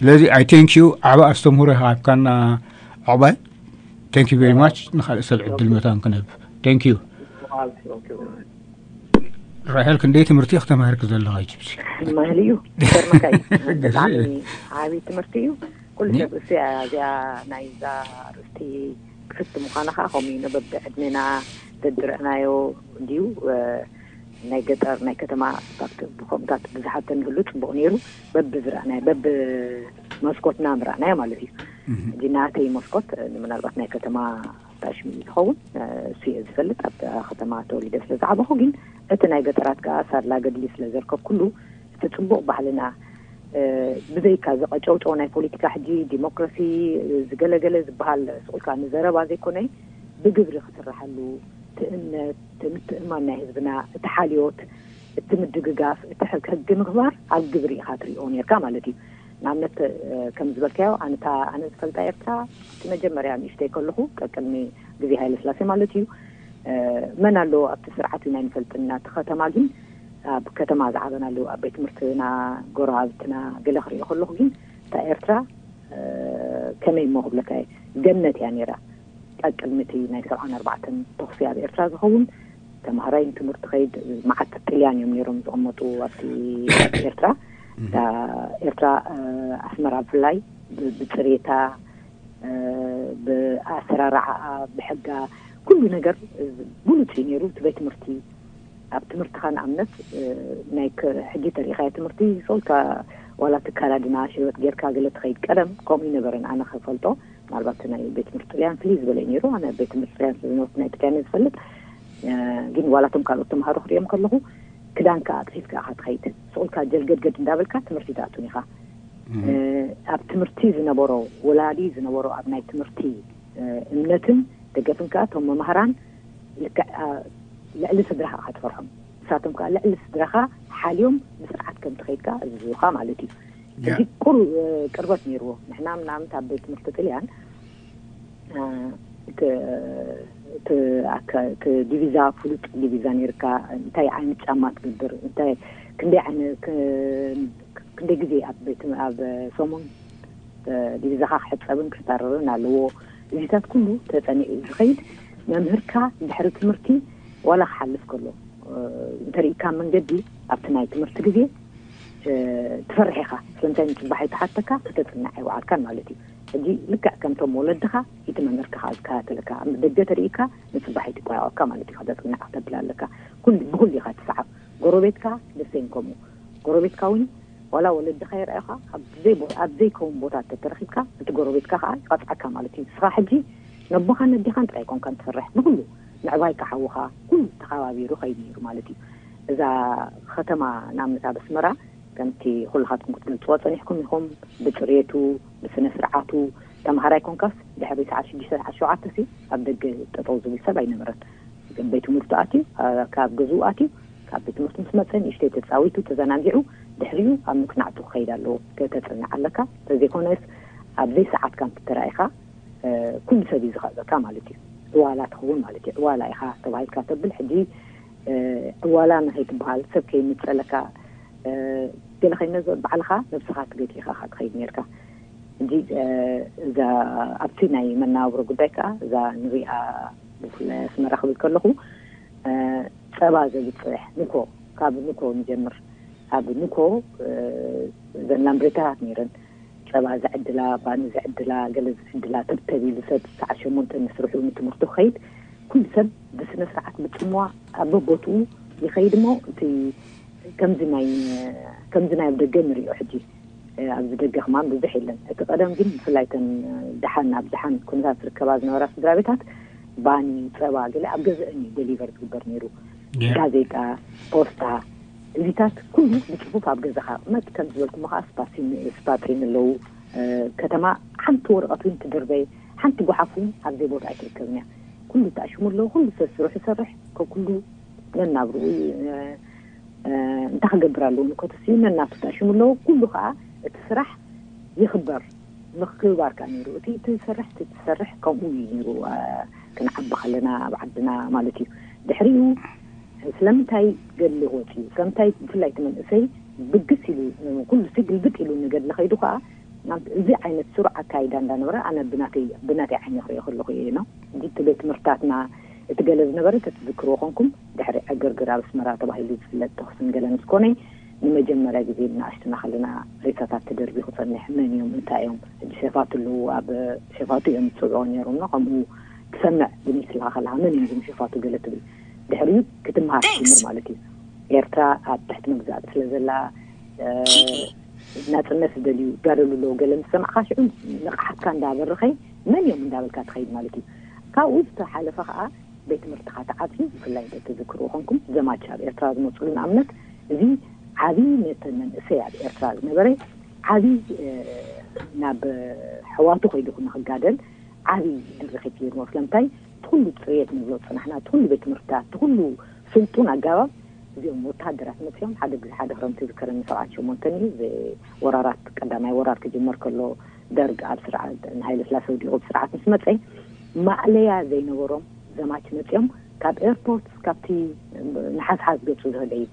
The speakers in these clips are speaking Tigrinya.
ስለዚ I thank you። ዓባ ኣስተምህሮ ይሃብካና። ዕባይ thank you very much። ንኻልእ ሰብ ዕድል መታን ክንህብ thank you። ራሄል፣ ክንደይ ትምህርቲ ኢኺ ተማሂርኪ ዘለኻ? ጅብሲ ማህል እዩ። ይገርመካ እዩ። ብጣዕሚ ዓብዪ ትምህርቲ እዩ። ኩሉ ሰብ እሱ እዚኣ ናይዛ ርእስቲ ክፍቲ ምዃኑ ከዓ ከምኡ እዩ። በብዕድሜና በብረእናዮ ድዩ ናይ ገጠር ናይ ከተማ ብከምታት ብዙሓት ተንህሉ ፅቡቅ ነይሩ። በብዝረእናዮ በብ መስኮትና ምረእናዮ ማለት እዩ። ሕጂ ናተይ መስኮት ምናልባት ናይ ከተማ ታሽሚ ዝኸውን እሱ እየ ዝፈልጥ። ኣብ ከተማ ተወሊደ ስለ ዝዓበኹ ግን እቲ ናይ ገጠራት ከዓ ሳላ ገድሊ ስለ ዘርከብኩሉ እቲ ፅቡቅ ባህልና ብዘይካ ዝቀጨውጨው ናይ ፖለቲካ ሕጂ ዲሞክራሲ ዝገለገለ ዝበሃል ስቁልካ ንዘረባ ዘይኮነ ብግብሪ ክስራሓሉ እቲ እምነት እቲ ምትእማን ናይ ህዝብና እቲ ሓልዮት እቲ ምድግጋፍ እቲ ሕጊ ምግባር ኣብ ግብሪ ኢካ ትሪኦ ነርካ ማለት እዩ። ንኣብነት ከም ዝበልካዮ ኣነታ ኣነ ዝፈልጣ ኤርትራ እቲ መጀመርያ ንእሽተይ ከለኹ ቀቅድሚ ግዜ ሃይለ ስላሴ ማለት እዩ። መን ኣሎ ኣብቲ ስርዓት ኢና ንፈልጥና እቲ ከተማ ግን ኣብ ከተማ ዝዓበናሉ ኣብ ቤት ትምህርትና ጎረባብትና ገለ ክሪኦ ከለኹ ግን እታ ኤርትራ ከመይ እሞ ክብለካ እየ ገነት እያ ነይራ። ቀቅድሚ እቲ ናይ ሰብዓን ኣርባዕተን ተኹሲ ኣብ ኤርትራ ዝኸውን ተምሃራይ ንትምህርቲ ከይድ መዓት ጥልያን እዮም ነይሮም ዝቕመጡ ኣብቲ ኤርትራ። ኤርትራ ኣስመራ ብፍላይ ብፅሬታ ብኣሰራርዓኣ ብሕጋ ኩሉ ነገር ብሉፅ እዩ ነይሩ። እቲ ቤት ትምህርቲ ኣብ ትምህርትኻ ንኣብነት ናይ ሕጂ ተሪኢኻዮ ትምህርቲ ሰውልካ ዋላ ትካላድና ሽበት ጌርካ ገለ ትኸይድ ቀደም ከምኡ ይነበረን ኣነ ክፈልጦ ምናልባት ናይ ቤት ትምህርቲ ጥልያን ፍልይ ዝበለ ነይሩ። ኣነ ቤት ትምህርቲ ጥልያን ስለዝነበርኩ ናይ ጥልያን ዝፈልጥ ግን ዋላቶም ካልኦት ተምሃሮ ክሪኦም ከለኹ ክዳንካ ኣጥፊፍካ ኢኻ ትኸይድ። ስቑልካ ጀልገድገድ እንዳበልካ ትምህርቲ ትኣቱን ኢኻ። ኣብ ትምህርቲ ዝነበሮ ወላዲ ዝነበሮ ኣብ ናይ ትምህርቲ እምነትን ደገፍን ከዓ እቶም መማህራን ልክዕ ልዕሊ ስድራኻ ኢኻ ትፈርሖም። ንሳቶም ከዓ ልዕሊ ስድራኻ ሓልዮም ብስርዓት ከም ትኸይድ ከዓ እዝዙኻ ማለት እዩ። ሕጂ ቁሩ ቅርበት ነይርዎ። ንሕና ምናምን ኣብ ቤት ትምህርቲ ጥልያን እቲ ዲቪዛ ፍሉጥ ዲቪዛ ነይርካ። እንታይ ዓይነት ጫማ ትግብር፣ እንታይ ክንደይ ዓይነት ክንደይ ግዜ ኣብ ቤት ኣብ ሰሙን ዲቪዛኻ ክሕፀብን ክስታረርን ኣለዎ። እዚታት ኩሉ ተፀኒዑ ዝኸይድ መምህርካ ድሕሪ ትምህርቲ ዋላ ክሓልፍ ከሎ እንተሪእካ መንገዲ ኣብቲ ናይ ትምህርቲ ግዜ ትፈርሕ ኢኻ። ስለምንታይ ንፅባሕ ይተሓተካ ከተፅናዕ ኣይወዓልካን ማለት እዩ። ሕጂ ልክዕ ከምቶም ወለድኻ እቲ መምህርካ ከዓ ዝከታተለካ ደገ ተሪእካ ንፅባሕ ይትቆያቆካ ማለት እዩ። ከተፅናዕ ከተብል ኣለካ። ኩሉ ብኩሉ ኢኻ ትሰዓብ። ጎረቤትካ ደሴም ከምኡ ጎረቤትካ እውን ዋላ ወለድኻ ይርኣዩኻ ኣብ ዘይከውን ቦታ ተተረኺብካ እቲ ጎረቤትካ ከዓ ይቐፅዓካ ማለት እዩ። ንስኻ ሕጂ ነቦኻን ነዴኻን ጥራይ ኮንካን ትፈርሕ ብኩሉ ምዕባይካ ሓውኻ ኩሉ ተኸባቢሩ ከይድ ነይሩ ማለት እዩ። እዛ ከተማ ንኣብነት ኣብ ኣስመራ ከምቲ ኩልኻትኩም ክትገልፅዋ ፀኒሕኩም ኢኹም ብፅሬቱ ብስነ ስርዓቱ ተምሃራይ ኮንካስ ድሕሪ ሰዓት ሽዱሽተ ሰዓት ሸውዓተ ሲ ኣብ ደገ ጠጠው ዝብል ሰብ ኣይነበረን። ግን ቤት ትምህርቱ ኣትዩ ካብ ገዝኡ ኣትዩ ካብ ቤት ትምህርቲ ምስ መፀ ንእሽተይ ተፃዊቱ ተዘናጊዑ ድሕሪኡ ኣብ መፅናዕቱ ክኸይድ ኣለዎ። ከተፅንዕ ኣለካ። ተዘይኮነስ ኣብ ዘይሰዓትካ እንትተራኢኻ ኩሉ ሰብ እዩ ዝኸእበካ ማለት እዩ። ዕዋላ ትኸውን ማለት እዩ። ዕዋላ ኢኻ ተባሂልካ ተብል ሕጂ ዕዋላ ንኸይትበሃል ሰብ ከይምፀለካ ገለ ከይነዘ ባዕልኻ ነብስኻ ትገቲኻ ኢኻ ትኸይድ ነርካ። ሕጂ እዛ ኣብቲ ናይ መናብሮ ጉዳይ ከዓ እዛ ንሪኣ ብፍላይ ኣስመራ ክብል ከለኹ ጸባ ዘብፅሕ ንኮ ካብ ንኮ ንጀምር። ኣብ ንኮ እዘን ላምብሬታታት ነይረን። ጸባ ዘዕድላ፣ ባኒ ዘዕድላ፣ ገለ ዘዕድላ ተብተብ ኢሉ ሰብ ሰዓት ሸሞንተ ንስርሑ ንትምህርቱ ክኸይድ ኩሉ ሰብ ብስነ ስርዓት ብጽምዋ ኣብ በቦትኡ ይኸይድ እሞ እቲ ከምዚ ናይ ከምዚ ናይ ኣብ ደገ ንሪኦ ሕጂ ኣብዚ ደገ ከማን ብዙሕ የለን። እቲ ቀደም ግን ብፍላይ ተን ደሓን ኣብ ደሓን ኩነታት ዝርከባ ዝነበራ ስድራ ቤታት ባኒ፣ ጸባ ገለ ኣብ ገዘአን እዩ ደሊቨር ዝግበር ነይሩ። ጋዜጣ፣ ፖስታ፣ እዚታት ኩሉ ብጽፉፍ ኣብ ገዛኻ ቅመጥ። ከም ዝበልኩሞ ከዓ ስፓሲን ስፓጺን ኣለዉ። ከተማ ሓንቲ ወረቐት እውን ትድርበይ ሓንቲ ጓሓፍ እውን ኣብዘይ ቦታ ኣይትርከብን እያ። ኩሉ ተኣሽሙ ኣለዉ። ኩሉ ሰብ ስርሑ ይሰርሕ። ከኩሉ ነናብርኡ እንታይ ክገብር ኣለዎ ንኮተሲ ነናቱ ተኣሽሙ ኣለዎ። ኩሉ ከዓ እቲ ስራሕ ይኽበር ምክብባር ከዓ ነይሩ። እቲ ትሰርሕ እቲ ትሰርሕ ከምኡ እዩ ነይሩ። ክንዓቢ ከለና ኣብ ዓድና ማለት እዩ። ድሕሪኡ ስለምንታይ ገድሊ ክወፅ እዩ? ስለምንታይ ብፍላይ እቲ መንእሰይ ብግስ ኢሉ ኩሉ ሲ ግልብጥ ኢሉ ንገድሊ ከይዱ ከዓ እዚ ዓይነት ስሩዕ ኣካይዳ እንዳነበረ ኣነ ብናተይ ብናተይ ዓይኒ ክሪኦ ከለኹ እየ ነው። እቲ ቤት ትምህርትታትና እቲ ገለ ዝነበረ ተትዝክርዎ ኮንኩም ድሕሪ ዕግርግር ኣብ ኣስመራ ተባሂሉ ዝፍለጥ ተኹስን ገለ ምስ ኮነ ንመጀመርያ ግዜ ንኣሽትና ከለና ሬሳታት ተደርቢኹ ጸኒሕ። መን እዮም እንታይ እዮም ሕጂ ሸፋቱ ኣለዉ ኣብ ሸፋቱ እዮም ዝጽውዑ ነይሮም ነው ከምኡ ትሰምዕ ብሚስልኻ ከለኻ መን እዮም ዝምሽፋቱ ገለ ትብል ድሕሪኡ ክትምሃር ትጅምር ማለት እዩ። ኤርትራ ኣብ ትሕቲ መግዛእቲ ስለ ዘላ ናጽነት ዝደልዩ ይጋደሉ ኣለዉ ገለ ምስ ሰማዕካ ሽዑ ንቕሓትካ እንዳበረኸይ መን እዮም እንዳበልካ ትኸይድ ማለት እዩ። ካብኡ ዝተሓለፈ ከዓ ቤት ትምህርትኻ ተዓፅዩ ብፍላይ እንተ ትዝክርዎ ኮንኩም ዘማች ኣብ ኤርትራ ዝመፅሉ ንኣብነት እዚ ዓብዪ ነተን መንእሰይ ኣብ ኤርትራ ዝነበረ ዓብዪ ናብ ሕዋቱ ከይዱ ንክጋደል ዓብዪ ድርኺት ገይርዎ ስለምንታይ እቲ ኩሉ ፅሬት ንብሎ ዝፀናሕና እቲ ኩሉ ቤት ትምህርትታት እቲ ኩሉ ስልጡን ኣጋባብ እዚኦም ወታሃደራት መፅኦም ሓደ ግዜ ሓደ ክረምቲ ዝከረኒ ሰብዓት ሸሞንተን እዩ ወራራት ቀዳማይ ወራር ክጅመር ከሎ ደርግ ኣብ ስርዓት ንሃይለ ስላሰ ወዲቑ ስርዓት ምስ መፀ ማእለያ ዘይነበሮም ዘማች መፅኦም ካብ ኤርፖርት ካብቲ ንሓዝሓዝ ገፁ ዝህደ እዩ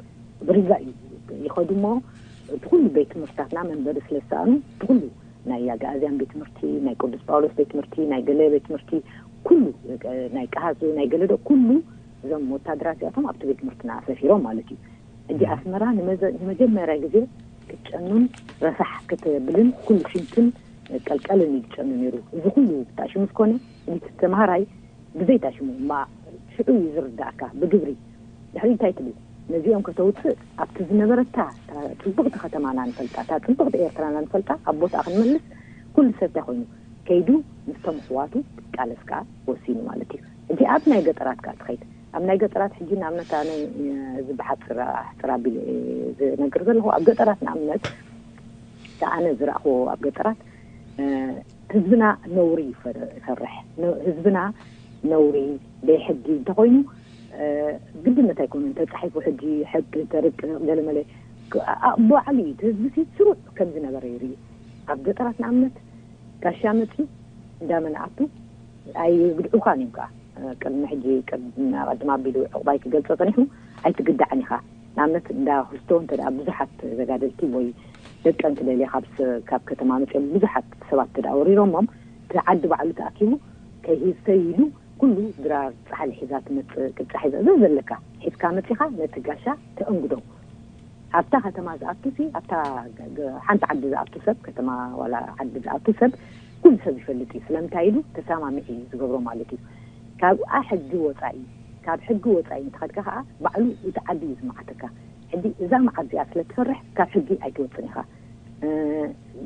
ብሪጋ እዩ ይኸዱ እሞ እቲ ኩሉ ቤት ትምህርትታትና መንበሪ ስለ ዝሰኣኑ እቲ ኩሉ ናይ ኣግኣዝያን ቤት ትምህርቲ ናይ ቅዱስ ጳውሎስ ቤት ትምህርቲ ናይ ገለ ቤት ትምህርቲ ኩሉ ናይ ቀሃሱ ናይ ገለዶ ኩሉ እዞም ወታደራት እዚኣቶም ኣብቲ ቤት ትምህርትና ኣሰፊሮም ማለት እዩ። ሕጂ ኣስመራ ንመጀመርያ ግዜ ክትጨኑን ረሳሕ ክትብልን ኩሉ ሽንትን ቀልቀልን እዩ ዝጨኑ ነይሩ። እዚ ኩሉ ብታሽሙ ዝኾነ እቲ ተምሃራይ ብዘይታሽሙ እማ ሽዑ እዩ ዝርዳእካ ብግብሪ ድሕሪ እንታይ ትብል ነዚኦም ከተውፅእ ኣብቲ ዝነበረታ እታ ፅቡቅቲ ከተማና ንፈልጣ እታ ፅቡቅቲ ኤርትራና ንፈልጣ ኣብ ቦትኣ ክንመልስ ኩሉ ሰብ እንታይ ኮይኑ ከይዱ ምስቶም ኣሕዋቱ ክቃለስ ከዓ ወሲኑ ማለት እዩ። ሕጂ ኣብ ናይ ገጠራት ከዓ ትኸይድ ኣብ ናይ ገጠራት ሕጂ ንኣብነት ኣነ እዚ ብሓፅር ኣሕፅር ኣቢለ ዝነግር ዘለኹ ኣብ ገጠራት ንኣብነት ኣነ ዝረእኽዎ ኣብ ገጠራት ህዝብና ነውሪ ይፈርሕ ህዝብና ነውሪ ደይ ሕጊ እንተኮይኑ ግድነት ኣይኮኑን ተፃሒፉ ሕጊ ሕጊ ተርቅ ገለመለ ባዕሉ እዩ ህዝቢ ስሩዕ ከም ዝነበረ ይርኢ ኣብ ገጠራት ንኣብነት ጋሻ መፂ እንዳመን ኣቱ ኣይግድዑኻን እዮም ከዓ ቅድሚ ሕጂ ቅድሚ ኣቢሉ ዕቑባይ ክገልፆ ፀኒሑ ኣይትግዳዕን ኢኻ ንኣብነት እንዳ ክስቶ እንተ ብዙሓት ተጋደልቲ ወይ ደቀ እንትደልየ ካብ ከተማ መፅኦም ብዙሓት ሰባት እንተ ወሪሮሞም እቲ ዓዲ ባዕሉ ተኣኪቡ ከይህዝተይ ኢሉ ኩሉ ድራር ፃሕሊ ሒዛ ትመፅእ ቅጫ ሒዛ ዘዘለካ ሒዝካ መፂኻ ነቲ ጋሻ ተእንግዶ ኣብታ ከተማ ዝኣቱ ሲ ኣብታ ሓንቲ ዓዲ ዝኣቱ ሰብ ከተማ ዋላ ዓዲ ዝኣቱ ሰብ ኩሉ ሰብ ይፈልጥ እዩ ስለምንታይ ኢሉ ተሰማሚዕ እዩ ዝገብሮ ማለት እዩ ካብ ሕጊ ወፃኢ ካብ ሕጊ ወፃኢ እንተኸድካ ከዓ ባዕሉ እቲ ዓዲ እዩ ዝመዓተካ ሕጂ እዛ መዓት እዚኣ ስለ ትፈርሕ ካብ ሕጊ ኣይትወፅን ኢኻ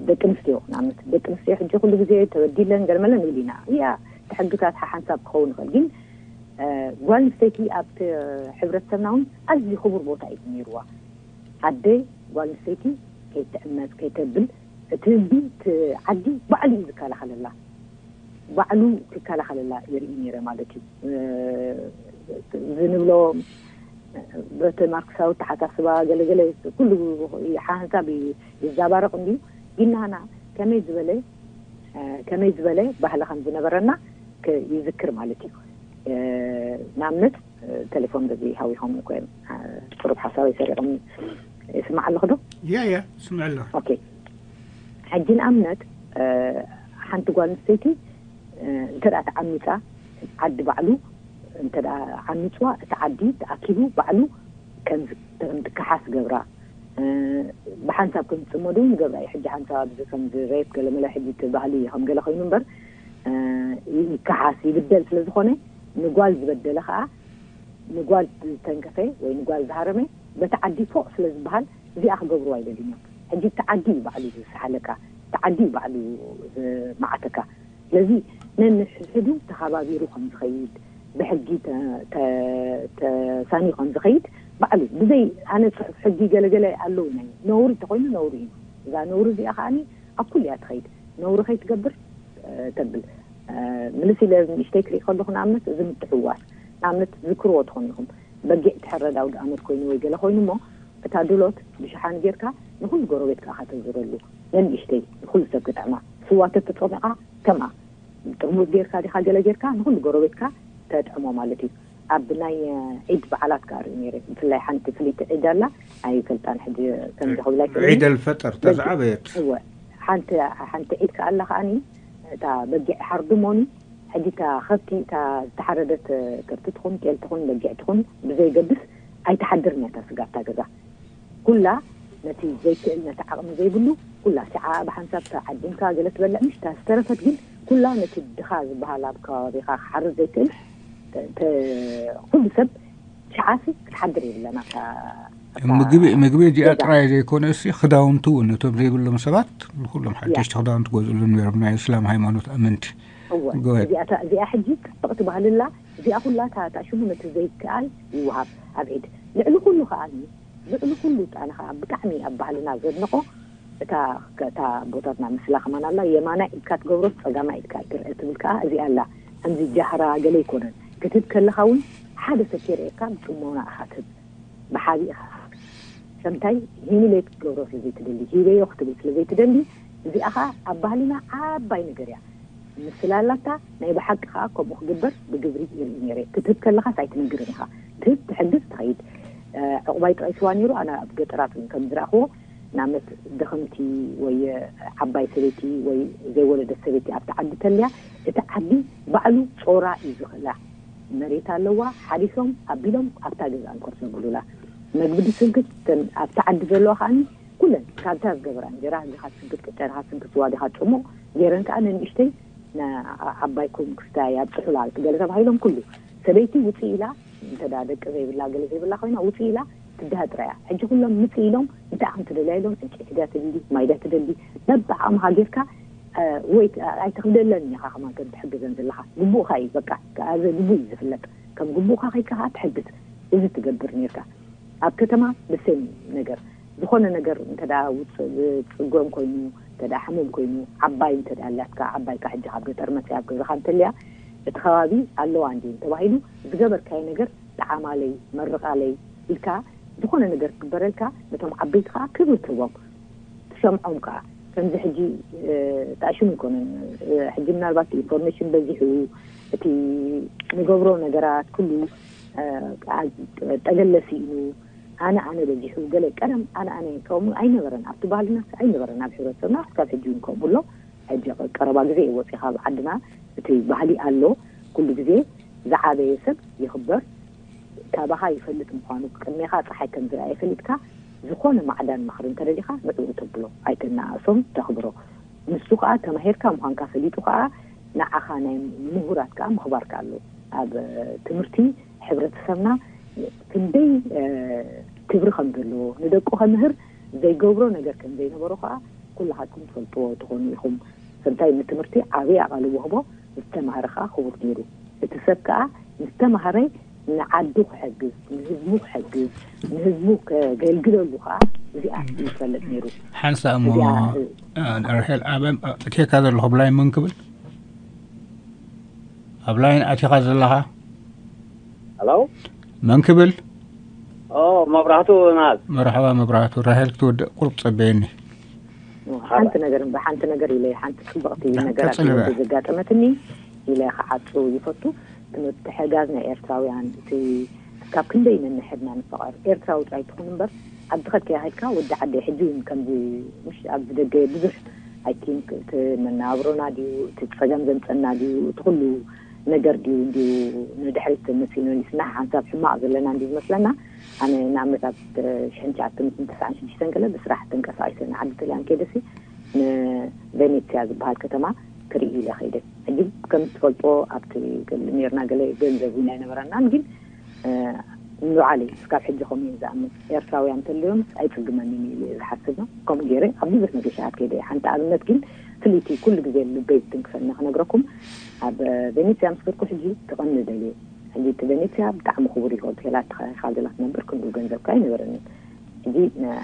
ደቂ ኣንስትዮ ንኣብነት ደቂ ኣንስትዮ ሕጂ ኩሉ ግዜ ተበዲለን ገለመለ ንብል ኢና እያ እቲ ሕግታት ሓሓንሳብ ክኸውን ይኽእል ግን ጓል ኣንስተይቲ ኣብቲ ሕብረተሰብና እውን ኣዝዩ ክቡር ቦታ እዩ ነይርዋ ኣደ ጓል ኣንስተይቲ ከይትዕመፅ ከይተብል እቲ ህዝቢ እቲ ዓዲ ባዕሉ እዩ ዝከላኸለላ ባዕሉ ክከላኸለላ ይርኢ ነይረ ማለት እዩ ዝንብሎ በቲ ማርክሳዊ ተሓሳስባ ገለገለ ኩሉ ሓንሳብ ይዛባረቕ እንዲዩ ግን ናህና ከመይ ዝበለ ከመይ ዝበለ ባህሊ ከም ዝነበረና ይዝክር ማለት እዩ ንኣብነት ቴሌፎን በዚ ሃዊኾም እኮ እዮም ቁሩብ ሓሳበይ ሰሪቖም ይስማዕ ኣለኹ ዶ ያ ያ ስምዕ ኣለኹ ኦኬ ሕጂ ንኣብነት ሓንቲ ጓል ኣንስተይቲ እንተ ደኣ ተዓሚፃ ዓዲ ባዕሉ እንተ ደኣ ዓሚፅዋ እቲ ዓዲ ተኣኪቡ ባዕሉ ከም ትከሓስ ገብራ ብሓንሳብ ከም ዝፅመዱ እውን ገብራ እዩ ሕጂ ሓንሳብ ኣብዚ ከምዚ ሬፕ ገለመለ ሕጂ እቲ ባህሊ ከም ገለ ኮይኑ እምበር ይከሓስ ይብደል ስለ ዝኾነ ንጓል ዝበደለ ከዓ ንጓል ዝተንከፈ ወይ ንጓል ዝሃረመ በቲ ዓዲ ፎቕ ስለ ዝበሃል እዚኣ ክገብርዋ ኣይደልን እዮም ሕጂ እቲ ዓዲ እዩ ባዕሉ ዝሰሓለካ እቲ ዓዲ እዩ ባዕሉ ዝመዓተካ ስለዚ ነንሕሕዱ ተኸባቢሩ ከም ዝኸይድ ብሕጊ ተሳንዩ ከም ዝኸይድ ባዕሉ ብዘይ ኣነ ፅሑፍ ሕጊ ገለገለ ኣለዉ ናይ ነውሪ እንተኮይኑ ነውሪ እዩ እዛ ነውሪ እዚኣ ከዓ ኣብ ኩሉ እያ ትኸይድ ነውሪ ከይትገብር ተብል ምልስ ኢለ ንእሽተይ ክርኢ ከለኹ ንኣብነት እዚ ምትሕዋስ ንኣብነት ዝክርዎ ትኾኑ ኢኹም በጊዕ ትሕረድ ኣውደ ኣመት ኮይኑ ወይ ገለ ኮይኑ እሞ እታ ድሎት ብሽሓን ጌርካ ንኹሉ ጎረቤትካ ኢኻ ተዝረሉ ነንእሽተይ ንኹሉ ሰብ ክጥዕማ ስዋ ተተጸሚቓ ከምኣ ጥርሙዝ ጌርካ ዲኻ ገለ ጌርካ ንኹሉ ጎረቤትካ ተጥዕሞ ማለት እዩ ኣብ ናይ ዒድ በዓላት ከኣ ርኢ ነይረ ብፍላይ ሓንቲ ፍልይቲ ዒድ ኣላ ኣይፈልጣን ሕጂ ከምዚ ክብላ ዒድ ኣልፈጠር እታ ዝዓበየት እወ ሓንቲ ሓንቲ ዒድ ከኣላ ከኣኒ እታ በጊዕ ሓርዱ ሞኒ ሕጂ እታ ከብቲ እታ ዝተሓረደት ከብቲ ትኹን ጤል ትኹን በጊዕ ትኹን ብዘይገድስ ኣይትሓድርን እያ እታ ስጋ ኣብታ ገዛ። ኩላ ነቲ ዘይክእል ነቲ ዓቕሚ ዘይብሉ ኩላ ሲዓ ብሓንሳብ ተዓዲምካ ገለ ትበልዕ ምሽ እታ ዝተረፈት ግን ኩላ ነቲ ድኻ ዝበሃል ኣብ ከባቢኻ ክሓርድ ዘይክእል ኩሉ ሰብ ሸዓሲ ክትሓድር የብላን ኣብታ ምግቢ ምግቢ እዚኣ ጥራይ ዘይኮነ እሲ ክዳውንቲ እውን እቶም ዘይብሎም ሰባት ንኩሎም ሓደሽቲ ክዳውንቲ ገዝእሉ ነይሮም ናይ እስላም ሃይማኖት ኣመንቲ። እዚኣ ሕጂ ጥቕቲ ባህልላ እዚኣ ኩላ ታሽሙ ነቲ ዘይከኣል ይወሃብ ኣብ ዒድ ልዕሊ ኩሉ ከዓ ልዕሊ ኩሉ ጣነ ከዓ ብጣዕሚ ኣብ ባህልና ዘድንቆ እታ እታ ቦታትና ምስላ ከማን ኣላ የማና ኢድካ ትገብሮ ጸጋማ ኢድካ ኣይትርአ ትብል ከዓ እዚኣ ኣላ። ከምዚ ጃህራ ገለ ኣይኮነን ክትህብ ከለኻ እውን ሓደ ሰብ ከይርእየካ ብጽሞና ኢኻ ትህብ። ብሓቢ ኢኻ ከምታይ ሂሚሌት ክትገብሮ ስለ ዘይትደሊ ሂበዮ ክትብል ስለ ዘይትደሊ እዚኣ ከዓ ኣብ ባህልና ዓባይ ነገር እያ። ምስላ ኣላታ ናይ ብሓቂ ከዓ ከምኡ ክግበር ብግብሪ ይርኢ ነይረ። ክትህብ ከለኻስ ኣይትነግርን ኢኻ ትህብ ትሕግዝ ትኸይድ። ዕቑባይ ጠቒስዋ ነይሩ ኣነ ኣብ ገጠራት እውን ከም ዝረእኽዎ ንኣብነት ደኸምቲ ወይ ዓባይ ሰበይቲ ወይ ዘይወለደት ሰበይቲ ኣብቲ ዓዲ ተልያ እቲ ዓዲ ባዕሉ ጾራ እዩ ዝኽላ። መሬት ኣለዋ ሓሪሶም ኣቢሎም ኣብታ ገዛ እንኮር ዘብሉላ መግቢ ድስንክት ኣብቲ ዓዲ ዘለዋ ከዓኒ ኩለን ካብታ ዝገበራ እንጀራ ዲኻ ትስንክት ቅጫ ዲኻ ትስንክት ስዋ ዲኻ ጥሙቕ ገይረን ከዓ ነንእሽተይ ዓባይኩም ክስታይ ኣብፅሑላ ገለ ተባሂሎም ኩሉ ሰበይቲ ውፅእ ኢላ እንተ ደቂ ዘይብላ ገለ ዘይብላ ኮይና ውፅእ ኢላ ትድሃጥራ እያ። ሕጂ ኩሎም ምፅእ ኢሎም እንታይ ከም ትደልያ ኢሎም ዕንጨይቲ ድያ ትደሊ ማይ ድያ ትደሊ በብዓቕምኻ ጌርካ ወይ ኣይተኽብደለን ኢኻ ከማን ከም ትሕግዘን ዘለኻ ግቡእካ እዩ በቃ ኣዘ ግቡእ እዩ ዝፍለጥ ከም ግቡእካ ከይካ ከዓ ትሕግዝ እዚ ትገብር ኔርካ ኣብ ከተማ ብሴም ነገር ዝኾነ ነገር እንተ ውፅእ ዝፅገም ኮይኑ እንተ ሕሙም ኮይኑ ዓባይ እንተ ኣላትካ ዓባይካ ሕጂ ካብ ገጠር መፅያ ኣብ ገዛኻ እንተልያ እቲ ከባቢ ኣለዋ እንዲን ተባሂሉ ዝገበርካዮ ነገር ጠዓማለይ መርቓለይ ኢልካ ዝኾነ ነገር ክግበረልካ ነቶም ዓበይቲ ከዓ ክብሪ ትህቦም ትሰምዖም ከዓ ከምዚ ሕጂ ጣሽም ይኮነን ሕጂ ምናልባት ኢንፎርሜሽን በዚሑ እቲ ንገብሮ ነገራት ኩሉ ጠገለ ስኢኑ ኣነ ኣነ በዚሑ ገለ ቀደም ኣነ ኣነ ከምኡ ኣይነበረን ኣብቲ ባህልና ኣይነበረን ኣብ ሕብረተሰብና ክሳብ ሕጂ እውን ከምኡ ኣሎ ሕጂ ቀረባ ግዜ እዩ ወፂ ካብ ዓድና እቲ ባህሊ ኣሎ ኩሉ ግዜ ዝዓበየ ሰብ ይኽበር ካባኻ ይፈልጥ ምዃኑ ቅድሜኻ ፀሓይ ከም ዝረኣየ ፈሊጥካ ዝኾነ ማዕዳን ምኽሪ እንተደሊኻ ንዕኡ ተብሎ ኣይተናእሶም ተኽብሮ ንሱ ከዓ ተማሂርካ ምዃንካ ፈሊጡ ከዓ ንዓኻ ናይ ምሁራት ከዓ ምኽባርካ ኣሎ ኣብ ትምህርቲ ሕብረተሰብና ክንደይ ክብሪ ከም ዘለዎ ንደቁ ከምህር ዘይገብሮ ነገር ከም ዘይነበሮ ከዓ ኩላኻትኩም ትፈልጥዎ ትኾኑ ኢኹም። ስለምንታይ ንትምህርቲ ዓብዪ ኣቓልቦ ወህቦ ዝተማህረ ከዓ ክቡር ነይሩ። እቲ ሰብ ከዓ ምስ ተማህረ ንዓዱ ክሕግዝ፣ ንህዝቡ ክሕግዝ፣ ንህዝቡ ከገልግለሉ ከዓ እዚኣ ይፈልጥ ነይሩ። ሓንሳ እሞ ራሄል ኣበ እቴካ ዘለኹ ብላይ ምን ክብል ኣብ ላይን ኣቲኻ ዘለኻ ሄሎ መን ክብል ኦ መብራህቱ ናዝ መርሓባ መብራህቱ ራሄል ክትወድእ ቁሩብ ጸበየኒ ሓንቲ ነገር እምበር ሓንቲ ነገር ኢለ ሓንቲ ጽብቕቲ ነገራት ቀጽሊ በል። ዘጋጠመትኒ ኢለ ክዓጹ ይፈቱ። እቲ ምትሕጋዝ ናይ ኤርትራውያን እቲ ካብ ክንደይ ነንሕድና ንፈቐር ኤርትራዊ ጥራይ ትኹን እምበር ኣብ ድኸት ከያኸድካ ወዲ ዓደይ ሕጂ እውን ከምዚ ምሽ ኣብዚ ደገ ብዙሕ ኣይቲን እቲ መናብሮና ድዩ እቲ ጸገም ዘምጸና ድዩ እቲ ኩሉ ነገር ድዩ እንዲዩ ንድሕሪት መሲሉ ንስና ሓንሳብ ሕማቕ ዘለና እንዲ ዝመስለና ኣነ ንኣብነት ኣብ ሽሕን ትሽዓተ ሚእትን ተስዓን ሽዱሽተን ገለ ብስራሕ ተንቀሳቒሰ ንዓዲ ጥልያን ከይደሲ ንቬኔትስያ ዝበሃል ከተማ ክርኢ ኢለ ከይደ ሕጂ ከም ትፈልጦ ኣብቲ ገለ ነርና ገለ ገንዘብ እውን ኣይነበረናን ግን ንባዕለይ እስካብ ሕጂ ከምኡ እየ ዝኣምን ኤርትራውያን እንተልዮም ኣይፅግመንን እዩ ኢለ ዝሓስብ ከምኡ ገይረ ኣብ ብዙሕ መገሻት ከይደ ሓንቲ ኣብነት ግን ፍልይቲ ኩሉ ግዜ ልበይ ዝትንክፈኒ ክነግረኩም ኣብ ቬኔትስያ ምስ ከድኩ ሕጂ ክቐኒ ደልየ ሕጂ እቲ ቬኔትስያ ብጣዕሚ ክቡር እዩ ሆቴላት ተኸራይኻ ገላ ትነብር ክንዱ ገንዘብካ ኣይነበረንን ሕጂ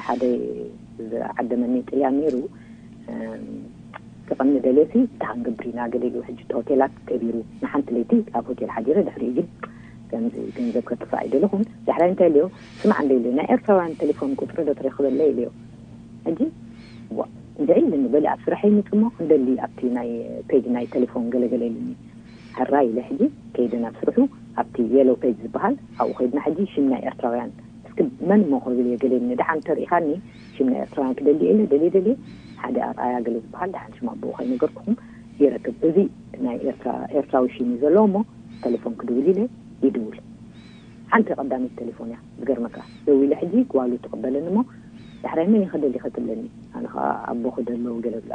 ሓደ ዝዓደመኒ ጥልያን ነይሩ ክቐኒ ደልየሲ እንታይ ክንገብር ኢና ገለ ኢሉ ሕጂ እቲ ሆቴላት ከቢሩ ንሓንቲ ለይቲ ኣብ ሆቴል ሓዲረ ድሕሪኡ ግን ከምዚ ገንዘብ ከጥፍእ ኣይደለኹን ዳሕራይ እንታይ ኢለዮ ስማዕ እንደ ኢለ ናይ ኤርትራውያን ቴሌፎን ቁፅሪ ዶ ትረክበለይ ኢለዮ ሕጂ እንድዒ ኢልኒ በሊ ኣብ ስራሐይ ምፅሞ እንደሊ ኣብቲ ናይ ፔጅ ናይ ቴሌፎን ገለገለ ኢልኒ ሕራይ ኢለ ሕጂ ከይደ ናብ ስርሑ ኣብቲ የሎ ፔጅ ዝበሃል ኣብኡ ከይድና ሕጂ ሽም ናይ ኤርትራውያን እስኪ መን እሞ ክብል እየ ገለ ኢልኒ ደሓን ተሪኢኻኒ ሽም ናይ ኤርትራውያን ክደሊ ኢለ ደልየ ደልየ ሓደ ኣርኣያ ገለ ዝበሃል፣ ደሓን ሽም ኣቦኡ ከይነገርኩኹም፣ ይረክብ። እዚ ናይ ኤርትራ፣ ኤርትራዊ ሽም እዩ ዘለዎ እሞ፣ ቴሌፎን ክድውል ኢለ፣ ይድውል። ሓንቲ ቀዳመይቲ ቴሌፎን እያ፣ ዝገርመካ። ደዊለ ሕጂ ጓሉ ትቕበለኒ እሞ፣ ዳሕራይ መን ኢኸ ደሊኸ ትብለኒ። ኣነ ኸዓ ኣቦኺ ደሎ ገለ ብላ፣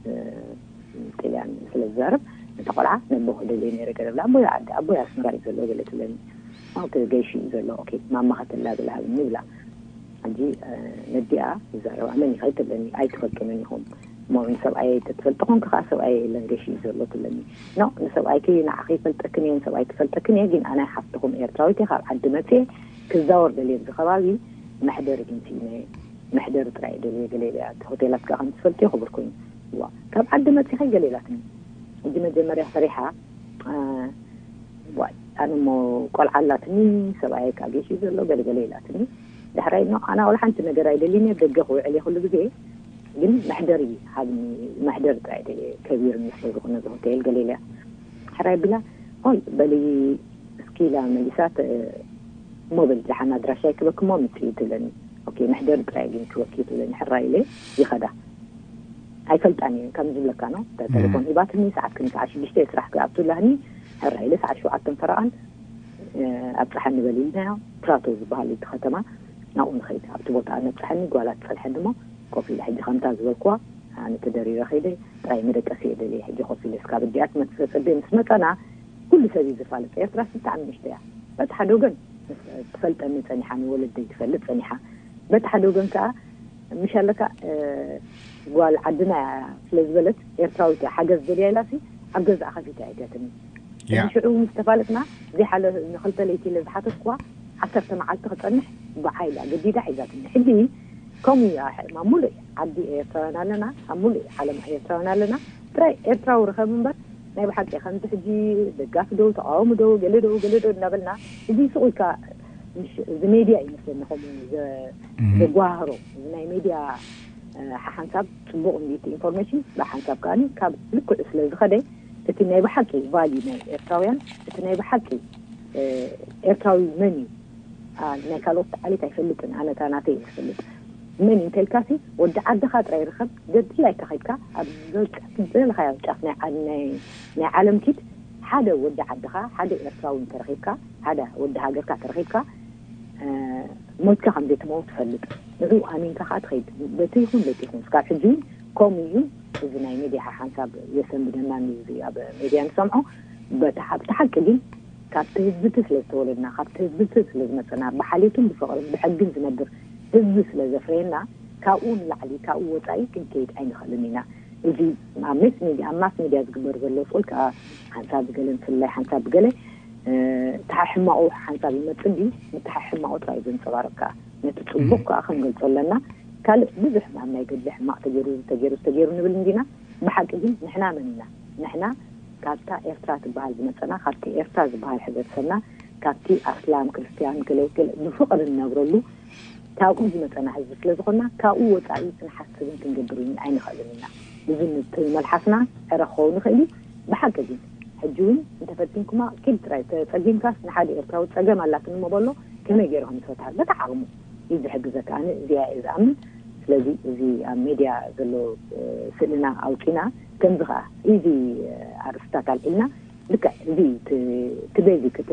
እ፣ ጥልያን ስለ ዝዛረብ፣ ነታ ቆልዓ ነቦኺ ደልየ ነይረ ገለ ብላ፣ ኣቦይ ዓዲ፣ ኣቦይ ኣስመራ እዩ ዘሎ ገለ ትብለኒ። ኦኬ፣ ገይሹ እዩ ዘሎ። ኦኬ፣ ማማ ኸተላ ገለ ሃብኒ ብላ። ሕጂ፣ እ፣ ነዲኣ ይዛረባ፣ መን ኢኸ ትብለኒ፣ ኣይትፈልጡንን ኢኹም። እሞ ንሰብኣየይ ተትፈልጢ ኮንኪ ከኣ፣ ሰብኣየይ የለን፣ ገይሹ እዩ ዘሎ ትብለኒ። ኖ፣ ንሰብኣይኪ ንዓኺ ይፈልጠክን እየ፣ ንሰብኣይ ትፈልጠክን እየ፣ ግን ኣነ ሓፍትኹም ኤርትራዊት እየ፣ ካብ ዓዲ መጽየ ክዛወር ደልየ፣ ኣብዚ ከባቢ መሕደሪ ግን ስኢነ፣ መሕደሪ ጥራይ እየ ደልየ፣ ገለ ኢለያ። እቲ ሆቴላት ከኣ ከም ትፈልጥዮ ክቡር ኮይኑ። ዋ፣ ካብ ዓዲ መጺኺ ገለ ኢላትኒ። ሕጂ መጀመርያ ፈሪሓ፣ እ፣ ዋይ፣ ኣነ እሞ ቆልዓ ኣላትኒ፣ ሰብኣየይ ከኣ ገይሹ እዩ ዘሎ፣ ገለ ገለ ኢላትኒ። ዳሕራይ ኖ፣ ኣነ ወላ ሓንቲ ነገር ኣይደልን እየ፣ ደገ ክውዕል እየ ኩሉ ግዜ፣ ግን መሕደሪ ሃብኒ፣ መሕደሪ ጥራይ ደልየ፣ ከቢርኒ ስለ ዝኾነ እዚ ሆቴል ገለ ኢለያ። ሕራይ ቢላ፣ ኦይ፣ በሊ እስኪ ኢላ መሊሳ፣ ተ-፣ እሞ በሊ ደሓን ኣድራሻይ ክበኪ እሞ ምጽኢ ትብለኒ። ኦኬ፣ መሕደሪ ጥራይ ግን ክበኪ ትብለኒ። ሕራይ ኢለ ይኸዳ። ኣይፈልጣን እየ፣ ከም ዝብለካ ነው። ተ-፣ ቴሌፎን ሂባትኒ፣ ሰዓት ክንከዓ ሽዱሽተ ስራሕ ክኣቱ ላህኒ፣ ሕራይ ኢለ ሰዓት ሸውዓተን ፈረቓን፣ እ፣ ኣብጽሓኒ በል ኢልናዮ። ፕራቶ ዝበሃል እዩ እቲ ከተማ፣ ናብኡ ንኸይድ። ኣብቲ ቦታ ነብጽሓኒ፣ ጓላ ትጸንሐኒ እሞ፣ ኮፍ ኢለ ሕጂ ከምታ ዝበልኩዋ፣ ኣነ ተደሪረ ከይደ፣ ጥራይ መደቀሲ እየ ደልየ። ሕጂ ኮፍ ኢለ እስካብ ኣዲኣ ትመጽእ ተጸብየ። ምስ መጸና፣ ኩሉ ሰብ እዩ ዝፋለጥ። ኤርትራስ ብጣዕሚ ንእሽቶ እያ። በቲ ሓደ ወገን፣ ትፈልጠኒ ጸኒሓ፣ ንወለደይ ትፈልጥ ጸኒሓ። በቲ ሓደ ወገን ከኣ፣ ምሽ ኣለካ፣ እ፣ ጓል ዓድና እያ ስለ ዝበለት፣ ኤርትራዊት እያ፣ ሓገዝ ደልያ ኢላሲ፣ ኣብ ገዛኣ ከፊታ እያ ሒዛትኒ። ያ። ሕጂ ሽዑ ምስ ተፋለጥና፣ ዘይሓለ ንኽልተ ለይቲ ኢለ ዝሓተትኩዋ፣ ዓሰርተ መዓልቲ ክጸንሕ ብሓይሊ ኣገዲዳ ሒዛትኒ። ሕጂ ከምኡ እዩ፣ ኣብ ሙሉእ ዓዲ ኤርትራውያን ኣለና፣ ኣብ ሙሉእ ዓለም ኤርትራውያን ኣለና። ጥራይ ኤርትራዊ ርኸብ እምበር፣ ናይ ብሓቂ ከምዚ ሕጂ ደጋፊ ዶ፣ ተቃዋሚ ዶ፣ ገለ ዶ፣ ገለ ዶ እናበልና፣ እዚ ሱቕ ኢልካ፣ ምሽ-፣ እዚ ሜድያ እዩ መስለኒ ከምኡ ዘ-፣ እህ። ዘጓህሮ። እዚ ናይ ሜድያ፣ እ፣ ሓሓንሳብ ጽቡቕ እንዲ እቲ ኢንፎርሜሽን፣ ብሓንሳብ ከኣ ካብ ልክዑ ስለ ዝኸደ፣ እቲ ናይ ብሓቂ ቫልዩ ናይ ኤርትራውያን፣ እቲ ናይ ብሓቂ፣ እ፣ ኤርትራዊ መን እዩ? ኣ፣ ናይ ካልኦት ዓሌት ኣይፈልጥን፣ ኣነ እታ ናተይ እየ ዝፈልጥ። መን እዩ እንተልካሲ፣ ወዲ ዓድኻ ጥራይ ርኸብ፣ ገድላይካ ከይድካ፣ ኣብ ጫፍ፣ ዝደለኻዮ ጫፍ ናይ ዓ-፣ ናይ፣ ናይ ዓለም ኪድ፣ ሓደ ወዲ ዓድኻ፣ ሓደ ኤርትራዊ እንተረኺብካ፣ ሓደ ወዲ ሃገርካ ተረኺብካ፣ እ፣ ሞትካ ከም ዘይትመውት ትፈልጥ። ንዕኡ ኣሚንካ ከኣ ትኸይድ። በቲ ይኹን በቲ ይኹን፣ እስካብ ሕጂ እውን ከምኡ እዩ። እዚ ናይ ሜድያ ሓሓንሳብ የሰንብደናን እዩ፣ እዚ ኣብ ሜድያ ንሰምዖ። በቲ ሓ-፣ ብቲ ሓቂ ግን ካብቲ ህዝቢ እቲ ስለ ዝተወለድና፣ ካብቲ ህዝቢ እቲ ስለ ዝመጸና፣ ብሓልዮትን ብፍቕርን ብሕግን ዝነብር ህዝቢ ስለ ዘፍረየና፣ ካብኡ ንላዕሊ፣ ካብኡ ወጻኢ ክንከይድ ኣይንኽእልን ኢና። እዚ ኣብ ሜስ ሜድያ፣ ኣብ ማስ ሜድያ ዝግበር ዘሎ ሱቕ ኢልካ ሓንሳብ ብገለ ንፍላይ ሓንሳብ ብገለ፣ እ፣ ተሓሕማቑ ሓንሳብ ይመጽእ እንድዩ፣ ንተሓሕማቑ ጥራይ እዩ ዘንጸባርቕ ከኣ። ነቲ ጽቡቕ ከኣ ክንገልጾ ኣለና። ካልእ ብዙሕ ኣብ ናይ ገድሊ ሕማቕ ተገይሩ፣ ተገይሩ፣ ተገይሩ ንብል እንዲና። ብሓቂ ግን ንሕና መን ኢና? ንሕና ካብታ ኤርትራ ትበሃል ዝመጸና፣ ካብቲ ኤርትራ ዝበሃል ሕብረተሰብና፣ ካብቲ ኣስላም፣ ክርስትያን፣ ገለ፣ ገለ ብፍቕሪ ንነብረሉ፣ ካብኡ ዝመጸና ህዝቢ ስለ ዝኾንና፣ ካብኡ ወጻኢ ክንሓስብን ክንገብርን ኣይንኽእልን ኢና። እዚ እቲ መልሓስና ዕረ ክኸውን ይኽእል እዩ። ብሓቂ ግን፣ ሕጂ እውን እንተፈቲንኩማ፣ ኪድ ጥራይ ተጸጊምካስ ንሓደ ኤርትራዊ ጸገም ኣላትኒ እሞ በሎ፣ ከመይ ገይሩ ከም ዝፈትሓ፣ በታ ዓቕሙ እዩ ዝሕግዘካ። ኣነ እዚኣ እየ ዝኣምን። ስለዚ እዚ ኣብ ሜድያ ዘሎ፣ እ፣ ስእልና ኣውጺና፣ ከምዚ ከኣ ኢዚ፣ እ፣ ኣርእስታት ኣልዒልና፣ ልክዕ እዚ እቲ፣ እቲ ቤዚክ፣ እቲ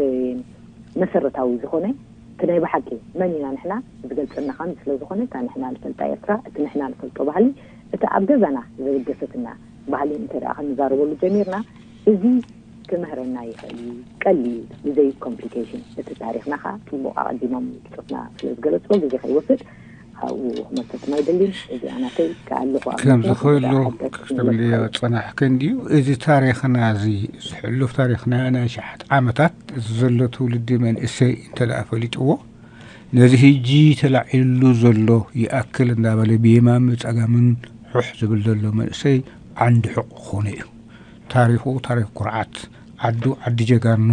መሰረታዊ ዝኾነ፣ እቲ ናይ ብሓቂ መን ኢና ንሕና ዝገልጸና ከምዚ ስለ ዝኾነ፣ እታ ንሕና ንፈልጣ ኤርትራ፣ እቲ ንሕና ንፈልጦ ባህሊ፣ እቲ ኣብ ገዛና ዘበገሰትና ባህሊ እንተ ደኣ ክንዛረበሉ ጀሚርና፣ እዚ ክምህረና ይኽእል እዩ። ቀሊል፣ ብዘይ ኮምፕሊኬሽን። እቲ ታሪኽና ኸኣ ጽቡቕ ኣቐዲሞም ብጾትና ስለ ዝገለጽዎ፣ ግዜ ከይወስድ ኣብኡ ክመልሰኩም ኣይደልን። እዚኣ ናተይ ከኣልኹ ኣብ ከም መጽናዕቲ ዝኽእሉ እዛ ሓዳስ ክትብልዮ ክትምለስ ዝጸናሕኪ እንድዩ። እዚ ታሪኽና እዚ፣ እዚ ሕሉፍ ታሪኽና ናይ ኣሽሓት ዓመታት፣ እዚ ዘሎ ትውልዲ መንእሰይ እንተ ደኣ ፈሊጥዎ፣ ነዚ ሕጂ ተላዒሉ ዘሎ ይኣክል እንዳበለ ብየማን ብጸጋምን ሑሕ ዝብል ዘሎ መንእሰይ ዓንዲ ሕቕ ክኾኖ እዩ። ታሪኹ ታሪኽ ኩርዓት፣ ዓዱ ዓዲ ጀጋኑ፣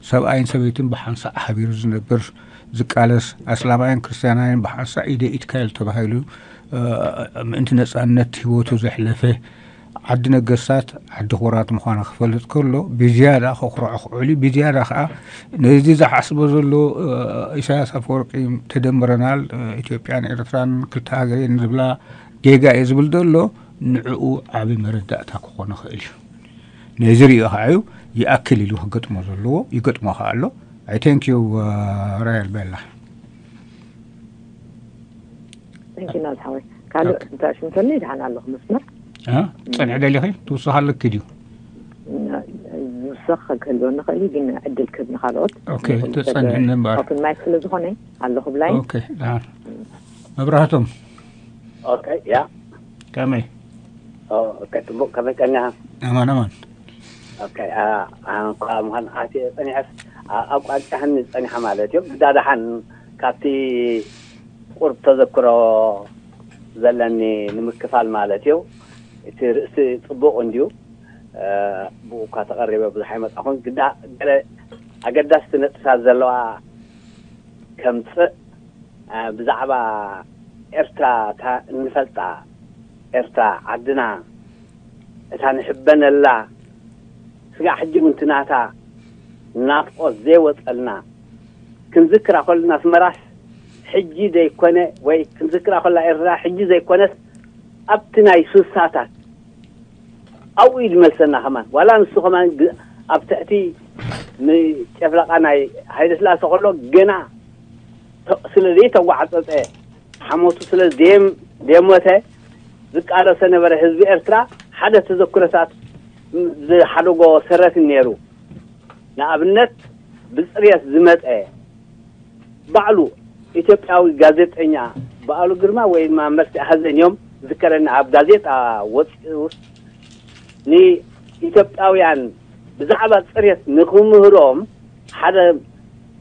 ሰብኣይን ሰበይትን ብሓንሳእ ሓቢሩ ዝነብር፣ ዝቃለስ፣ ኣስላማይን ክርስትያናይን ብሓንሳእ ኢደ ኢድካ ኢሉ ተባሂሉ፣ እ፣ ምእንቲ ነጻነት ህይወቱ ዘሕለፈ፣ ዓዲ ነገስታት ዓዲ ኩራት ምዃና ክፈልጥ ከሎ፣ ብዝያዳ ከኹርዖ ክውዕል እዩ። ብዝያዳ ከኣ ነዚ ዝሓስቦ ዘሎ፣ እ፣ ኢሳያስ ኣፈወርቂ ተደምረናል፣ እ፣ ኢትዮጵያን ኤርትራን ክልተ ሃገር እየን ዝብላ ጌጋ እየ ዝብል ዘሎ፣ ንዕኡ ዓቢ መረዳእታ ክኾን ይኽእል እዩ። ነዚ ሪኦ ከዓ እዩ ይኣክል ኢሉ ክገጥሞ ዘለዎ ይገጥሞ ከዓ ኣሎ። I thank you, uh, ራየል ቤላ። Thank you ናዝሓወይ። ካልእ እንታይ ሽምተኒ ድሓን ኣለኹ መስመር። ጸንዕ ደሊኺ ትውስኻ ኣለኪ ድዩ? ዝውሰኽ ክህልወኒ ኽእል እዩ፣ ግን ዕድል ክህብ ንኻልኦት። ኦኬ፣ ተጸንሕኒ እምበኣር። ኦፕን ማይክ ስለ ዝኾነ ኣለኹ ብላይ። ኦኬ፣ ደሓን። መብራህቶም ኦኬ፣ ያ ከመይ? ኦኬ፣ ጽቡቕ። ከመይ ቀኒኻ? ኣማን ኣማን። ኦኬ፣ አ- አ- እንኳ ምዃን ኣትየ ጸኒሐስ አ- ኣቋጫህኒ ጸኒሐ ማለት እዩ። ግዳ ደሓን ካብቲ ቁርብ ተዘክሮ ዘለኒ ንምክፋል ማለት እዩ። እቲ ርእሲ ጽቡቕ እንድዩ። እ፣ ብኡ እኳ ተቐሪበ ብዙሕ ኣይመጻኹን። ግዳ ገለ ኣገዳስቲ ነጥብታት ዘለዋ ከምጽእ፣ እ፣ ብዛዕባ ኤርትራ እታ እንፈልጣ ኤርትራ ዓድና፣ እታ ንሕበነላ፣ ስጋዕ ሕጂ እውን ትናታ ናፍቆት ዘይወጸልና ክንዝክራ ከለና፣ ኣስመራስ ሕጂ ዘይኮነ ወይ ክንዝክራ ከላ ኤርትራ ሕጂ ዘይኮነስ ኣብቲ ናይ ሱሳታት ኣብኡ እዩ ዝመልሰና። ከማን ዋላ ንሱ ከማን ግ- ኣብ ትሕቲ ንጨፍለቃ ናይ ሃይለ ስላሴ ከሎ ገና ተ- ስለ ዘይተጓዕጸጸ፣ ሓሞቱ ስለ ዘየም- ዘየሞተ ዝቃለሰ ነበረ። ህዝቢ ኤርትራ ሓደ ተዘክሮታት ዝሓደጎ ሰረት ነይሩ። ንኣብነት ብጽርየት ዝመጸ ባዕሉ ኢትዮጵያዊ ጋዜጠኛ በዓሉ ግርማ ወይ ድማ መልሲ ኣሃዘን እዮም ዝከረኒ ኣብ ጋዜጣ ወፂኡ ንኢትዮጵያውያን ብዛዕባ ጽሬት ንክምህሮም ሓደ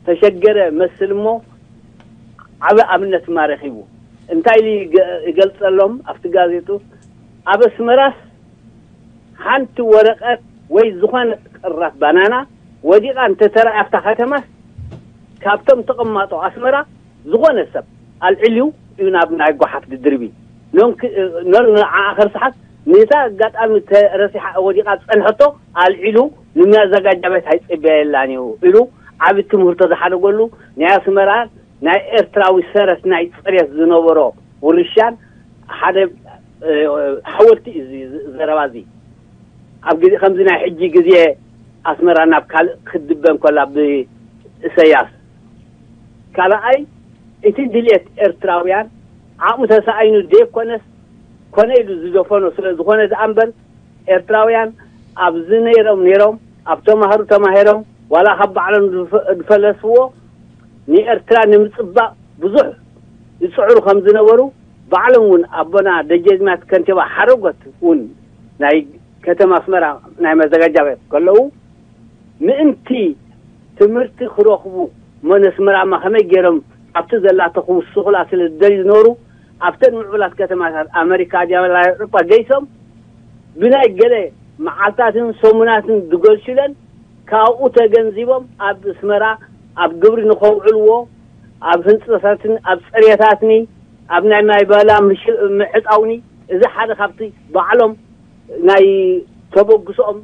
ተሸገረ መስል እሞ ዓበ ኣብነት ማረኺቡ እንታይ ኢሉ ይገልጸሎም ኣብቲ ጋዜጡ ኣብ ኣስመራስ ሓንቲ ወረቐት ወይ ዝኾነ ቅራፍ ባናና ወዲቓ እንተተረኣያ ኣብታ ከተማስ ካብቶም ተቐማጦ ኣስመራ ዝኾነ ሰብ ኣልዕልዩ እዩ ናብ ናይ ጓሓፍ ድድርቢ ኖን ንዓኣ ከርስሓት ነታ ኣጋጣሚ ተረሲሓ ወዲቓ ዝጸንሐቶ ኣልዒሉ ንመዘጋጃ ቤት ኣይጽበየላን እዩ ኢሉ ዓቢ ትምህርቶ ዝሓደገሉ ናይ ኣስመራ ናይ ኤርትራዊ ሰረት ናይ ጽሬት ዝነበሮ ውርሻን ሓደ ሓወልቲ እዩ እዚ ዘረባ እዚ ኣብ ግዜ ከምዚ ናይ ሕጂ ግዜ ኣስመራ ናብ ካልእ ክትድበ እንከላ ብእሰያስ ካልኣይ እቲ ድልየት ኤርትራውያን ዓቕሚ ተሳኢኑ ዘይኮነስ ኮነ ኢሉ ዝደፈኖ ስለ ዝኾነ ዝኣንበር ኤርትራውያን ኣብዚ ነይሮም ነይሮም ኣብ ተማሃሩ ተማሂሮም ዋላ ካብ ባዕሎም ዝፈለስዎ ንኤርትራ ንምጽባቕ ብዙሕ ይጽዕሩ ከም ዝነበሩ ባዕሎም እውን ኣቦና ደጀዝማት ከንቲባ ሓረጎት እውን ናይ ከተማ ኣስመራ ናይ መዘጋጃ ቤት ከለዉ ምእንቲ ትምህርቲ ክረኽቡ እሞ ነስመራማ ከመይ ገይሮም ኣብቲ ዘላቶ ክውስኹላ ስለ ዝደልዩ ዝነበሩ ኣብተን ምዕቡላት ከተማታት ኣመሪካ ድያ ወላ ኤውሮጳ ገይሶም ብናይ ገለ መዓልታትን ሰሙናትን ዝገልሹለን ካብኡ ተገንዚቦም ኣብ ኣስመራ ኣብ ግብሪ ንኸውዕልዎ ኣብ ህንፀታትን ኣብ ፅሬታትኒ ኣብ ናይ ማይ ባላ ምዕፃውኒ እዚ ሓደ ካብቲ ባዕሎም ናይ ተበግሶኦም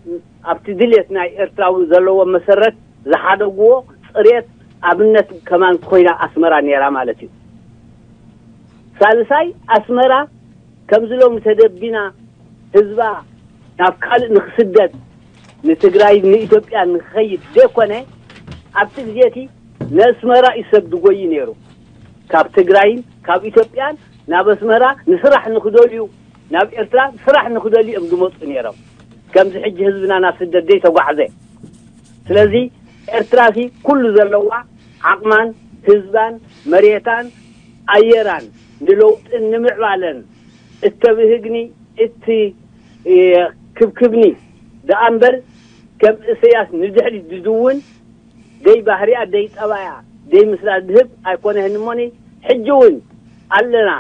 ኣብቲ ድሌት ናይ ኤርትራዊ ዘለዎ መሰረት ዝሓደግዎ ፅሬት ኣብነት ከማን ኮይና ኣስመራ ነይራ ማለት እዩ። ሳልሳይ ኣስመራ ከምዚ ሎሚ ተደቢና ህዝባ ናብ ካልእ ንክስደድ ንትግራይ ንኢትዮጵያ ንክኸይድ ዘይኮነ ኣብቲ ግዜ እቲ ነስመራ እዩ ሰብ ድጎይ ነይሩ። ካብ ትግራይን ካብ ኢትዮጵያን ናብ ኣስመራ ንስራሕ ንክደልዩ ናብ ኤርትራ ስራሕ ንክደልዩ እዮም ዝመፁ ነይሮም። ከምዚ ሕጂ ህዝብና ናብ ስደት ዘይተጓዕዘ። ስለዚ ኤርትራ ሲ ኩሉ ዘለዋ ዓቕማን ህዝባን መሬታን ኣየራን ንለውጥን ንምዕባለን እተብህግኒ እቲ ክብክብኒ ደኣ እምበር ከም እሰያስ ንድሕሪት ዝድውን ደይ ባህሪያ ደይ ጠባያ ደይ ምስላ ዝህብ ኣይኮነህን እሞኒ ሕጂ እውን ኣለና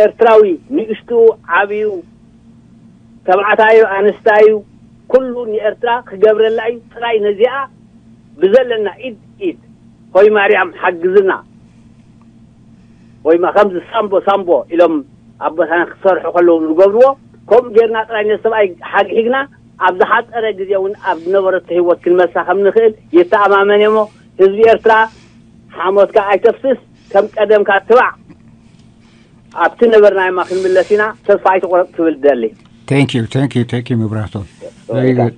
ኤርትራዊ ንእሽቱ ዓብዩ ተባዕታዩ ኣንስታዩ ኩሉ ንኤርትራ ክገብረላ እዩ ጥራይ ነዚኣ ብዘለና ኢድ ኢድ ሆይ ማርያም ሓግዝና ወይ ከምዚ ሳምቦ ሳምቦ ኢሎም ኣቦታና ክሰርሑ ከለዉ ዝገብርዎ ከምኡ ጌርና ጥራይ ነዚ ሰብኣይ ሓግሒግና ኣብ ዝሓፀረ ግዜ እውን ኣብ ዝነበረቶ ህይወት ክንመልሳ ከም ንኽእል ይተኣማመን እሞ ህዝቢ ኤርትራ ሓሞትካ ኣይተፍስስ ከም ቀደምካ ትባዕ ኣብቲ ነበርናዮማ ክንምለስ ኢና። ተስፋ ኣይትቑረጽ ክብል ደሊ። Thank you, thank you, thank you፣ ምብራህቶም። Very good።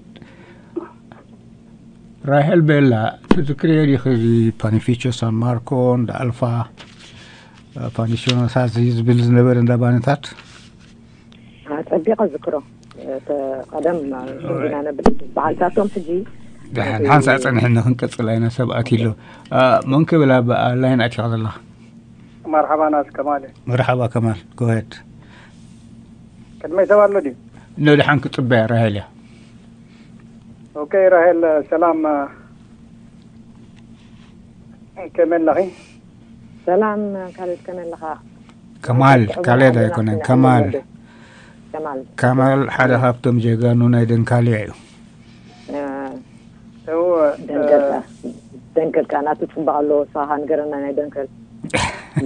ራሄል ቤላ፣ ትዝክርዮ ዲኺ እዚ ፓኒፊቾ ሳን ማርኮ፣ እንዳ ኣልፋ፣ ፓኒሲዮኖሳት ዝብል ዝነበረ እንዳ ባንታት? ጸቢቐ ዝክሮ። ቀደም ኢና ነብል በዓልታቶም ሕጂ ደሓን ሓንሳእ ጸኒሕና ክንቀጽል ኣይና። ሰባት ኢሎ። መን ክብል ኣብ ላይን ኣቲኻ ዘለኻ? መርሓባ ናስ ከማል። መርሓባ ከማል፣ ጎሄድ። ቅድመይ ሰብ ኣሎ ድዩ? ኖ፣ ደሓን ክጽበያ። ራሄል እያ። ኦኬ፣ ራሄል ሰላም። ከመይ ኣለኺ? ሰላም ካልድ፣ ከመይ ኣለኻ? ከማል፣ ካልድ ኣይኮነን፣ ከማል። ከማል ከማል ሓደ ካብቶም ጀጋኑ ናይ ደንካልያ እዩ። እወ። ደንከልካ ደንከልካ ናቱ ጽባቕ ኣለዎ። ንስኻ ንገረና ናይ ደንከል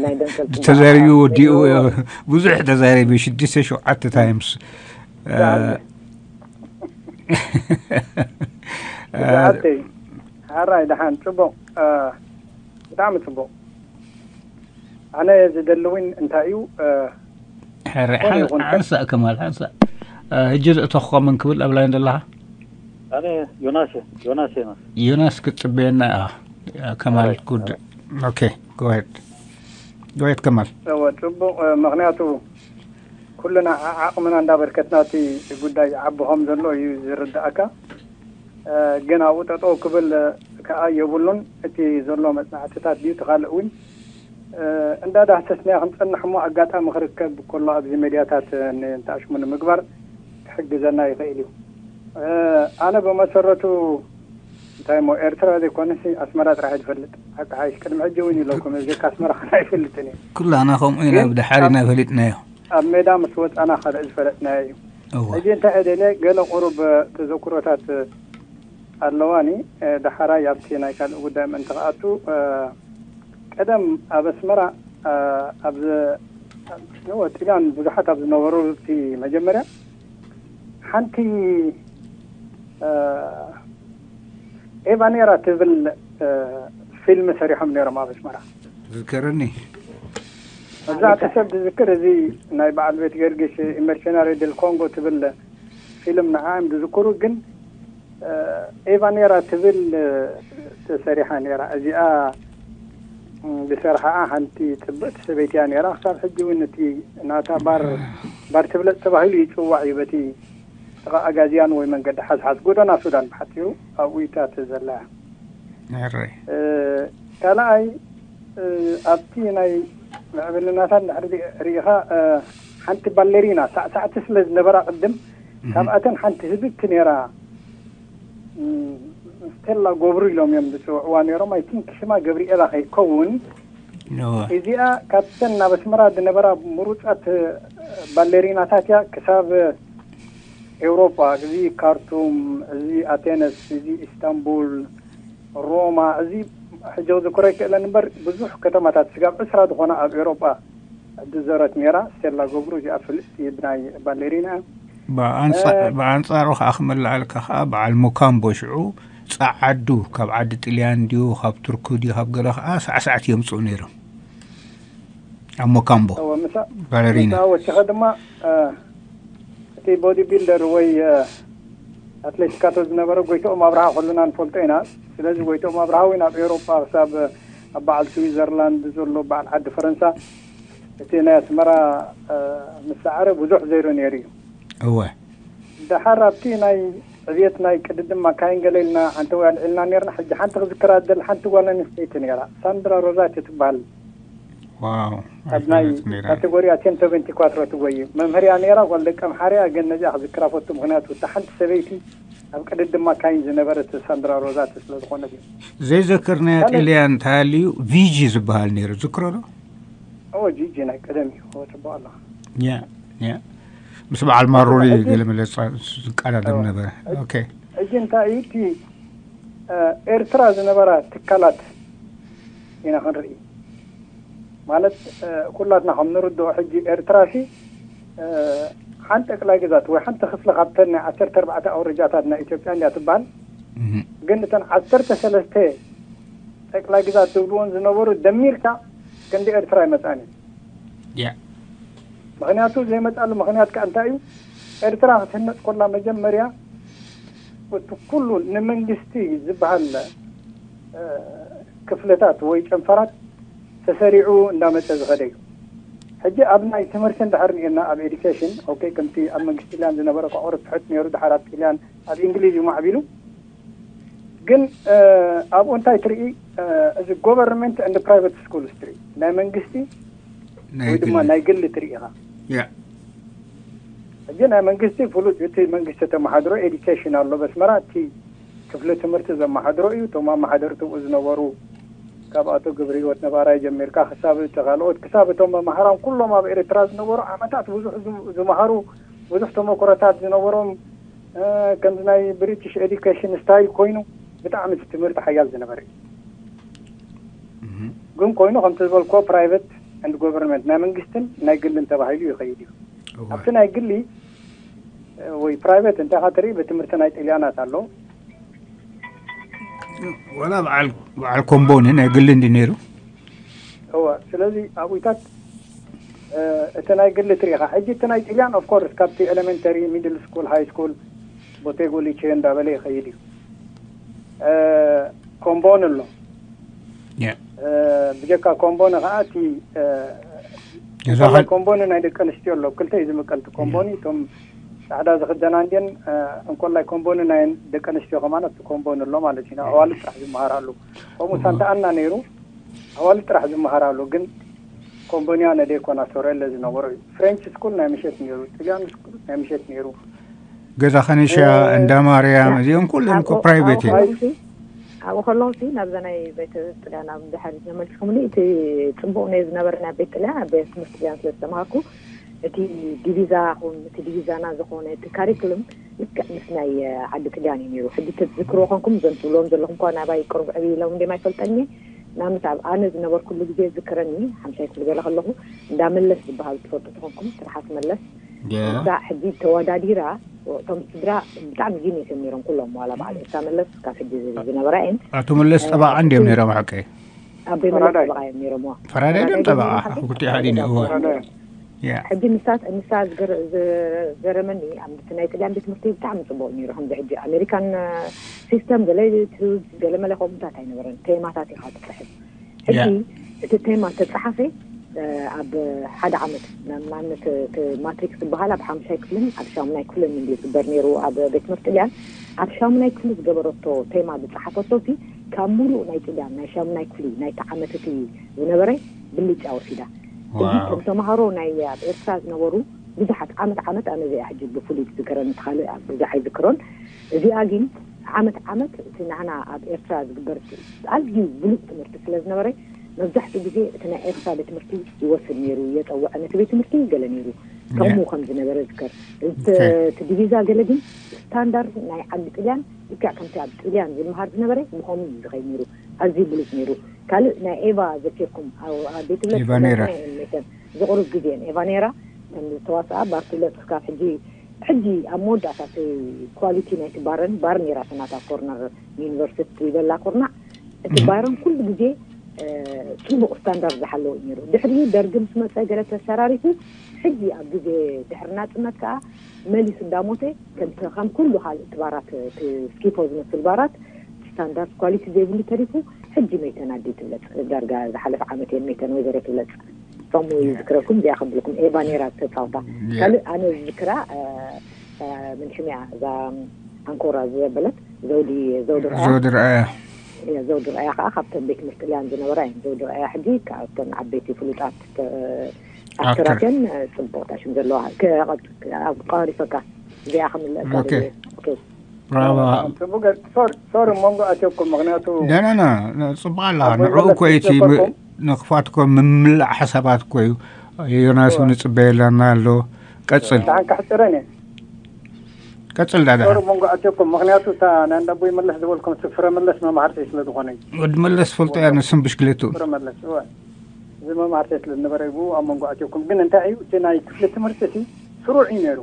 ናይ ደንከል ጽባቕ። ተዛሪቡ ወዲኡ። ብዙሕ ተዛሪቡ፣ ሽዱሽተ ሸውዓተ ታይምስ። ብዛዕባ ብዛዕባ ሓራይ ደሓን ጽቡቕ። ብጣዕሚ ጽቡቕ። ኣነ ዝደሊ እውን እንታይ እዩ? ሕረ ሓንሳእ ከማል ሓንሳእ። ሕጂ ዘእተኹ መን ክብል ኣብ ላይን ዘለኻ? ኣነ ዮናስ እየ፣ ዮናስ እየ። ዮናስ ክትጽበየና ኢኻ። ከማል ጉድ። ኦኬ፣ ጎሄድ ጎሄድ ከማል። እወ፣ ጽቡቕ። ምኽንያቱ ኩልና ዓቕምና እንዳበርከትና እቲ ጉዳይ ይዓቢ ከም ዘሎ እዩ ዝርዳእካ። ግን ኣብኡ ጠጠው ክብል ከዓ የብሉን። እቲ ዘሎ መጽናዕትታት ድዩ እቲ ካልእ እውን እንዳዳህሰስናዮ ክንጸንሕ እሞ ኣጋጣሚ ክርከብ ከሎ ኣብዚ ሜድያታት ንእንተኣሽሙ ንምግባር ክሕግዘና ይኽእል እዩ። ኣነ ብመሰረቱ እንታይ እሞ ኤርትራ ዘይኮነሲ ኣስመራ ጥራሕ ዝፈልጥ ሓቂ ሓይሽ ቅድሚ ሕጂ እውን ኢለኩም፣ ብጀካ ኣስመራ ከና ኣይፈልጥን እየ። ኩላና ከምኡ ኢና፣ ግን ብድሓር ኢና ፈሊጥናዮ። ኣብ ሜዳ ምስ ወጻና ካልእ ዝፈለጥናዮ እዩ። እወ። ሕጂ እንታይ እየ ደልየ፣ ገለ ቁሩብ ተዘክሮታት ኣለዋኒ። ዳሓራይ ኣብቲ ናይ ካልእ ጉዳይ ምእንቲ ክኣቱ፣ ቀደም ኣብ ኣስመራ፣ ኣብ ጢልያን ብዙሓት ኣብ ዝነበሩ እቲ መጀመርያ ሓንቲ ኤቫ ኔራ ትብል ፊልም ሰሪሖም ነይሮም ኣብ ኣስመራ። ዝከረኒ። መብዛሕትኡ ሰብ ዝዝክር እዚ ናይ በዓል ቤት ገርግሽ፣ ኢመርሸናሪ ደል ኮንጎ ትብል ፊልም ንዓ እዮም ዝዝክሩ። ግን ኤቫ ኔራ ትብል ተሰሪሓ ነይራ። እዚኣ ዝሰርሓኣ ሓንቲ ጽብቕቲ ሰበይቲ እያ ነይራ። ክሳብ ሕጂ እውን እቲ ናታ ባር ባር ትብለጽ ተባሂሉ ይጽዋዕ እዩ በቲ ጥቓ ኣጋዚያን ወይ መንገዲ ሓዝሓዝ ጎደና ሱዳን ብሓጺሩ ኣብኡ እዩ እታ ዘላ። ካልኣይ ኣብቲ ናይ ምዕብልናታት እንድሕር ሪኢኻ ሓንቲ ባሌሪና ሳዕሳዕቲ ስለ ዝነበራ ቅድም ካብኣተን ሓንቲ ህብብቲ ነይራ። ስቴላ ጎብሩ ኢሎም እዮም ዝፅውዕዋ ነይሮም። ኣይ ቲንክ ሽማ ገብርኤላ ከይከውን እዚኣ ካብተን ናብ ኣስመራ ዝነበራ ምሩፃት ባሌሪናታት እያ። ክሳብ ኤውሮጳ እዚ ካርቱም፣ እዚ ኣቴነስ፣ እዚ ኢስታንቡል፣ ሮማ፣ እዚ ሕጂ ክዝክሮ ኣይክእለን እምበር ብዙሕ ከተማታት ስጋብ ዕስራ ዝኾና ኣብ ኤውሮጳ ዝዘረት ነይራ። ስቴላ ገብሩ እዚኣ ፍልጥቲ ብናይ ባሌሪና። ብኣንጻሩ ከዓ ክመላዓልካ ከዓ በዓል ሞካምቦ ሽዑ ፃዓዱ ካብ ዓዲ ጥልያን ድዩ ካብ ቱርኩ ድዩ ካብ ገለ ከዓ ሳዕሳዕቲ የምፅኡ ነይሮም ኣብ ሞካምቦ ባለሪና። ወሲኸ ድማ እቲ ቦዲ ቢልደር ወይ ኣትሌቲካቶ ዝነበረ ጎይቶኦም ኣብርሃ ኩልና ንፈልጦ ኢና። ስለዚ ጎይቶኦም ኣብርሃ እውን ኣብ ኤውሮጳ ክሳብ ኣብ በዓል ስዊዘርላንድ ዘሎ በዓል ዓዲ ፈረንሳ እቲ ናይ ኣስመራ ምስ ሰዓረ ብዙሕ ዘይሩ ነይሩ እዩ። እወ ደሓር ኣብቲ ናይ ዕብየት ናይ ቅድድም ማካይን ገለ ኢልና ሓንቲ ወይ ኣልዒልና ነርና። ሕጂ ሓንቲ ክዝክራ ዝደሊ ሓንቲ ጓል ኣንስተይቲ ነይራ፣ ሳንድራ ሮዛቲ ትበሃል። ዋው ኣብ ናይ ካቴጎሪያ ቴን ሰቨንቲ ኳትሮ ትጎይ መምህርያ ነይራ። ጓል ደቂ ኣምሓርያ ግን ነዚኣ ክዝክራ ፈቱ። ምክንያቱ እታ ሓንቲ ሰበይቲ ኣብ ቅድድም ማካይን ዝነበረት ሳንድራ ሮዛቲ ስለ ዝኾነት እዩ። ዘይዘከርናያ ጥልያን እንተሃልዩ ቪጂ ዝበሃል ነይሩ ዝክሮ ዶ? ኦ ጂጂ ናይ ቀደም እዩ። ኦ ጽቡቅ ኣሎ። ያ ያ ምስ በዓል ማሮሪ ገለ መለ ዝቃዳደም ነበረ። ኦኬ ሕጂ እንታይ እዩ እቲ ኤርትራ ዝነበራ ትካላት ኢና ክንርኢ። ማለት ኩላትና ከም ንርድኦ ሕጂ ኤርትራ ሲ ሓንቲ ጠቅላይ ግዛት ወይ ሓንቲ ክፍሊ ካብተን ናይ ዓሰርተ ኣርባዕተ ኣውረጃታት ናይ ኢትዮጵያ እንድያ ትበሃል። ግን እተን ዓሰርተ ሰለስተ ጠቅላይ ግዛት ዝብልዎን ዝነበሩ ደሚርካ ክንዲ ኤርትራ ይመጻን እዩ። ያ ምኽንያቱ ዘይመጻሉ ምኽንያት ከኣ እንታይ እዩ? ኤርትራ ክትህነጽ ኮላ መጀመርያ እቲ ኩሉ ንመንግስቲ ዝበሃል ክፍለታት ወይ ጨንፈራት ተሰሪዑ እንዳመጸ ዝኸደ እዩ። ሕጂ ኣብ ናይ ትምህርቲ እንድሕር ርኢና ኣብ ኤዱኬሽን ኦኬ ከምቲ ኣብ መንግስቲ ጥልያን ዝነበረ ቋቑሪ ትሕት ነይሩ፣ ድሓር ኣብ ጥልያን ኣብ እንግሊዝ እዩ ማዕቢሉ። ግን ኣብኡ እንታይ ትርኢ? እዚ government and private schools ትርኢ፣ ናይ መንግስቲ ወይ ድማ ናይ ግሊ ትርኢ ኢኻ። ሕጂ ናይ መንግስቲ ፍሉጥ እቲ መንግስቲ ተመሓድሮ ኤዱኬሽን ኣሎ በስመራ፣ እቲ ክፍሊ ትምህርቲ ዘመሓድሮ እዩ። እቶም ኣመሓደርቲ ብኡ ዝነበሩ ካብ ኣቶ ግብሪ ህይወት ነባራይ ጀሚርካ ክሳብ እቲ ካልኦት ክሳብ እቶም መማህራን ኩሎም ኣብ ኤርትራ ዝነበሩ ዓመታት ብዙሕ ዝመሃሩ ብዙሕ ተመክሮታት ዝነበሮም ከምዚ ናይ ብሪቲሽ ኤዱኬሽን ስታይል ኮይኑ ብጣዕሚ እቲ ትምህርቲ ሓያል ዝነበረ እዩ። ግን ኮይኑ ከምቲ ዝበልኮ ፕራይቨት and government ናይ መንግስትን ናይ ግልን ተባሂሉ ይኸይድ እዩ። ኣብቲ ናይ ግሊ ወይ ፕራይቨት እንታይ ካ ትርኢ ብትምህርቲ ናይ ጥልያናት ኣሎ። ወላ በዓል ኮምቦኒ ናይ ግሊ እንዲ ነይሩ። እወ ስለዚ ኣብኡታት እቲ ናይ ግሊ ትሪኢኻ ሕጂ እቲ ናይ ጥልያን of course ካብቲ elementary middle school high school ቦቴጎ ሊቼ እንዳበለ ይኸይድ እዩ። ኮምቦኒ ኣሎ። ብጀካ ኮምቦኒ ከዓ እቲ ኮምቦኒ ናይ ደቂ ኣንስትዮ ኣሎ። ክልተ እዩ ዝምቀል እቲ ኮምቦኒ። እቶም ፃዕዳ ዝኽደና እንድን እንኮላይ ኮምቦኒ ናይ ደቂ ኣንስትዮ ከማን ኣብቲ ኮምቦኒ ኣሎ ማለት እዩ። ኣዋልድ ጥራሕ ዝመሃር ኣሉ። ከምኡ ሳንታ ኣና ነይሩ ኣዋልድ ጥራሕ ዝመሃር ኣሉ። ግን ኮምቦኒያ ነደይ ኮና ሶረለ ዝነበሮ እዩ። ፍሬንች ስኩል ናይ ምሸት ነይሩ። ጥልያን ስኩል ናይ ምሸት ነይሩ። ገዛ ከኒሻ እንዳ ማርያም እዚኦም ኩሎም እኮ ፕራይቬት እዮም። ኣብኡ ከለኹ ሲ ናብዛ ናይ ቤት ጥልያን ኣብ ድሓር ነመልስኩምኒ እቲ ፅቡቅ ናይ ዝነበረ ናይ ቤት ጥልያን ኣብ ቤት ትምህርቲ ጥልያን ስለ ዝተምሃርኩ እቲ ዲቪዛ ኹን እቲ ዲቪዛና ዝኾነ እቲ ካሪክሉም ልክዕ ምስ ናይ ዓዲ ጥልያን እዩ ነይሩ። ሕጂ ትዝክርዎ ኮንኩም ዘም ትብልዎም ዘለኹም እኳ ናባይ ቅርብ ዕብይ ኢሎም እንዲም ኣይፈልጠኒ። ናምስ ኣብ ኣነ ዝነበርኩሉ ግዜ ዝክረኒ ሓምሻይ ክፍሊ ገለ ከለኹ እንዳ መለስ ዝበሃል ትፈልጡ ተኾንኩም ስርሓት መለስ እዛ ሕጂ ተወዳዲራ እቶም ስድራ ብጣዕሚ ጂኒስ እዮም ነይሮም ኩሎም ዋላ በዓል እታ መለስ ካብ ሕጂ ዝነበራ እየን። ኣቶ መለስ ጠባቃ እንዲዮም ነይሮም ሓቀ ኣቦይ መለስ ጠበቃ እዮም ነይሮም። ፈራዳይ ድም ጠበቃ ክልቲኡ ሓዲ ነይሩ። ሕጂ ንሳ ንሳ ዝገረመኒ ኣብቲ ናይ ጥልያን ቤት ትምህርቲ ብጣዕሚ ፅቡቅ ነይሩ። ከምዚ ሕጂ ኣሜሪካን ሲስተም ገለ ትዝ ገለ መለ ከምኡታት ኣይነበረን። ቴማታት ኢኻ ትፅሕፍ። ሕጂ እቲ ቴማ ተፀሓፈ ኣብ ሓደ ዓመት ንኣብነት ማትሪክስ ዝበሃል ኣብ ሓምሻይ ክፍልን ኣብ ሻሙናይ ክፍልን እንዲ ዝግበር ነይሩ ኣብ ቤት ትምህርቲ ጥልያን። ኣብ ሻሙናይ ክፍሊ ዝገበረቶ ቴማ ዝፀሓፈቶ ሲ ካብ ሙሉእ ናይ ጥልያን ናይ ሻሙናይ ክፍሊ ናይቲ ዓመት እቲ ዝነበረ ብልጫ ወሲዳ። ሕጂ እቶም ተምሃሮ ናይ ኣብ ኤርትራ ዝነበሩ ብዙሓት ዓመት ዓመት ኣነ እዚኣ ሕጂ ብፍሉይ ትዝከረኒ እቲ ካልእ ኣብ ብዙሕ ኣይዝክሮን። እዚኣ ግን ዓመት ዓመት እቲ ናህና ኣብ ኤርትራ ዝግበር ኣዝዩ ብሉፅ ትምህርቲ ስለ ዝነበረ መብዛሕትኡ ግዜ እቲ ናይ ኤርትራ ቤት ትምህርቲ ይወስድ ነይሩ የፀውዐ ነቲ ቤት ትምህርቲ ገለ ነይሩ ከምኡ ከም ዝነበረ ዝከር እቲ ዲቪዛ ገለ ግን ስታንዳርድ ናይ ዓዲ ጥልያን ልክዕ ከምቲ ኣብ ጥልያን ዝመሃር ዝነበረ ብኸምኡ እዩ ዝኸይ ነይሩ። ኣዝዩ ብሉፅ ነይሩ። ካልእ ናይ ኤቫ ዘኪርኩም ቤት ትምህርቲ ሜተን ዝቕሩብ ግዜን ኤቫ ነይራ ተዋስኣ ባር ትብለጥ ክሳብ ሕጂ ሕጂ ኣብ መወዳእታ እቲ ኳሊቲ ናይቲ ባረን ባር ነይራ ተናታ ኮርነር ዩኒቨርሲቲ ይበላ ኩርናዕ እቲ ባረን ኩሉ ግዜ ፅቡቅ ስታንዳርድ ዝሓለወ ነይሩ። ድሕሪ ደርጊ ምስ መፀ ገለ ተሰራሪፉ ሕጂ ኣብ ግዜ ድሕሪ ናፅነት ከዓ መሊሱ እንዳሞተ ከምቲ ከም ኩሉ ካልእ ትባራት እቲ ስኪፎ ዝመስል ባራት ስታንዳርድ ኳሊቲ ዘይብሉ ተሪፉ ሕጂ መይተን ኣዲ ትብለፅ ዳርጋ ዝሓለፈ ዓመት እየን መይተን ወይዘሮ ትብለፅ ከምኡ እዩ ዝክረኩም እዚኣ ከብልኩም ኤባ ነይራ ተፃውታ ካልእ ኣነ ዝክራ ምን ሽሚያ እዛ ኣንኮራ ዘበለት ዘውዲ ዘውዲ ርኣያ ዘውዲ ርኣያ ዘውዲ ርኣያ ከዓ ካብተን ቤት ትምህርቲ ጥልያን ዝነበራ እየን ዘውዲ ርኣያ ሕጂ ካብተን ዓበይቲ ፍሉጣት ኣክተራት እየን ፅቡቅ ታሽም ዘለዋ ቀሪፈካ እዚኣ ከምልእካ ብራባ ሶሪ ሶሪ መንጎ ኣትየኩም ምክንያቱ ደናና ጽቡቅ ኣለኻ ንዕኡ እኮ እቲ ንክፋትኮ ምምላእ ሓሳባት እኮ እዩ ዮናስ እውን ይጽበየላና ኣሎ ቀጽል ደሓን ከሕጽረን እየ ቀጽል ዳዳ ሶሪ መንጎ ኣትየኩም ምክንያቱ እታ ናይ እንዳቦይ መለስ ዝበልኩም እቲ ፍረ መለስ መማህርተይ ስለ ዝኾነ እዩ ወዲ መለስ ፈልጦ እያ ንስም ብሽክለቱ ፍረ መለስ እወ እዚ መማህርተይ ስለ ዝነበረ እዩ ብኡ ኣብ መንጎ ኣትየኩም ግን እንታይ እዩ እቲ ናይ ክፍሊ ትምህርቲ እቲ ስሩዕ እዩ ነይሩ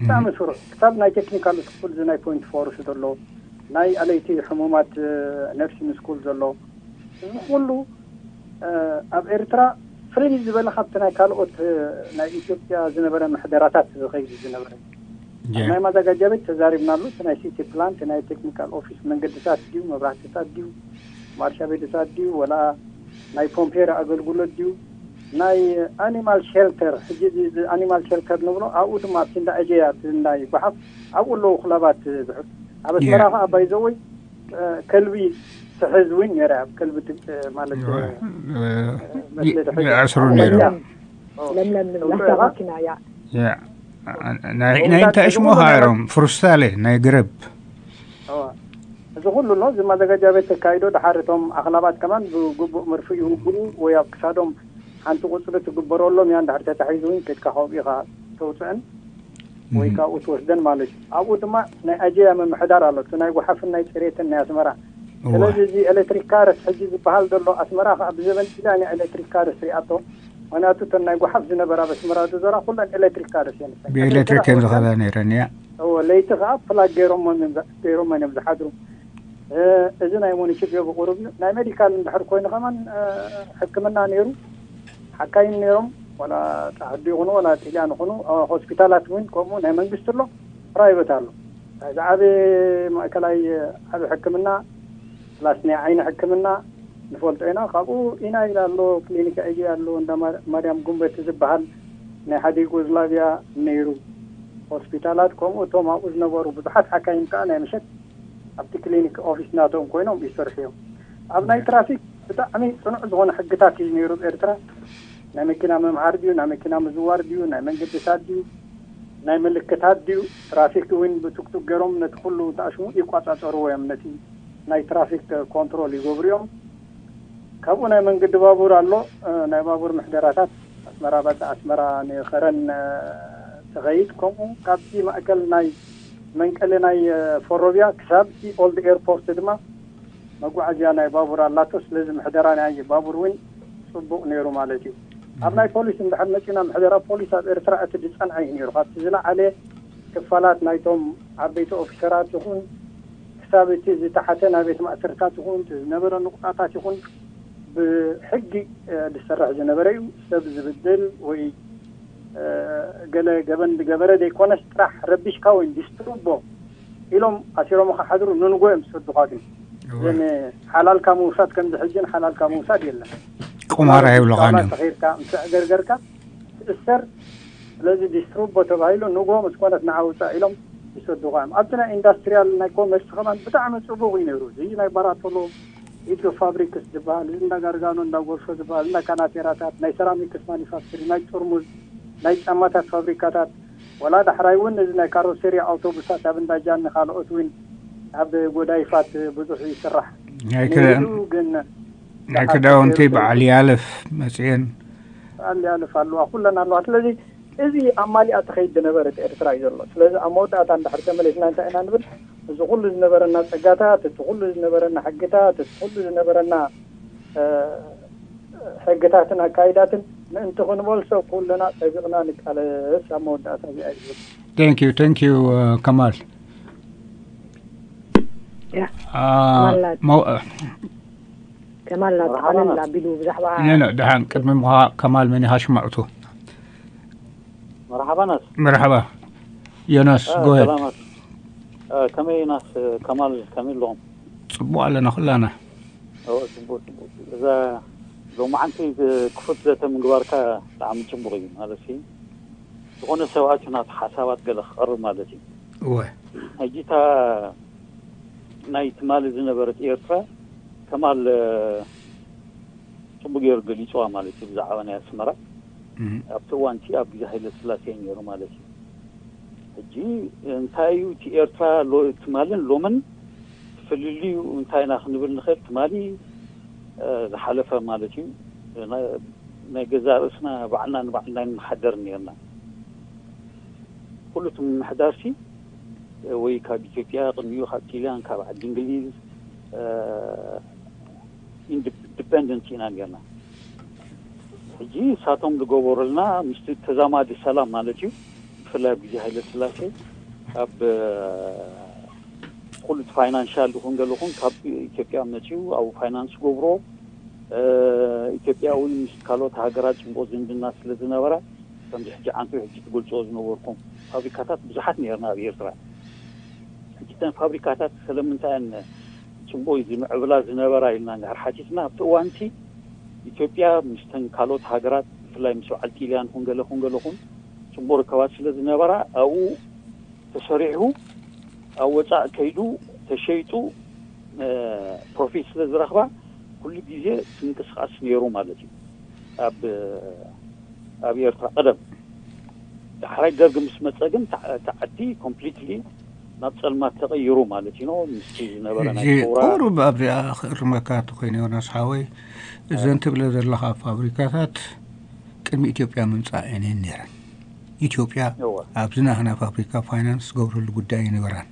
ብጣዕሚ ስሩዕ ክሳብ ናይ ቴክኒካል ስኩል እዚ ናይ ፖይንት ፎርስ ዘሎ ናይ ኣለይቲ ሕሙማት ነርሲን ስኩል ዘሎ እዚ ኩሉ ኣብ ኤርትራ ፍልይ ዝበለ ካብቲ ናይ ካልኦት ናይ ኢትዮጵያ ዝነበረ ምሕደራታት ዝኸይድ ዝነበረ። ናይ ማዘጋጃ ቤት ተዛሪብናሉ። እቲ ናይ ሲቲ ፕላን፣ እቲ ናይ ቴክኒካል ኦፊስ፣ መንገድታት ድዩ፣ መብራህትታት ድዩ፣ ማርሻ ቤድታት ድዩ፣ ወላ ናይ ፖምፔር ኣገልግሎት ድዩ፣ ናይ ኣኒማል ሸልተር፣ ሕጂ እዚ ኣኒማል ሸልተር ንብሎ ኣብኡ ድማ ኣብቲ እንዳ ኣጀያ፣ እቲ ናይ ጓሓፍ ኣብኡ ኣለዉ ክለባት ዝሕዝ። ኣብ ኣስመራ ከዓ ባይዘወይ ከልቢ ትሕዝ እውን ነይራ። ኣብ ከልቢ ማለት ይዕስሩ ነይሮም። ለምለም ላታ ማኪና እያ። ናይ እንታይ ሽሞ ሃይሮም ፍሩስታሌ ናይ ግረብ እዚ ኩሉ ሎ እዚ ማዘጋጃ ቤት ተካይዶ ድሓር እቶም ኣኽላባት ከማን ብግቡእ መርፍእ ይውግኡ ወይ ኣብ ክሳዶም ሓንቲ ቁፅሪ ትግበረሎም እያ። እንድሕር ተታሒዙ እውን ከድካ ካብኡ ኢኻ ተውፅዕን ወይ ካብኡ ትወስደን ማለት እዩ። ኣብኡ ድማ ናይ ኣጀያ ምምሕዳር ኣሎ፣ እቲ ናይ ጓሓፍን ናይ ፅሬትን ናይ ኣስመራ። ስለዚ እዚ ኤሌክትሪክ ካርስ ሕጂ ዝበሃል ዘሎ ኣስመራ ከዓ ብዘበን ዲላ ናይ ኤሌክትሪክ ካርስ ሪኣቶ። ምክንያቱ እተን ናይ ጓሓፍ ዝነበራ ኣብ ኣስመራ ዝዞራ ኩለን ኤሌክትሪክ ካርስ እየን። ብኤሌክትሪክ እየን ዝኸዳ ነይረን እያ። ለይቲ ከዓ ፕላግ ገይሮም ገይሮም እዮም ዝሓድሩ። እዚ ናይ ሞኒሲፒዮ ብቁሩብ እዩ። ናይ ሜዲካል እንድሕር ኮይኑ ከማን ሕክምና ነይሩ፣ ሓካይም ነይሮም፣ ዋላ ፃህዲ ይኹኑ ዋላ ጥልያን ይኹኑ ሆስፒታላት እውን ከምኡ ናይ መንግስቲ ኣሎ፣ ፕራይቨት ኣሎ። እዚ ዓበ ማእከላይ ዓበ ሕክምና ፕላስ ናይ ዓይኒ ሕክምና ንፈልጦ ኢና። ካብኡ ኢና ኢላ ኣሎ፣ ክሊኒክ ኣየ ኣሎ፣ እንዳ ማርያም ጉንበት ዝበሃል ናይ ሓደ ዩጎዝላቪያ ነይሩ። ሆስፒታላት ከምኡ እቶም ኣብኡ ዝነበሩ ብዙሓት ሓካይም ከዓ ናይ ምሸት ኣብቲ ክሊኒክ ኦፊስ ናቶም ኮይኖም ይሰርሑ እዮም። ኣብ ናይ ትራፊክ ብጣዕሚ ፅኑዕ ዝኾነ ሕግታት እዩ ነይሩ ኣብ ኤርትራ። ናይ መኪና ምምሃር ድዩ፣ ናይ መኪና ምዝዋር ድዩ፣ ናይ መንገድታት ድዩ፣ ናይ ምልክታት ድዩ፣ ትራፊክ እውን ብቱክቱክ ገይሮም ነቲ ኩሉ ተኣሽሙ ይቋፃፀርዎ እዮም። ነቲ ናይ ትራፊክ ኮንትሮል ይገብሩ እዮም። ካብኡ ናይ መንገዲ ባቡር ኣሎ። ናይ ባቡር ምሕደራታት ኣስመራ ባጽዕ ኣስመራ ንኸረን ትኸይድ። ከምኡ ካብቲ ማእከል ናይ መንቀሊ ናይ ፎሮቢያ ክሳብ ኦልድ ኤርፖርት ድማ መጓዓዝያ ናይ ባቡር ኣላቶ። ስለዚ ምሕደራ ናይ ባቡር እውን ፅቡቕ ነይሩ ማለት እዩ። ኣብ ናይ ፖሊስ እንድሕር መፂና ምሕደራ ፖሊስ ኣብ ኤርትራ እቲ ዝፀንዐ እዩ ነይሩ። ካብቲ ዝለዓለ ክፋላት ናይቶም ዓበይቲ ኦፊሰራት ይኹን ክሳብ እቲ ዝተሓተ ናይ ቤት ማእሰርታት ይኹን እቲ ዝነበረ ንቁጣታት ይኹን ብሕጊ ዝሰርሕ ዝነበረ እዩ። ሰብ ዝብድል ወይ ገለ ገበን ዝገበረ ዘይኮነስ ጥራሕ ረቢሽካ ወይ ዲስትሩቦ ኢሎም ኣሲሮም ክሓድሩ ንንጎ እዮም ዝሰዱኻ። ግን እዘን ሓላልካ ምውሳድ ከምዚ ሕጅን ሓላልካ ምውሳድ የለን። ቁማር ኣይብሉኻን እዮም። ተኸይድካ ምስ ኣዕገርገርካ ትእሰር። ስለዚ ዲስትሩቦ ተባሂሉ ንጎ ምስ ኮነት ንዓ ውፃእ ኢሎም ይሰዱኻ እዮም። ኣብቲ ናይ ኢንዳስትሪያል ናይ ኮመርስ ከማን ብጣዕሚ ፅቡቕ እዩ ነይሩ። እዚ ናይ ባራቶሎ ኢትዮ ፋብሪክስ ዝበሃል፣ እዚ እንዳ ጋርጋኖ እንዳ ጎርሾ ዝበሃል፣ እንዳ ካናቴራታት፣ ናይ ሰራሚክስ ማኒፋክቸሪ፣ ናይ ጥርሙዝ፣ ናይ ጫማታት ፋብሪካታት፣ ወላ ዳሕራይ እውን እዚ ናይ ካሮሴሪ ኣውቶቡሳት ኣብ እንዳ ጃኒ ካልኦት እውን ኣብ ጎዳይፋት ብዙሕ ይስራሕ ነይሩ። ግን ናይ ክዳውንቲ በዓል ያለፍ መፅኤን በዓል ያለፍ ኣለዋ፣ ኩለን ኣለዋ። ስለዚ እዚ ኣማሊኣ ትኸይድ ዝነበረት ኤርትራ እዩ ዘሎ። ስለዚ ኣብ መወዳእታ እንድሕር ተመሊስና እንታይ ኢና ንብል? እዚ ኩሉ ዝነበረና ጸጋታት፣ እቲ ኩሉ ዝነበረና ሕግታት፣ እቲ ኩሉ ዝነበረና ሕግታትን ኣካይዳትን ምእንቲ ክንመልሶ ኩልና ጠቢቕና ንቃለስ ኣብ መወዳእታ እዚኣ እዩ። Thank you, thank you, ከማል። ከማል ኣጠቓልል ኣቢሉ ብዛዕባ ደሓን ቅድሚ ከማል መኒኻ ሽማዕቱ መርሓባ ናስ መርሓባ ዮናስ ጎሄድ ሰላማት ከመይ ናስ ከማል ከመይ ኣለኹም? ፅቡቅ ኣለና ኩላና። እዛ ሎማዓንቲ ክፉት ዘተ ምግባርካ ብጣዕሚ ፅቡቅ እዩ ማለት እዩ። ዝኾነ ሰብ ኣትዩ ናቱ ሓሳባት ገለ ክቐርብ ማለት እዩ። እወ ሕጂ እታ ናይ ትማሊ ዝነበረት ኤርትራ ከማል ፅቡቅ ገይሩ ገሊፅዋ ማለት እዩ ብዛዕባ ናይ ኣስመራ ኣብቲ እዋንቲ ኣብ ግዜ ሃይለ ስላሴ ነይሩ ማለት እዩ። ሕጂ እንታይ እዩ እቲ ኤርትራ ትማልን ሎምን ፍልልዩ እንታይ ኢና ክንብል ንኽእል? ትማሊ ዝሓለፈ ማለት እዩ ናይ ገዛእ ርእስና ባዕልና ንባዕልና ንሓደር ነርና። ኩሉ እቲ ምምሕዳርሲ ወይ ካብ ኢትዮጵያ ቅድሚኡ ካብ ኪልያን ካብ ዓዲ እንግሊዝ ዲፐንደንት ኢና ነርና። ሕጂ እሳቶም ዝገበሩልና ምስቲ ተዛማዲ ሰላም ማለት እዩ። ብፍላይ ኣብ ግዜ ሃይለ ስላሴ ኣብ ኩሉ ፋይናንሻል ይኹን ገለኹን ካብ ኢትዮጵያ መፅኡ ኣብ ፋይናንስ ገብሮ ኢትዮጵያ እውን ምስ ካልኦት ሃገራት ፅቡቕ ዝምድና ስለ ዝነበራ፣ ከምዚ ሕጂ ዓንቶ ሕጂ ትገልፅኦ ዝነበርኩም ፋብሪካታት ብዙሓት ነርና ኣብ ኤርትራ። ሕጂ እተን ፋብሪካታት ስለምንታይ እየን ፅቡቕ ዝምዕብላ ዝነበራ ኢልና እንድሕር ሓቲትና፣ ኣብቲ እዋንቲ ኢትዮጵያ ምስተን ካልኦት ሃገራት፣ ብፍላይ ምስ በዓል ጢልያን ኩን ገለ ኩን ገለ ኩን ፅቡቕ ርከባት ስለ ዝነበራ፣ ኣብኡ ተሰሪሑ ኣብ ወፃእ ከይዱ ተሸይጡ ፕሮፊት ስለ ዝረኽባ፣ ኩሉ ግዜ ምንቅስቃስ ነይሩ ማለት እዩ። ኣብ ኣብ ኤርትራ ቀደም፣ ዳሕራይ ደርግ ምስ መፀ ግን ተዓዲ ኮምፕሊትሊ ናብ ፀልማት ተቐይሩ ማለት እዩ። ምስቲ ዝነበረ ናይ ሰውራ ቁሩብ ኣብዚኣ ክእርመካ ተኮይነ ዮናስ ሓወይ፣ እዘን ትብለ ዘለኻ ፋብሪካታት ቅድሚ ኢትዮጵያ ምምፃእ እየን ነይረን። ኢትዮጵያ ኣብዚ ናህና ፋብሪካ ፋይናንስ ዝገብረሉ ጉዳይ ኣይነበራን።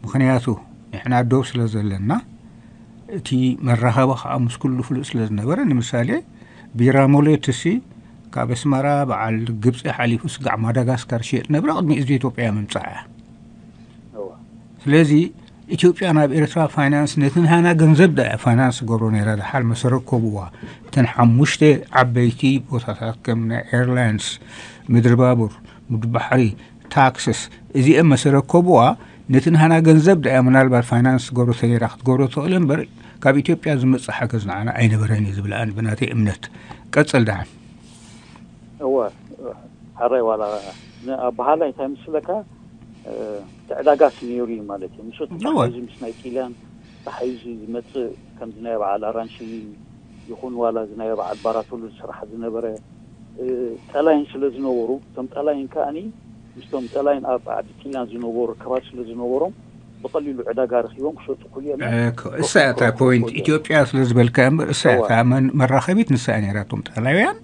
ምክንያቱ ንሕና ዶብ ስለ ዘለና፣ እቲ መራኸቢ ከዓ ምስ ኩሉ ፍሉጥ ስለ ዝነበረ፣ ንምሳሌ ቢራ ሞሌትሲ ካብ ኣስመራ በዓል ግብፂ ሓሊፉ ስጋዕ ማዳጋስካር ሽየጥ ነብረ ቅድሚ እዚ ኢትዮጵያ ምምፃእ እያ። ስለዚ ኢትዮጵያ ናብ ኤርትራ ፋይናንስ ነቲ ንሃና ገንዘብ ዳ ፋይናንስ ገብሮ ነይራ። ደሓር መሰረት ከብዋ እተን ሓሙሽተ ዓበይቲ ቦታታት ከም ናይ ኤርላይንስ፣ ምድሪ ባቡር፣ ምድሪ ባሕሪ፣ ታክስስ፣ እዚኦም መሰረት ከብዋ ነቲ ንሃና ገንዘብ ዳ ምናልባት ፋይናንስ ገብሮ ተነይራ ክትገብሮ ትኽእል እምበር፣ ካብ ኢትዮጵያ ዝመፅእ ሓገዝ ንዓና ኣይነበረን እዩ ዝብል ኣን ብናተይ እምነት። ቀፅል ደሓን። እወ፣ ሓራይ ዋላ ኣበሃላይ እንታይ ምስለካ፣ እቲ ዕዳጋስ ነይሩ እዩ ማለት እዩ። ምስ ተታሒዙ ምስ ናይ ጢልያን ተታሒዙ ዝመፅእ ከምዚ ናይ በዓል ኣራንሺ ይኹን ዋላ እዚ ናይ በዓል ባራቶሉ ዝስራሕ ዝነበረ ጠላይን ስለ ዝነበሩ፣ እቶም ጠላይን ከኣኒ ምስቶም ጠላይን ኣብ ዓዲ ጢልያን ዝነበሩ ርክባት ስለ ዝነበሮም ብቐሊሉ ዕዳጋ ረኺቦም ክሸጡ ክልኦም እዮም። እሳ እታ ፖይንት ኢትዮጵያ ስለ ዝበልካ እምበር እሳ እታ መራኸቢት ንሳ ነይራ። እቶም ጣላውያን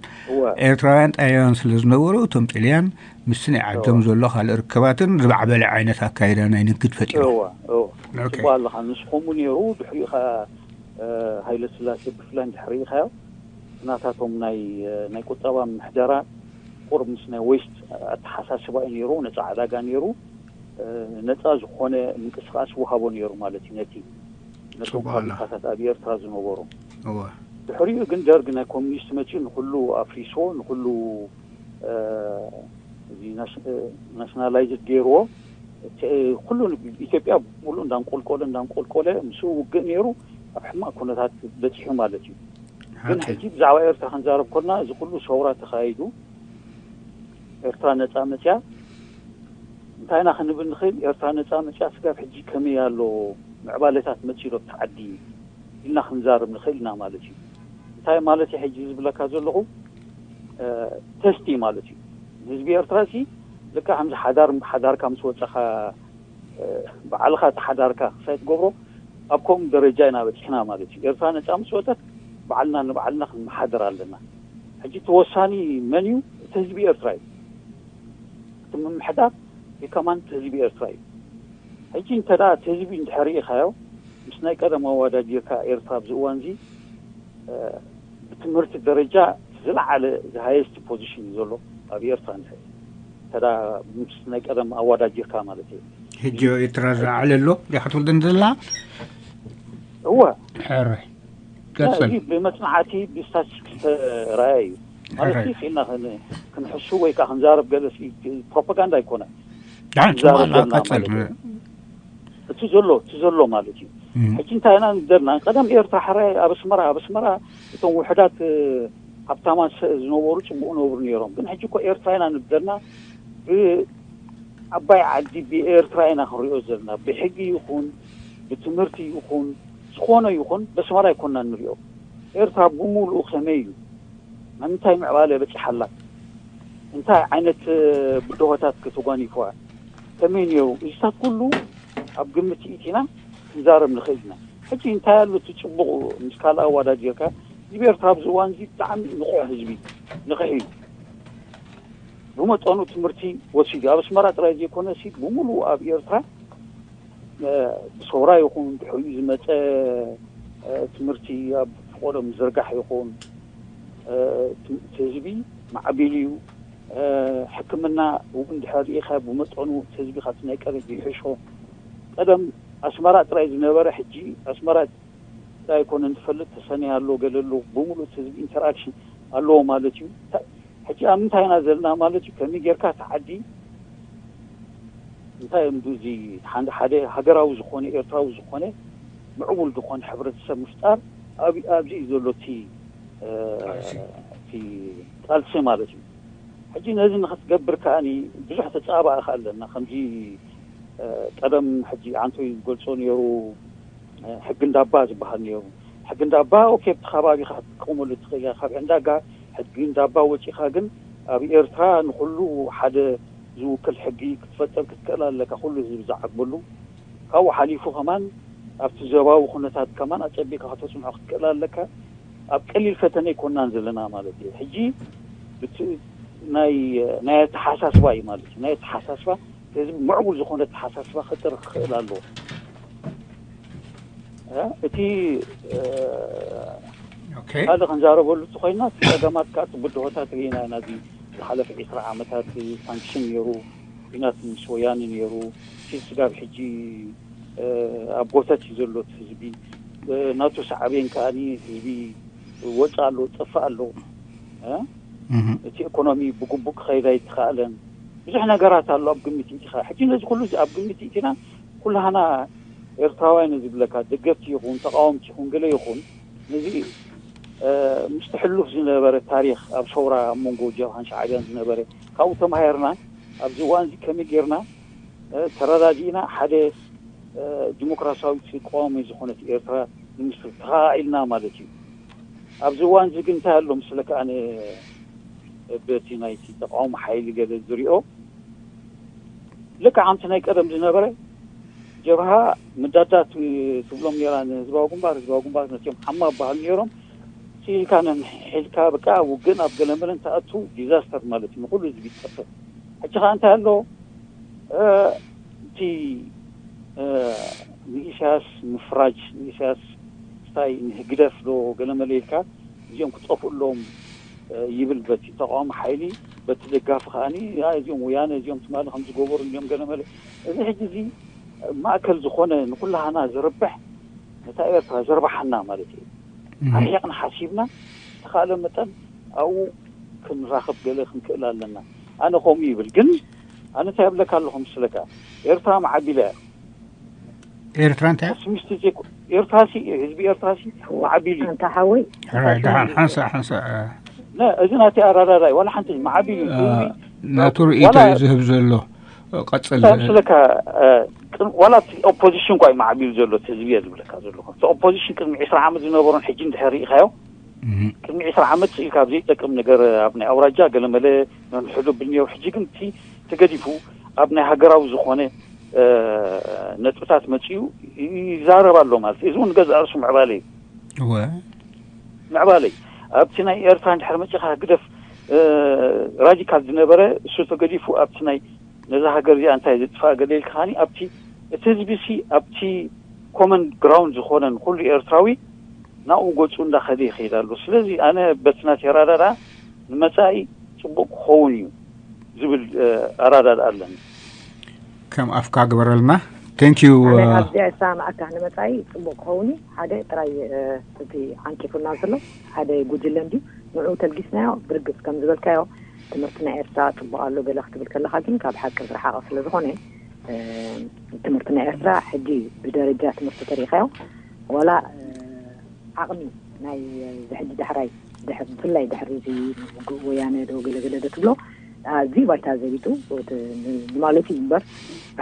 ኤርትራውያን ጣላውያን ስለ ዝነበሩ እቶም ጥልያን ምስ ናይ ዓዶም ዘሎ ካልእ ርከባትን ዝማዕበለ ዓይነት ኣካይዳ ናይ ንግድ ፈጢሮም። ጽቡቕ ኣለኻ። ንስኹም ነይሩ ድሕሪኡ ኸ ሃይለ ስላሴ ብፍላይ እንድሕር ርኢኻዮ ናታቶም ናይ ናይ ቁጠባ ምሕደራ ቁሩብ ምስ ናይ ዌስት ኣተሓሳስባ እዩ ነይሩ። ነፃ ዕዳጋ ነይሩ። ነፃ ዝኾነ ምንቅስቃስ ወሃቦ ነይሩ ማለት እዩ ነቲ ነቶም ፋብሪካታት ኣብ ኤርትራ ዝነበሩ። ድሕሪኡ ግን ደርግ ናይ ኮሚኒስት መፂኡ ንኩሉ ኣፍሪስዎ፣ ንኩሉ እዚ ናሽናላይዝድ ገይርዎ። ኩሉ ኢትዮጵያ ሙሉ እንዳንቆልቆለ እንዳንቆልቆለ ምስኡ ውግእ ነይሩ ኣብ ሕማቅ ኩነታት በፂሑ ማለት እዩ። ግን ሕጂ ብዛዕባ ኤርትራ ክንዛረብ ኮልና እዚ ኩሉ ሰውራ ተኻይዱ ኤርትራ ነፃ መፅያ እንታይ ኢና ክንብል ንኽእል? ኤርትራ ነፃ መፅያ ስጋብ ሕጂ ከመይ ኣሎ ምዕባለታት መፂኡ ዶ ኣብቲ ዓዲ ኢልና ክንዛረብ ንኽእል ኢና ማለት እዩ። እንታይ ማለት እዩ ሕጂ ዝብለካ ዘለኹ? ተስቲ ማለት እዩ። ንህዝቢ ኤርትራ ሲ ልክዕ ከምዚ ሓዳር ሓዳርካ ምስ ወፀኻ ባዕልኻ እቲ ሓዳርካ ክሳይ ትገብሮ ኣብ ከምኡ ደረጃ ኢና በፂሕና ማለት እዩ። ኤርትራ ነፃ ምስ ወፀት ባዕልና ንባዕልና ክንመሓደር ኣለና። ሕጂ እቲ ወሳኒ መን እዩ? እቲ ህዝቢ ኤርትራ እዩ። እቲ ምምሕዳር የከማን እቲ ህዝቢ ኤርትራ እዩ። ሕጂ እንተ እቲ ህዝቢ እንድሕር ርኢኻዮ ምስ ናይ ቀደም ኣወዳዲርካ ኤርትራ ኣብዚ እዋን እዚ ብትምህርቲ ደረጃ ዝለዓለ ዝሃየስት ፖዚሽን እዩ ዘሎ ኣብ ኤርትራ እንድሕር እንተ ምስ ናይ ቀደም ኣወዳዲርካ ማለት እዩ። ሕጂ ኤርትራ ዝለዓለ ኣሎ ዲኻ ትብል ዘላ? እወ ሕረ ቀጽል። ብመጽናዕቲ ብስታቲስቲክስ ተራእየ እዩ ማለት እዩ። ክኢልና ክንሕሱ ወይ ከዓ ክንዛረብ ገለ ፕሮፓጋንዳ ኣይኮነ። ዳን ጽቡቅ ኣለካ ቀጽል። እቲ ዘሎ እቲ ዘሎ ማለት እዩ። ሕጂ እንታይ ኢና ንደልና ቀደም ኤርትራ ሕራይ ኣብ ኣስመራ ኣብ ኣስመራ እቶም ውሕዳት ሃብታማት ዝነበሩ ጽቡቅ ነብሩ ነይሮም። ግን ሕጂ እኮ ኤርትራ ኢና ንደልና ዓባይ ዓዲ ብኤርትራ ኢና ክንሪኦ ዘለና። ብሕጊ ይኹን ብትምህርቲ ይኹን ዝኾነ ይኹን በስመራ ኣይኮና ንሪኦ። ኤርትራ ብምሉኡ ከመይ እዩ? ንምንታይ ምዕባለ በፂሓላ? እንታይ ዓይነት ብድሆታት ከተጓኒፍዋ? ከመይ ነይሩ? እዚታት ኩሉ ኣብ ግምት ኢቲና ክንዛረብ ንኽእል ኢና። ሕጂ እንታይ ኣሎ እቲ ፅቡቕ ምስ ካልእ ኣወዳዲርካ ህዝቢ ኤርትራ ኣብዚ እዋን እዚ ብጣዕሚ ንቑሕ ህዝቢ ንቕሕ እዩ። ብመጠኑ ትምህርቲ ወሲዱ ኣብ ኣስመራ ጥራይ ዘይኮነ ሲ ብምሉኡ ኣብ ኤርትራ ብሰውራ ይኹን ድሕሪኡ ዝመፀ ትምህርቲ ኣብ ፈቆዶ ምዝርጋሕ ይኹን እቲ ህዝቢ ማዕቢሉ እዩ። ሕክምና እውን ድሕር ርኢኻ ብመጠኑ እቲ ህዝቢ ካብቲ ናይ ቀደም ይሕሾ። ቀደም ኣስመራ ጥራይ ዝነበረ ሕጂ ኣስመራ እንታይ ኣይኮነን ዝፈልጥ፣ ተሰነይ ኣሎ፣ ገለ ኣሎ፣ ብምሉእ እቲ ህዝቢ ኢንተርኣክሽን ኣለዎ ማለት እዩ። እንታይ፣ ሕጂ ኣብ ምንታይ ኢና ዘለና ማለት እዩ? ከመይ ጌርካ እቲ ዓዲ እንታይ እዮም እዚ ሓደ፣ ሓደ ሃገራዊ ዝኾነ፣ ኤርትራዊ ዝኾነ ምዕቡል ዝኾነ ሕብረተሰብ ምፍጣር ኣብ-፣ ኣብዚ እዩ ዘሎ እቲ፣ እ፣ ቃልሲ። እቲ ቃልሲ ማለት እዩ። ሕጂ ነዚ ንኽትገብር ከኣኒ ብዙሕ ተጻባእኻ ኣለና። ከምዚ፣ እ፣ ቀደም ሕጂ ኣንቶይ ዝገልጾ ነይሩ፣ እ፣ ሕጊ እንዳባ ዝበሃል ነይሩ። ሕጊ እንዳባ፣ ኦኬ፣ ኣብቲ ከባቢኻ ክትጥቀመሉ ትኽእል ኢኻ። ካብ ዕዳጋ ሕጊ እንዳባ ወጺኻ ግን ኣብ ኤርትራ ንኹሉ ሓደ ዝውክል ሕጊ ክትፈጥር ክትክእል ኣለካ። ኩሉ ህዝቢ ዝዓግበሉ፣ ካብኡ ሓሊፉ ከማን ኣብቲ ዞባዊ ኩነታት ከማን ኣጸቢቕካ ከተጽንዖ ክትክእል ኣለካ። ኣብ ቀሊል ፈተነ ኣይኮናን ዘለና ማለት እዩ። ሕጂ ብቲ-፣ ናይ፣ ናይ ኣተሓሳስባ እዩ ማለት እዩ። ናይ ኣተሓሳስባ፣ ህዝቢ ምዕቡል ዝኾነ ኣተሓሳስባ ክጥር ክኽእል ኣለዎ። እ፣ እቲ፣ እ፣ ኦኬ። ካልእ ክንዛረበሉ እንተኾይና፣ እቲ ጸገማት ከኣ እቲ ብድሆታት ርኢና ኢና። እዚ ዝሓለፈ ዕስራ ዓመታት ሳንክሽን ነይሩ፣ ኲናት ምስ ወያነ ነይሩ። እቲ ስጋብ ሕጂ፣ እ፣ ኣብ ጎተት እዩ ዘሎ እቲ ህዝቢ። እ፣ ናቱ ሳዕቤን ከኣኒ ህዝቢ ወጽእ ኣሎ፣ ጠፍእ ኣሎ። እ፣ እህ። እቲ ኢኮኖሚ ብግቡእ ክኸይድ ኣይተኻእለን። ብዙሕ ነገራት ኣሎ ኣብ ግምት ኢቲኻ። ሕጂ ነዚ ኩሉ እዚ ኣብ ግምት ኢቲና፣ ኩላህና ኤርትራውያን ዝብለካ፣ ደገፍቲ ይኹን፣ ተቃወምቲ ይኹን፣ ገለ ይኹን፣ ነዚ፣ እ፣ ምስቲ ሕሉፍ ዝነበረ ታሪኽ ኣብ ሰውራ ኣብ መንጎ ጀብሃን ሻዕብያን ዝነበረ፣ ካብኡ ተማሂርና፣ ኣብዚ እዋን እዚ ከመይ ጌርና፣ እ፣ ተረዳዲእና ሓደ፣ እ፣ ዲሞክራሲያዊት ቅዋማዊ ዝኾነት ኤርትራ ንምስርት ተኻኢልና ማለት እዩ። ኣብዚ እዋን እዚ ግን እንታይ ኣሎ ምስለካ፣ ኣነ በቲ ናይቲ ተቃውሞ ሓይሊ ገለ ዝሪኦ፣ ልክዕ ከምቲ ናይ ቀደም ዝነበረ፣ ጀብሃ ምዳዳ ት-፣ ትብሎም ነይራ ንህዝባዊ ግንባር፣ ህዝባዊ ግንባር ነቲኦም ሓማ በሃሉ ነይሮም። ስኢልካ ነንሒልካ፣ በቃ ውግእ ናብ ገለመለ እንተኣቱ ዲዛስተር ማለት እዩ፣ ንኹሉ ህዝቢ ይጠፍእ። ሕጂ ኸኣ እንታይ ኣሎ? እ፣ እቲ፣ እ፣ ንኢሳያስ ምፍራጅ፣ ንኢሳያስ ስታይ ንህግደፍ ዶ ገለመለ ኢልካ፣ እዚኦም ክጠፍኡ ኣለዎም፣ እ፣ ይብል በቲ ተቃዋሚ ሓይሊ፣ በቲ ደጋፊ ከኣኒ፣ ያ፣ እዚኦም ወያነ፣ እዚኦም ትማሊ ከም ዝገበሩ፣ እዚኦም ገለመለ። እዚ ሕጂ እዚ ማእከል ዝኾነ ንኩላህና ዝርብሕ፣ ነታ ኤርትራ ዘርባሓና ማለት እዩ። እህ። ኣርሒቕና ሓሲብና፣ ተኻእለ መጠን ኣብኡ ክንራኸብ ገለ ክንክእል ኣለና። ኣነ ከምኡ ይብል። ግን ኣነ እንታይ እብለካ ኣለኹ ምስለካ፣ ኤርትራ ማዕቢላ እያ። ኤርትራ እንታይ እያ? ፐሲሚስት ዘይኮ-፣ ኤርትራ ሲ፣ ህዝቢ ኤርትራ ሲ ማዕቢል እዩ። ኣንታ ሓወይ፣ ሕራይ፣ ደሓን፣ ሓንሳእ፣ ሓንሳእ፣ እ። ነ-፣ እዚ ናተይ ኣረዳዳይ፣ ዋላ ሓንቲ ማዕቢል እዩ። እ፣ ህዝቢ ናቱ ርእይቶ ዋላ እዩ ዝህብ ዘሎ። ቀጽል። እንታይ ምስለካ፣ እ፣ ቅድሚ፣ ዋላ እቲ ኦፖዚሽን እኳ እዩ ማዕቢል ዘሎ፣ እቲ ህዝቢ እየ ዝብለካ ዘለኹ። እቲ ኦፖዚሽን ቅድሚ ዕስራ ዓመት ዝነበሮን ሕጂ እንድሕር ርኢኻዮ፣ እህ። ቅድሚ ዕስራ ዓመት ስኢልካ ኣብ ዘይጠቅም ነገር ኣብ ናይ ኣውራጃ ገለመለ ነንሕዶ ብልንዮ። ሕጂ ግን እቲ ተገዲፉ ኣብ ናይ ሃገራዊ ዝኾነ፣ እ፣ ነጥብታት መጺኡ ይዛረብ ኣሎ ማለት እዩ። እዚ እውን ገዛእ ርእሱ ምዕባለ እዩ። እወ። ምዕባለ እዩ። ኣብቲ ናይ ኤርትራ እንድሕር መጺኻ ግደፍ፣ እ፣ ራዲካል ዝነበረ እሱ ተገዲፉ ኣብቲ ናይ ነዛ ሃገር እዚኣ እንታይ ዘጥፍኣ ገለ ኢልካ ከኣኒ ኣብቲ እቲ ህዝቢ ሲ ኣብቲ ኮመን ግራውንድ ዝኾነ ንኹሉ ኤርትራዊ ናብኡ ገጹ እንዳኸደ ይኸይድ ኣሎ። ስለዚ ኣነ በቲ ናተይ ኣረዳድኣ ንመጻኢ ጽቡቕ ክኸውን እዩ ዝብል፣ እ፣ ኣረዳድኣ ኣለኒ። ከም ኣፍካ ግበረልና። ቴንክ ዩ። ኣነ እ፣ ኣብዚኣ ይሰማማዓካ፣ ንመጻኢ ጽቡቕ ክኸውን እዩ። ሓደ ጥራይ፣ እ፣ እቲ ዓንቂፉና ዘሎ ሓደ ጉጅለ እንድዩ፣ ንዕኡ ተልጊስናዮ ብርግጽ ከም ዝበልካዮ ትምህርቲ ናይ ኤርትራ ጽቡቕ ኣሎ ገለ ክትብል ከለኻ ግን ካብ ሓቂ ዝረሓቐ ስለ ዝኾነ፣ እ፣ ትምህርቲ ናይ ኤርትራ ሕጂ ብደረጃ ትምህርቲ ተሪኻዮ ዋላ፣ እ፣ ዓቕሚ ናይ፣ እ፣ ዝሕጂ ዳሕራይ ድሕ-፣ ብፍላይ ድሕሪ እዚ ውግእ ወያነ ዶ ገለ ገለ ዶ ትብሎ ኣዝዩ ባይታ ዘቢጡ፣ እቲ ን-፣ ንማለቱ እዩ እምበር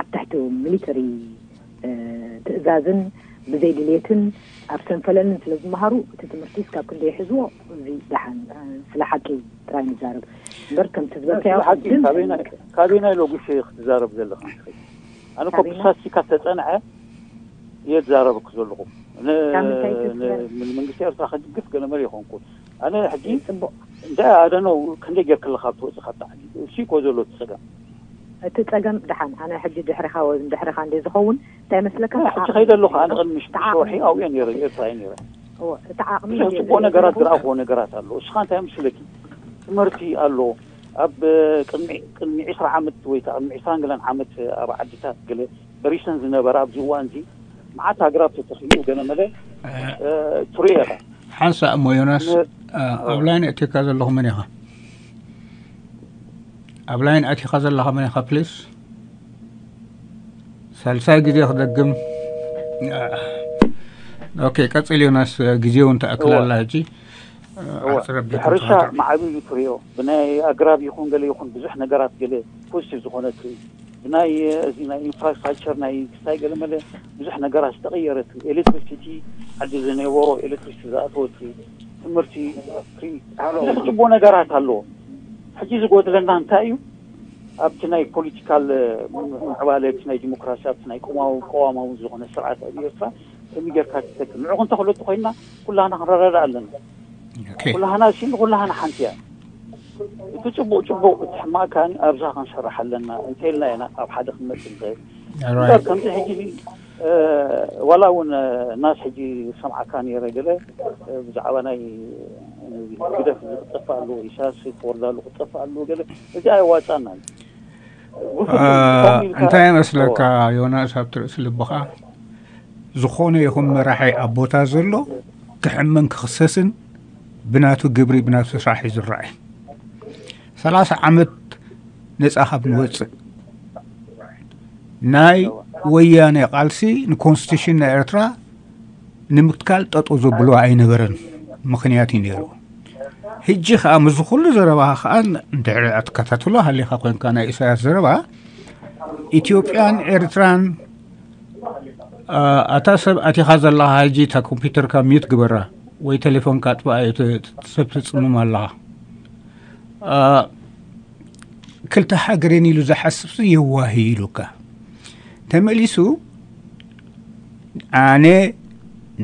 ኣብ ትሕቲ ሚሊተሪ፣ እ፣ ትእዛዝን ብዘይ ድሌትን ኣብ ሰንፈለልን ስለ ዝመሃሩ እቲ ትምህርቲ እስካብ ክንደይ ይሕዝዎ እዚ ደሓን፣ እ፣ ስለ ሓቂ ጥራይ ንዛረብ እምበር ከምቲ ዝበልካዮ ስለ ሓቂ ቅድም ካበይና፣ ካበይና ኢሎ ጉሽ ክትዛረብ ዘለኻ? ኣነ እኮ ካበይና? ብስታትስቲካ ተጸንዐ እየ ዝዛረበኩ ዘለኹ። ን-፣ ካብ ምንታይ ን-፣ ትዛረብ? ምን-፣ መንግስቲ ኤርትራ ከድግፍ ገለ መለ ይኾንኩ። ኣነ ሕጂ ጽቡቕ። እንታይ ኣደነው ክንደይ ጌርክለኻ ኣብ ትወጽእ ካብ ታሕቲ? እሱ እኮ ዘሎ እቲ ጸገም። እቲ ጸገም ደሓን፣ ኣነ ሕጂ ድሕሪኻ ወይ ድሕሪኻ እንደ ዝኸውን እንታይ መስለካ? ኣነ እቲ ሕጂ ዓቕሚ ከይደ ኣለኹ፣ ኣነ የድልየካ። ቅድሚ ሽዱሽተ ወርሒ ኣብኡ እየ ነይረ፣ ኤርትራ እየ ነይረ። እወ፣ እቲ ዓቕሚ ብዙሕ የድልየካ ጽቡቕ ነገራት ዘለኹ። ዝረኣኹዎ ነገራት ኣሎ። እስኻ እንታይ መስለኪ? ትምህርቲ ኣሎ። ኣብ ቅድሚ፣ ቅድሚ ዕስራ ዓመት ወይ ከዓ ቅድሚ ዕስራን ገለን ዓመት ኣብ ዓድታት ገለ በሪሰን ዝነበራ ኣብዚ እዋን እዚ መዓት ኣግራብ ተተኺሉ ገለ መለ ትሪኦ ኢኻ። ሓንሳእ እሞ ዮናስ፣ ኣብ ላይን ኣእቲካ ዘለኹ መን ኢኻ? ኣብ ላይን ኣቲኻ ዘለኻ መን ኢኻ ፕሊስ? ሳልሳይ ግዜ ክደግም። ኦኬ፣ ቀጽል ዮናስ፣ ግዜ እውን ተኣክል ኣላ ሕጂ። ሕርሻ ማዕቢሉ ትሪኦ። ብናይ ኣግራብ ይኹን ገለ ይኹን ብዙሕ ነገራት ገለ ፖዚቲቭ ዝኾነ ትርኢ። ብናይ እዚ ናይ ኢንፍራስትራክቸር ናይ ክስታይ ገለ መለ ብዙሕ ነገራት ዝተቐየረት፣ ኤሌክትሪሲቲ ዓዲ ዝነበሮ ኤሌክትሪሲቲ ዝኣተወት፣ ትምህርቲ፣ ብዙሕ ጽቡቕ ነገራት ኣለዎ። ሕጂ ዝጎድለና እንታይ እዩ? ኣብቲ ናይ ፖለቲካል ምዕባለ፣ ኣብቲ ናይ ዲሞክራሲ፣ ኣብቲ ናይ ቆማዊ ቀዋማዊ ዝኾነ ስርዓት ኣብ ኤርትራ ከመይ ጌርካ ትተክል? ንዑ ክንተኽሎ እንተኾይንና ኩላህና ክንረዳዳ ኣለና። ኩላህና ሲ ንኩላህና ሓንቲ እያ። እቲ ጽቡቕ ጽቡቕ፣ እቲ ሕማቕ ከኣ ኣብዛ ክንሰርሕ ኣለና እንተልና ኢና ኣብ ሓደ ክንመጽእ ንኽእል። እምበር ከምዚ ሕጂ ዋላ እውን ናስ ሕጂ ሰምዓካ ነይረ ገለ ብዛዕባ ናይ ግደፍ ክጠፍእ ኣለዎ፣ ኢሳያስ ክወርድ ኣለዎ፣ ክጠፍእ ኣለዎ ገለ፣ እዚ ኣየዋጻናን። እንታይ መስለካ ዮናስ፣ ኣብቲ ርእሲ ልብኻ ዝኾነ ይኹን መራሒ ኣብ ቦታ ዘሎ ክሕመን ክኽሰስን ብናቱ ግብሪ ብናቱ ስራሕ እዩ ዝረኣይ። ሰላሳ ዓመት ነፃ ካብ ንወፅእ ናይ ወያነ ቃልሲ ንኮንስቲቱሽን ናይ ኤርትራ ንምትካል ጠጠው ዘብሎ ኣይነበረን፣ ምኽንያት እዩ ነይሩ። ሕጂ ከዓ ምስዚ ኩሉ ዘረባኻ ከዓ እንድሕሪ ኣትከታተሎ ሃሊኻ ኮንካ ናይ ኢሳያስ ዘረባ ኢትዮጵያን ኤርትራን ኣታ ሰብ ኣቲኻ ዘለኻ ሕጂ እታ ኮምፒውተርካ ሚዩት ግበራ ወይ ቴሌፎንካ ኣጥፍኣ፣ ሰብ ትጽምም ኣለኻ። ክልተ ሃገርን ኢሉ ዝሓስብ የዋህ ኢሉካ። ተመሊሱ ኣነ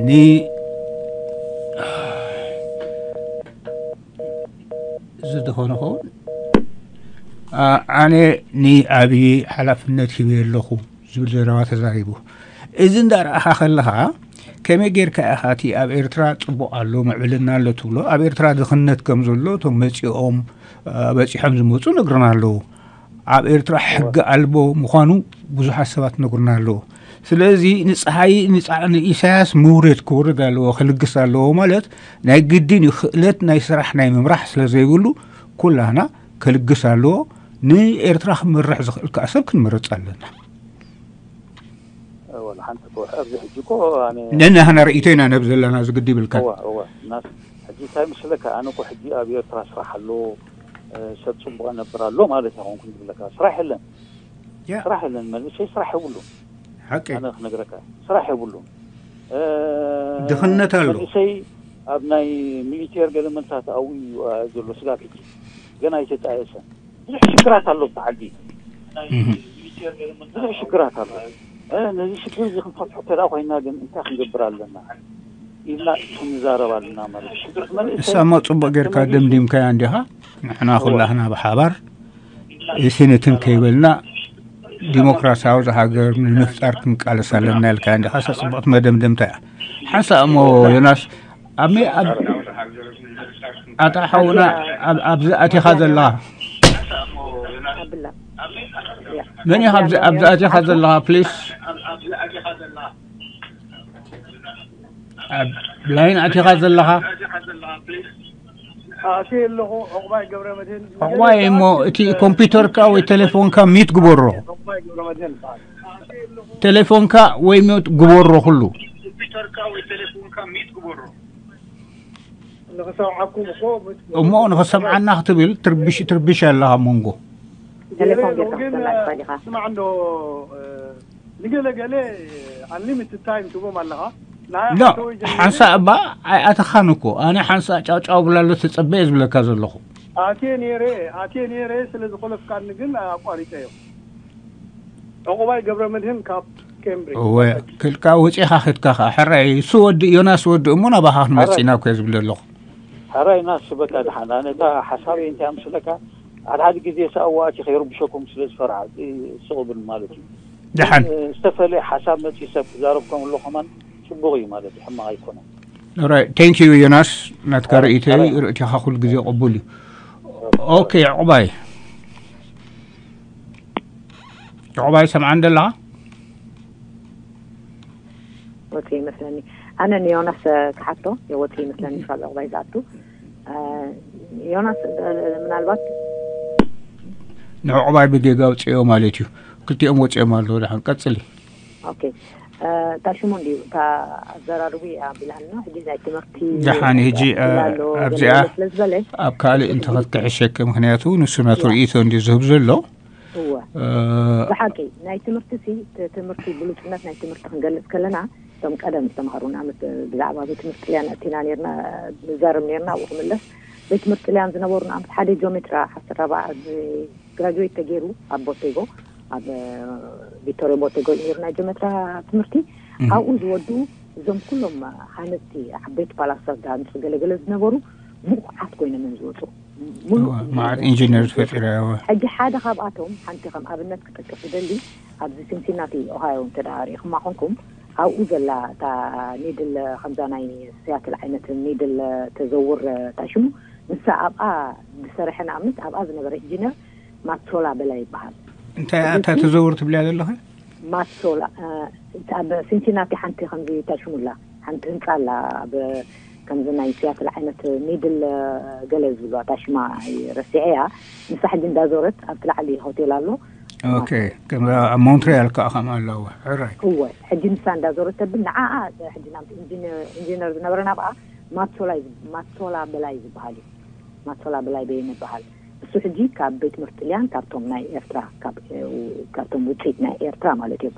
ን ዝደኾነ ኸውን ኣነ ንኣብዪ ሓላፍነት ሂበ ኣለኹ ዝብል ዘረባ ተዛሪቡ። እዚ እንዳረኣኻ ከለኻ ከመይ ጌርካ ኢኻ እቲ ኣብ ኤርትራ ጽቡቕ ኣሎ ምዕብልና ኣሎ ትብሎ? ኣብ ኤርትራ ድኽነት ከም ዘሎ እቶም መጺኦም በጺሖም ዝመጹ ነግርና ኣለዉ። ኣብ ኤርትራ ሕጊ ኣልቦ ምዃኑ ብዙሓት ሰባት ነግርና ኣለዉ። ስለዚ ንፀሓይ ንኢሳያስ ምውርየት ክወርድ ኣለዎ ክልግስ ኣለዎ ማለት ናይ ግድን እዩ። ክእለት ናይ ስራሕ ናይ ምምራሕ ስለ ዘይብሉ ኩላህና ክልግስ ኣለዎ። ንኤርትራ ክመርሕ ዝኽእል ከዓ ሰብ ክንመርፅ ኣለና። ነናህና ርእይቶ ኢና ነብ ዘለና ዝግድ ይብልካ። ሕጂ እንታይ ምስለካ ኣነ እኮ ሕጂ ኣብ ኤርትራ ስራሕ ኣለዎ፣ ሰብ ጽቡቕ ነብር ኣሎ ማለት ኣይኮንኩን ዝብለካ። ስራሕ የለን። ስራሕ የለን፣ መንእሰይ ስራሕ የብሉን። ሓቂ ኣነ ክነግረካ ስራሕ የብሉን። ድኽነት ኣሎ። መንእሰይ ኣብ ናይ ሚሊቴር ገለ መንታት ኣው እዩ ዘሎ ስጋብ ሕጂ ገና ኣይተጣየሰን። ብዙሕ ሽግራት ኣሎ ኣብቲ ዓዲ። ብዙሕ ሽግራት ኣሎ። ነዚ ሽግር እዚ ክንፈትሖ እንተ ኮይና ግን እንታይ ክንገብር ኣለና ኢልና ክንዛረብ ኣለና ማለት እዩ። ሽግር መንእሰይ እሳማ ጽቡቕ ጌርካ ደምዲምካያ እንዲኻ። ንሕና ኩላህና ብሓባር እስንትን ከይበልና ዲሞክራሲያዊ ሃገር ንምፍጣር ክንቃለስ ኣለና ኢልካ እንዲኻ። እሳ ጽቡቕቲ መደምደምታ እያ። ሓንሳእ እሞ ዮናስ ኣብ ኣታ ሓውና ኣብዚ ኣቲኻ ዘለኻ መን ኢኻ ኣብዚ ኣቲኻ ዘለኻ ፕሊስ? ኣብ ላይን ኣቲኻ ዘለኻ? ኣትየ ኣለኹ። ዕቑባይ ገብረመድህን። ዕቑባይ እሞ እቲ ኮምፒውተርካ ወይ ቴሌፎንካ ሚት ግበሮ። ዕቑባይ ገብረመድህን ይበሃል። ቴሌፎንካ ወይ ሚት ግበሮ ኩሉ። ንኽሰምዓኩም እኮ እሞ ንኽሰምዓና ክትብል ትርብሽ ትርብሽ ኣለኻ መንጎ። ቴሌፎን ጌርካ ክትሰምዕ ትኽእል ኢኻ። ስማዕ እንዶ ንገለ ገለ ኣንሊሚትድ ታይም ትቦም ኣለኻ። ኖ ሓንሳእ እባ ኣይኣተኻን እኮ ኣነ ሓንሳእ ጫውጫው ብላሎ ትጸበ እየ ዝብለካ ዘለኹ። ኣትየ ነይረ ኣትየ ነይረ ስለ ዝኾለፍካኒ ግን ኣቋሪጸዮ። ዕቑባይ ገብረመድህን ካብ ኬምብሪጅ። እወ ክልካ ወጺኻ ኸድካ ኸዓ ሕራይ እሱ ወዲ ዮናስ ወዲ እሞ ናባኻ ክንመጽእ ኢና እኮ እየ ዝብል ዘለኹ። ሕራይ ናስ በቃ ደሓን ኣነ እታ ሓሳበይ እንታይ ምስለካ ሓደ ሓደ ግዜ ሰኣዋኣቲ ከይርብሸኩም ስለ ዝፈርዓ ስቕ ብል ማለት እዩ። ደሓን ዝተፈለየ ሓሳብ መጺ ሰብ ክዛረብ ከምሎ ከማን ጽቡቕ እዩ ማለት እዩ፣ ሕማቕ ኣይኮነን። ራይ ቴንክ ዩ ዮናስ ናትካ ርእይቶ ርእይቶኻ ኩሉ ግዜ ቅቡል እዩ። ኦኬ ዕቑባይ ዕቑባይ ሰምዓን ደለኻ? ወፂ ይመስለኒ። ኣነ ንዮናስ ክሓቶ የወፂ ይመስለኒ። ካብ ዕቑባይ ዝኣቱ ዮናስ ምናልባት ንዕቑባይ ብጌጋ ውፅኦ ማለት እዩ። ክልቲኦም ወፂኦም ኣለዉ። ደሓን ቀፅሊ። ኦኬ። እታ ሽሙ እንዲዩ እታ ኣዘራርቡ ኣቢላኒ ሕጂ ናይ ትምህርቲ ደሓን ሕጂ ኣብዚኣ ስለ ዝበለ ኣብ ካልእ እንተኸትክሕሸኪ፣ ምክንያቱ ንሱ ናቱ ርእይቶ እንዲዩ ዝህብ ዘሎ። እወ ብሓቂ ናይ ትምህርቲ ሲ ትምህርቲ ብሉፅነት ናይ ትምህርቲ ክንገልፅ ከለና እቶም ቀደም ዝተምሃሩ ንኣመት ብዛዕባ ቤት ትምህርቲ ጥልያን ኣእቲና ነርና ንዛረብ ነርና። ኣብኡ ክምለስ ቤት ትምህርቲ ጥልያን ዝነበሩ ንኣመት ሓደ ጂኦሜትራ ሓሰራባ ግራጁዌት ተገይሩ ኣብ ቦቴጎ ኣብ ቪክቶሪያ ቦቴጎ እዩ ነይሩ ናይ ጀመትራ ትምህርቲ። ኣብኡ ዝወዱ እዞም ኩሎም ሃነፅቲ ዓበይቲ ፓላስታት ዝሃንፁ ገለገለ ዝነበሩ ብቑዓት ኮይኖም እዮም ዝወፁ። ማዓት ኢንጂነር ፈጢራ። ሕጂ ሓደ ካብኣቶም ሓንቲ ከም ኣብነት ክጠቅስ ዝደሊ ኣብዚ ሲንሲናቲ ኦሃዮ እንተ ሪኢኹማ ኮንኩም ኣብኡ ዘላ እታ ኒድል ከምዛ ናይ ሲያትል ዓይነት ኒድል ተዘውር ታሽሙ ንሳ ኣብኣ ዝሰረሐ ንኣብነት ኣብኣ ዝነበረ ኢንጂነር ማቶላ በላይ ይበሃል። እንታይ እያ እታ ተዘውር ትብልያ ዘለኺ? ማቶላ ኣብ ሲንሲናቲ ሓንቲ ከምዚ ታሽሙላ ሓንቲ ህንፃ ኣላ ኣብ ከምዚ ናይ ሲያትል ዓይነት ኒድል ገለ ዝብልዋ ታሽማ ረሲዐያ። ንሳ ሕጂ እንዳዞረት ኣብቲ ላዕሊ ሆቴል ኣሎ። ኦኬ። ኣብ ሞንትሪያል ከዓ ከም ኣለዎ ሕራይ እወ ሕጂ ንሳ እንዳዞረት ተብል ንዓኣ ሕጂ ናብ ኢንጂነር ዝነበረ ናብኣ ማቶላ ማቶላ በላይ ዝበሃል እዩ። ማቶላ በላይ በየነ ይበሃል። እሱ ሕጂ ካብ ቤት ትምህርቲ ጥልያን ካብቶም ናይ ኤርትራ ካብቶም ውፅኢት ናይ ኤርትራ ማለት እዮም።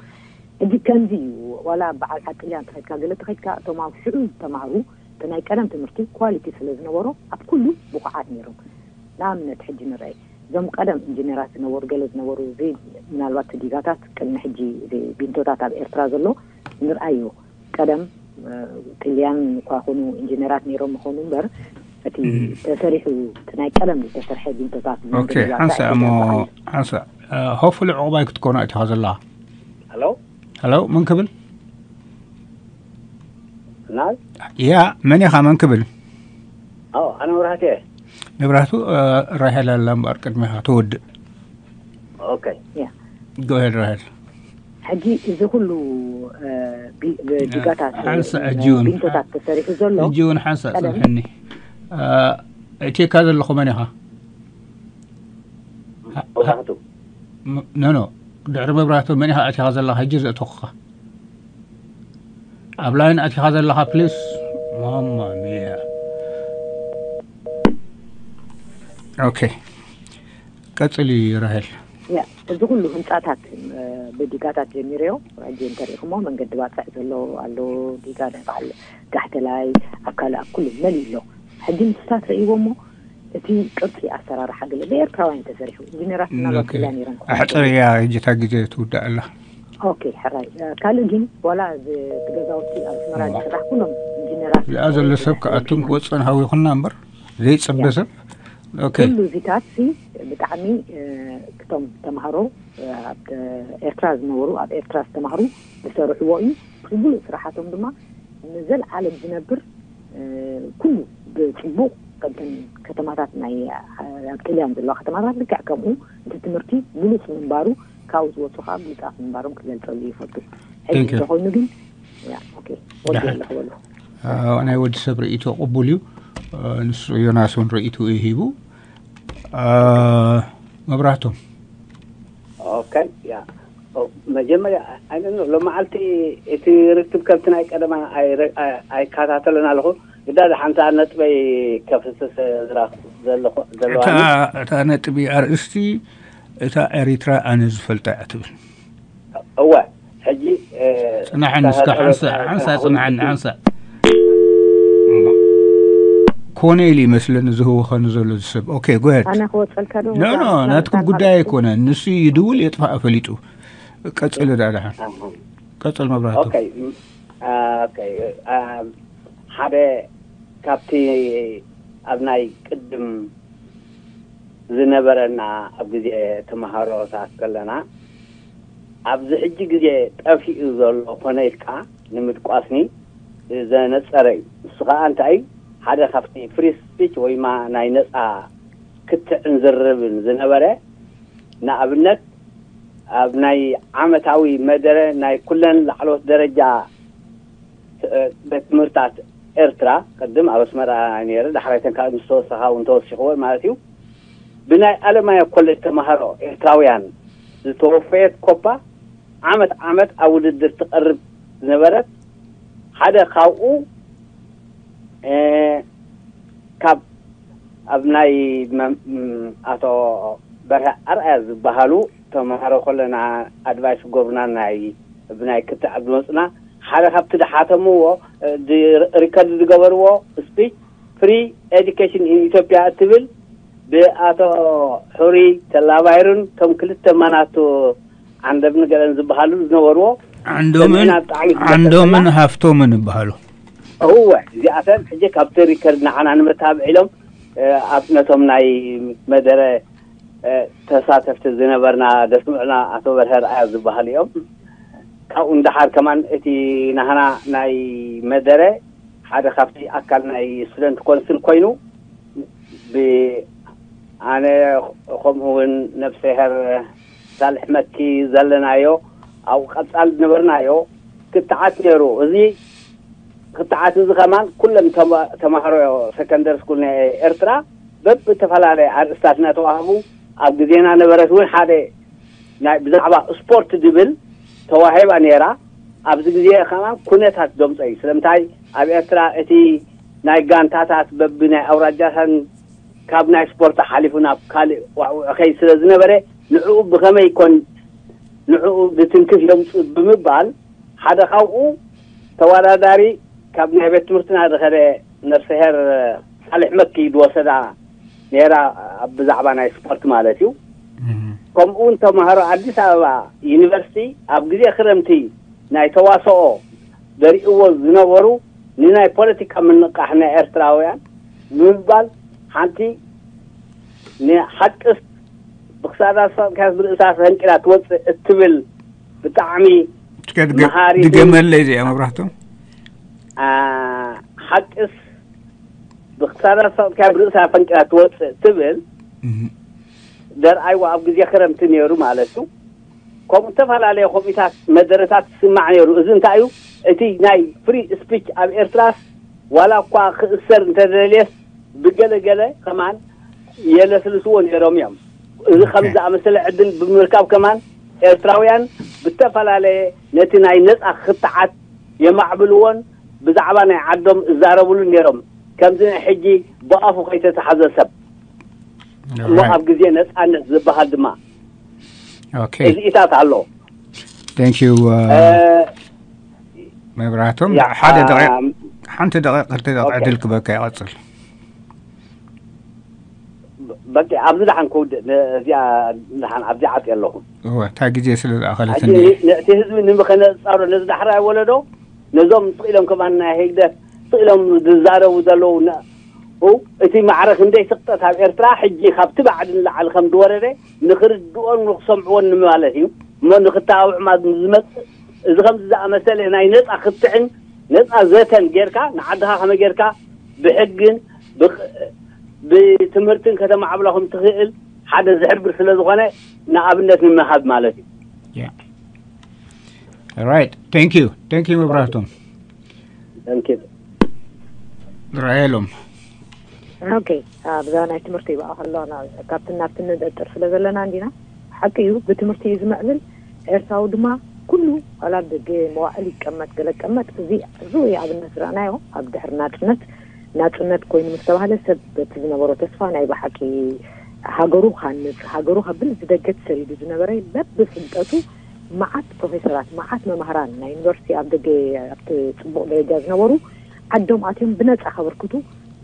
ሕጂ ከምዚ እዩ። ዋላ በዓል ዓዲ ጥልያን ተኸድካ ገለ ተኸድካ እቶም ኣብ ሽዑ ተማሃሩ እቲ ናይ ቀደም ትምህርቲ ኳሊቲ ስለ ዝነበሮ ኣብ ኩሉ ብቑዓት ነይሮም። ንኣብነት ሕጂ ንረኣይ እዞም ቀደም ኢንጂነራት ዝነበሩ ገለ ዝነበሩ እዚ ምናልባት ዲጋታት ቅድሚ ሕጂ ቢንቶታት ኣብ ኤርትራ ዘሎ ንርኣዮ። ቀደም ጥልያን እኳ ኮኑ ኢንጂነራት ነይሮም ምኾኑ እምበር እቲ ተሰሪሑ እቲ ናይ ቀደም ዝተሰርሐ ቢንቶታት ሓንሳ እሞ ሓንሳ ሆፍሊ ዕቑባይ ክትኮና እቲኻ ዘለኻ። ሄሎ ሄሎ መን ክብል? ናይ ያ መን ኢኻ መን ክብል? ኣዎ ኣነ መብራህቲ እየ። መብራህቱ ራሄል ኣላ እምበኣር ቅድሚኻ ትወድእ። ኦኬ ያ ጎሄድ ራሄል ሕጂ እዚ ኩሉ ዲጋታት ሓንሳ ሕጂ እውን ቢንቶታት ተሰሪሑ ዘሎ ሕጂ እውን ሓንሳ ቀደም። ጽንሐኒ። እቴካ ዘለኹ መን ኢኻ? መብራህቱ ኖ ኖ ድሕሪ መብራህቱ መን ኢኻ ኣቲኻ ዘለኻ? ሕጂ ዘእተኹኻ ኣብ ላይን ኣቲኻ ዘለኻ ፕሊስ። ማማ ሚያ ኦኬ ቀጽሊ ራሄል። ያ እዚ ኩሉ ህንፃታት ብዲጋታት ጀሚረዮ። ሕጂ እንተሪኢኹሞ መንገዲ ባፅዕ ዘሎ ኣሎ ዲጋ ናይ በዓል ጋሕተላይ ኣብ ካልእ ኣብ ኩሉ መሊእ ኣሎ። ሕጂ ንስታት ረእይዎ እሞ እቲ ቅርፂ ኣሰራርሓ ገለ ብኤርትራውያን ተሰሪሑ ኢንጂነራት ምናልባት ክላ ነይሮም ክኾኑ ኣሕፅር እያ ሕጂ እታ ግዜ ትውዳእ ኣላ። ኦኬ ሕራይ ካልእ ግን ዋላ እቲ ገዛውቲ ኣብ ኣስመራ ዝስራሕ ኩሎም ኢንጂነራት እዚኣ ዘሎ ሰብ ክኣቱን ክወፅን ሃዊኹና እምበር ዘይፅበ ሰብ። ኦኬ ኩሉ እዚታት ሲ ብጣዕሚ እቶም ተምሃሮ ኣብ ኤርትራ ዝነበሩ ኣብ ኤርትራ ዝተማህሩ ዝሰርሕዎ እዩ። ብሉእ ስራሓቶም ድማ ንዘለዓለም ዝነብር ኩሉ ብፅቡቕ ከምተን ከተማታት ናይ ኣብ ጥልያን ዘለዋ ከተማታት ልክዕ ከምኡ እቲ ትምህርቲ ብሉፅ ምንባሩ ካብኡ ዝወፁ ከዓ ብሉፃት ምንባሮም ክገልፀሉ ይፈቱ። ሕጂ Thank you. እንተኮይኑ ግን ያ ኦኬ ወዲ ኣለኹ በሉ። ናይ ወዲ ሰብ ርእይቶ ቅቡል እዩ። ንሱ ዮናስ እውን ርእይቱ እዩ ሂቡ። መብራህቶም ኦኬ ያ መጀመርያ ኣይነ ሎመዓልቲ እቲ ርክብ ከምቲ ናይ ቀደማ ኣይከታተልን ኣለኹ። ግዳ ሓንቲ ነጥበይ ከፍስስ ዘለኹ ዘለዋ እታ ነጥቢ ኣርእስቲ እታ ኤሪትራ ኣነ ዝፈልጣ እያ ትብል። እወ ሕጂ ጽናሕኒ እስከ ሓንሳ ሓንሳ ጽናሕኒ ሓንሳ ኮነ ኢሉ ይመስለኒ ዝህወኸኒ ዘሎ ዝሰብ። ኦኬ ጎሄድ ኣነ ክወፀልካ ዶ ኖ ኖ ናትኩም ጉዳይ ኣይኮነ። ንሱ ይድውል የጥፋእ ፈሊጡ። ቀጽል ዳ ደሓን ቀጽል መብራህቱ። ኦኬ ኦኬ ሓደ ካብቲ ኣብ ናይ ቅድም ዝነበረና ኣብ ግዜ ተምሃሮ ሰዓት ከለና ኣብዚ ሕጂ ግዜ ጠፊኡ ዘሎ ኮነ ኢልካ ንምድቋስኒ ዘነጸረ እዩ። እሱ ከዓ እንታይ ሓደ ካብቲ ፍሪ ስፒች ወይማ ናይ ነፃ ክትዕን ዝርብን ዝነበረ ንኣብነት ኣብ ናይ ዓመታዊ መደረ ናይ ኩለን ላዕለዎት ደረጃ ቤት ትምህርታት ኤርትራ ቅድም ኣብ ኣስመራ ነይረ፣ ዳሕራይተን ካብ ምስ ተወሰኻ እውን ተወሲኽወን ማለት እዩ። ብናይ ኣለማያ ኮሌጅ ተማሃሮ ኤርትራውያን ዝተወፈየት ኮፓ ዓመት ዓመት ኣብ ውድድር ትቐርብ ዝነበረት ሓደ ካብኡ ካብ ኣብ ናይ ኣቶ በርሀ ኣርኣያ ዝበሃሉ ተምሃሮ ከለና ኣድቫይስ ገብሩና ናይ ብናይ ክትዕ ዝመፁና ሓደ ካብቲ ድሓተምዎ ሪከርድ ዝገበርዎ ስፒች ፍሪ ኤዲኬሽን ኢን ኢትዮጵያ እትብል ብኣቶ ሕሪ ተላባይሩን ከም ክልተ መናቱ ዓንደብን ገለን ዝበሃሉ ዝነበርዎ ዓንዶምን ዓንዶምን ሃፍቶምን ይበሃሉ። እወ እዚኣተን ሕጂ ካብቲ ሪከርድ ንዓና ንመታብዕ ኢሎም ኣብ ነቶም ናይ መደረ ተሳተፍቲ ዝነበርና ደስምዑና ኣቶ በርሀ ርኣያ ዝበሃሉ እዮም። ካብኡ ንደሓር ከማን እቲ ናህና ናይ መደረ ሓደ ካብቲ ኣካል ናይ ስቱደንት ኮንስል ኮይኑ ብኣነ ከምኡ እውን ነብሰሄር ሳልሕ መኪ ዘለናዮ ኣብኡ ቀጻል ዝነበርናዮ ክትዓት ነይሩ። እዚ ክትዓት እዚ ከማን ኩሎም ተማሃሮ ሰከንደሪ ስኩል ናይ ኤርትራ በብተፈላለየ ኣርእስታት እናተዋህቡ ኣብ ግዜና ነበረት እውን ሓደ ናይ ብዛዕባ ስፖርት ዝብል ተዋሂባ ነይራ። ኣብዚ ግዜ ከማን ኩነታት ዘምፀ እዩ። ስለምንታይ ኣብ ኤርትራ እቲ ናይ ጋንታታት በቢ ናይ ኣውራጃታን ካብ ናይ ስፖርት ሓሊፉ ናብ ካልእ ዋዕውዕ ከይ ስለ ዝነበረ ንዕኡ ብኸመይ ይኮን ንዕኡ ዝትንክፍ የምፅእ ብምባል ሓደ ካብኡ ተወዳዳሪ ካብ ናይ ቤት ትምህርትና ዝኸደ ነፍሰሄር ሳልሕ መኪ ዝወሰዳ ነይራ ብዛዕባ ናይ ስፖርት ማለት እዩ። ከምኡ እውን ተምሃሮ ኣዲስ ኣበባ ዩኒቨርሲቲ ኣብ ግዜ ክረምቲ ናይ ተዋስኦ ዘርእዎ ዝነበሩ ንናይ ፖለቲካ ምንቃሕ ናይ ኤርትራውያን ብምባል ሓንቲ ንሓቅስ ብክሳዳ ዝሰጥካስ ብርእሳ ፈንቂላ ትወፅእ እትብል ብጣዕሚ መሃሪትን ድገመለይ እዚኣ መብራህቶም ሓቅስ ብክሳዳ ዝሰጥካስ ብርእሳ ፈንቂላ ትወፅእ ትብል ደርኣይዋ ኣብ ግዜ ክረምቲ ነይሩ ማለት እዩ። ከምኡ ዝተፈላለየ ከምኡታት መደረታት ይስማዕ ነይሩ። እዚ እንታይ እዩ? እቲ ናይ ፍሪ ስፒች ኣብ ኤርትራስ ዋላ እኳ ክእሰር እንተደልየስ ብገለገለ ከማን የለስልስዎ ነይሮም እዮም። እዚ ከም ዝኣመሰለ ዕድል ብምርካብ ከማን ኤርትራውያን ብተፈላለየ ነቲ ናይ ነጻ ክትዓት የማዕብልዎን ብዛዕባ ናይ ዓዶም እዛረብሉ ነይሮም። ከምዚ ናይ ሕጂ ብኣፉ ከይተታሓዘ ሰብ እሞ ኣብ ግዜ ነጻነት ዝበሃል ድማ እዚኢታት ኣሎ። Thank you መብራህቶም። ሓደ ደቂቕ ሓንቲ ደቂቕ ክልተ ደቂቕ ዕድል ክበካ ይቐጽል። በቂ ኣብዚ ደሓን ክውድእ እዚኣ ደሓን ኣብዚ ዓፂ ኣለኹ። እታ ግዜ ስለ ዝኣኸለትኒ ነቲ ህዝቢ ንምኸነፃሮ ነዚ ዳሕራይ ወለዶ ነዞም ስቕ ኢሎም ከማን ናይ ህግደፍ ስቕ ኢሎም ዝዛረቡ ዘለዉ እቲ ማዕረ ክንደይ ስቕጠት ኣብ ኤርትራ ሕጂ ካብቲ ባዕዲ ንላዕሊ ከም ዝወረደ ንክርድኦን ንክሰምዕዎን ንምባለት እዩ እሞ ንክተባብዑ ዝመፅእ እዚ ከምዚ ዝኣመሰለ ናይ ነፃ ክትዕን ነፃ ዘተን ጌርካ ንዓድኻ ከመይ ጌርካ ብሕግን ብትምህርትን ከተማዕብሎ ከም ትኽእል ሓደ ዝሕብር ስለ ዝኾነ ንኣብነት ንምሃብ ማለት እዩ። Right. Thank you. Thank you መብራህቶም። Thank you. ራሄሎም ኦኬ ኣብዛ ናይ ትምህርቲ ይበኣ ከሎ ካብቲ ናብቲ ንደጥር ስለ ዘለና እንዲና ሓቂ እዩ ብትምህርቲ እዩ ዝምዕብል ኤርትራዊ ድማ ኩሉ ዋላ ደገ መዋዕል ይቀመጥ ገለ ቀመጥ እዚ እዚ ኣብነት ዝረኣናዮ ኣብ ድሕሪ ናጽነት ናጽነት ኮይኑ ምስ ተባህለ ሰብ በቲ ዝነበሮ ተስፋ ናይ ብሓቂ ሃገሩ ካንጽ ሃገሩ ከብል እዚ ደገ ተሰዲዱ ዝነበረ በብፍልጠቱ መዓት ፕሮፌሰራት መዓት መማህራን ናይ ዩኒቨርሲቲ ኣብ ደገ ኣብቲ ጽቡቕ ደረጃ ዝነበሩ ዓዶም ኣትዮም ብነጻ ከበርክቱ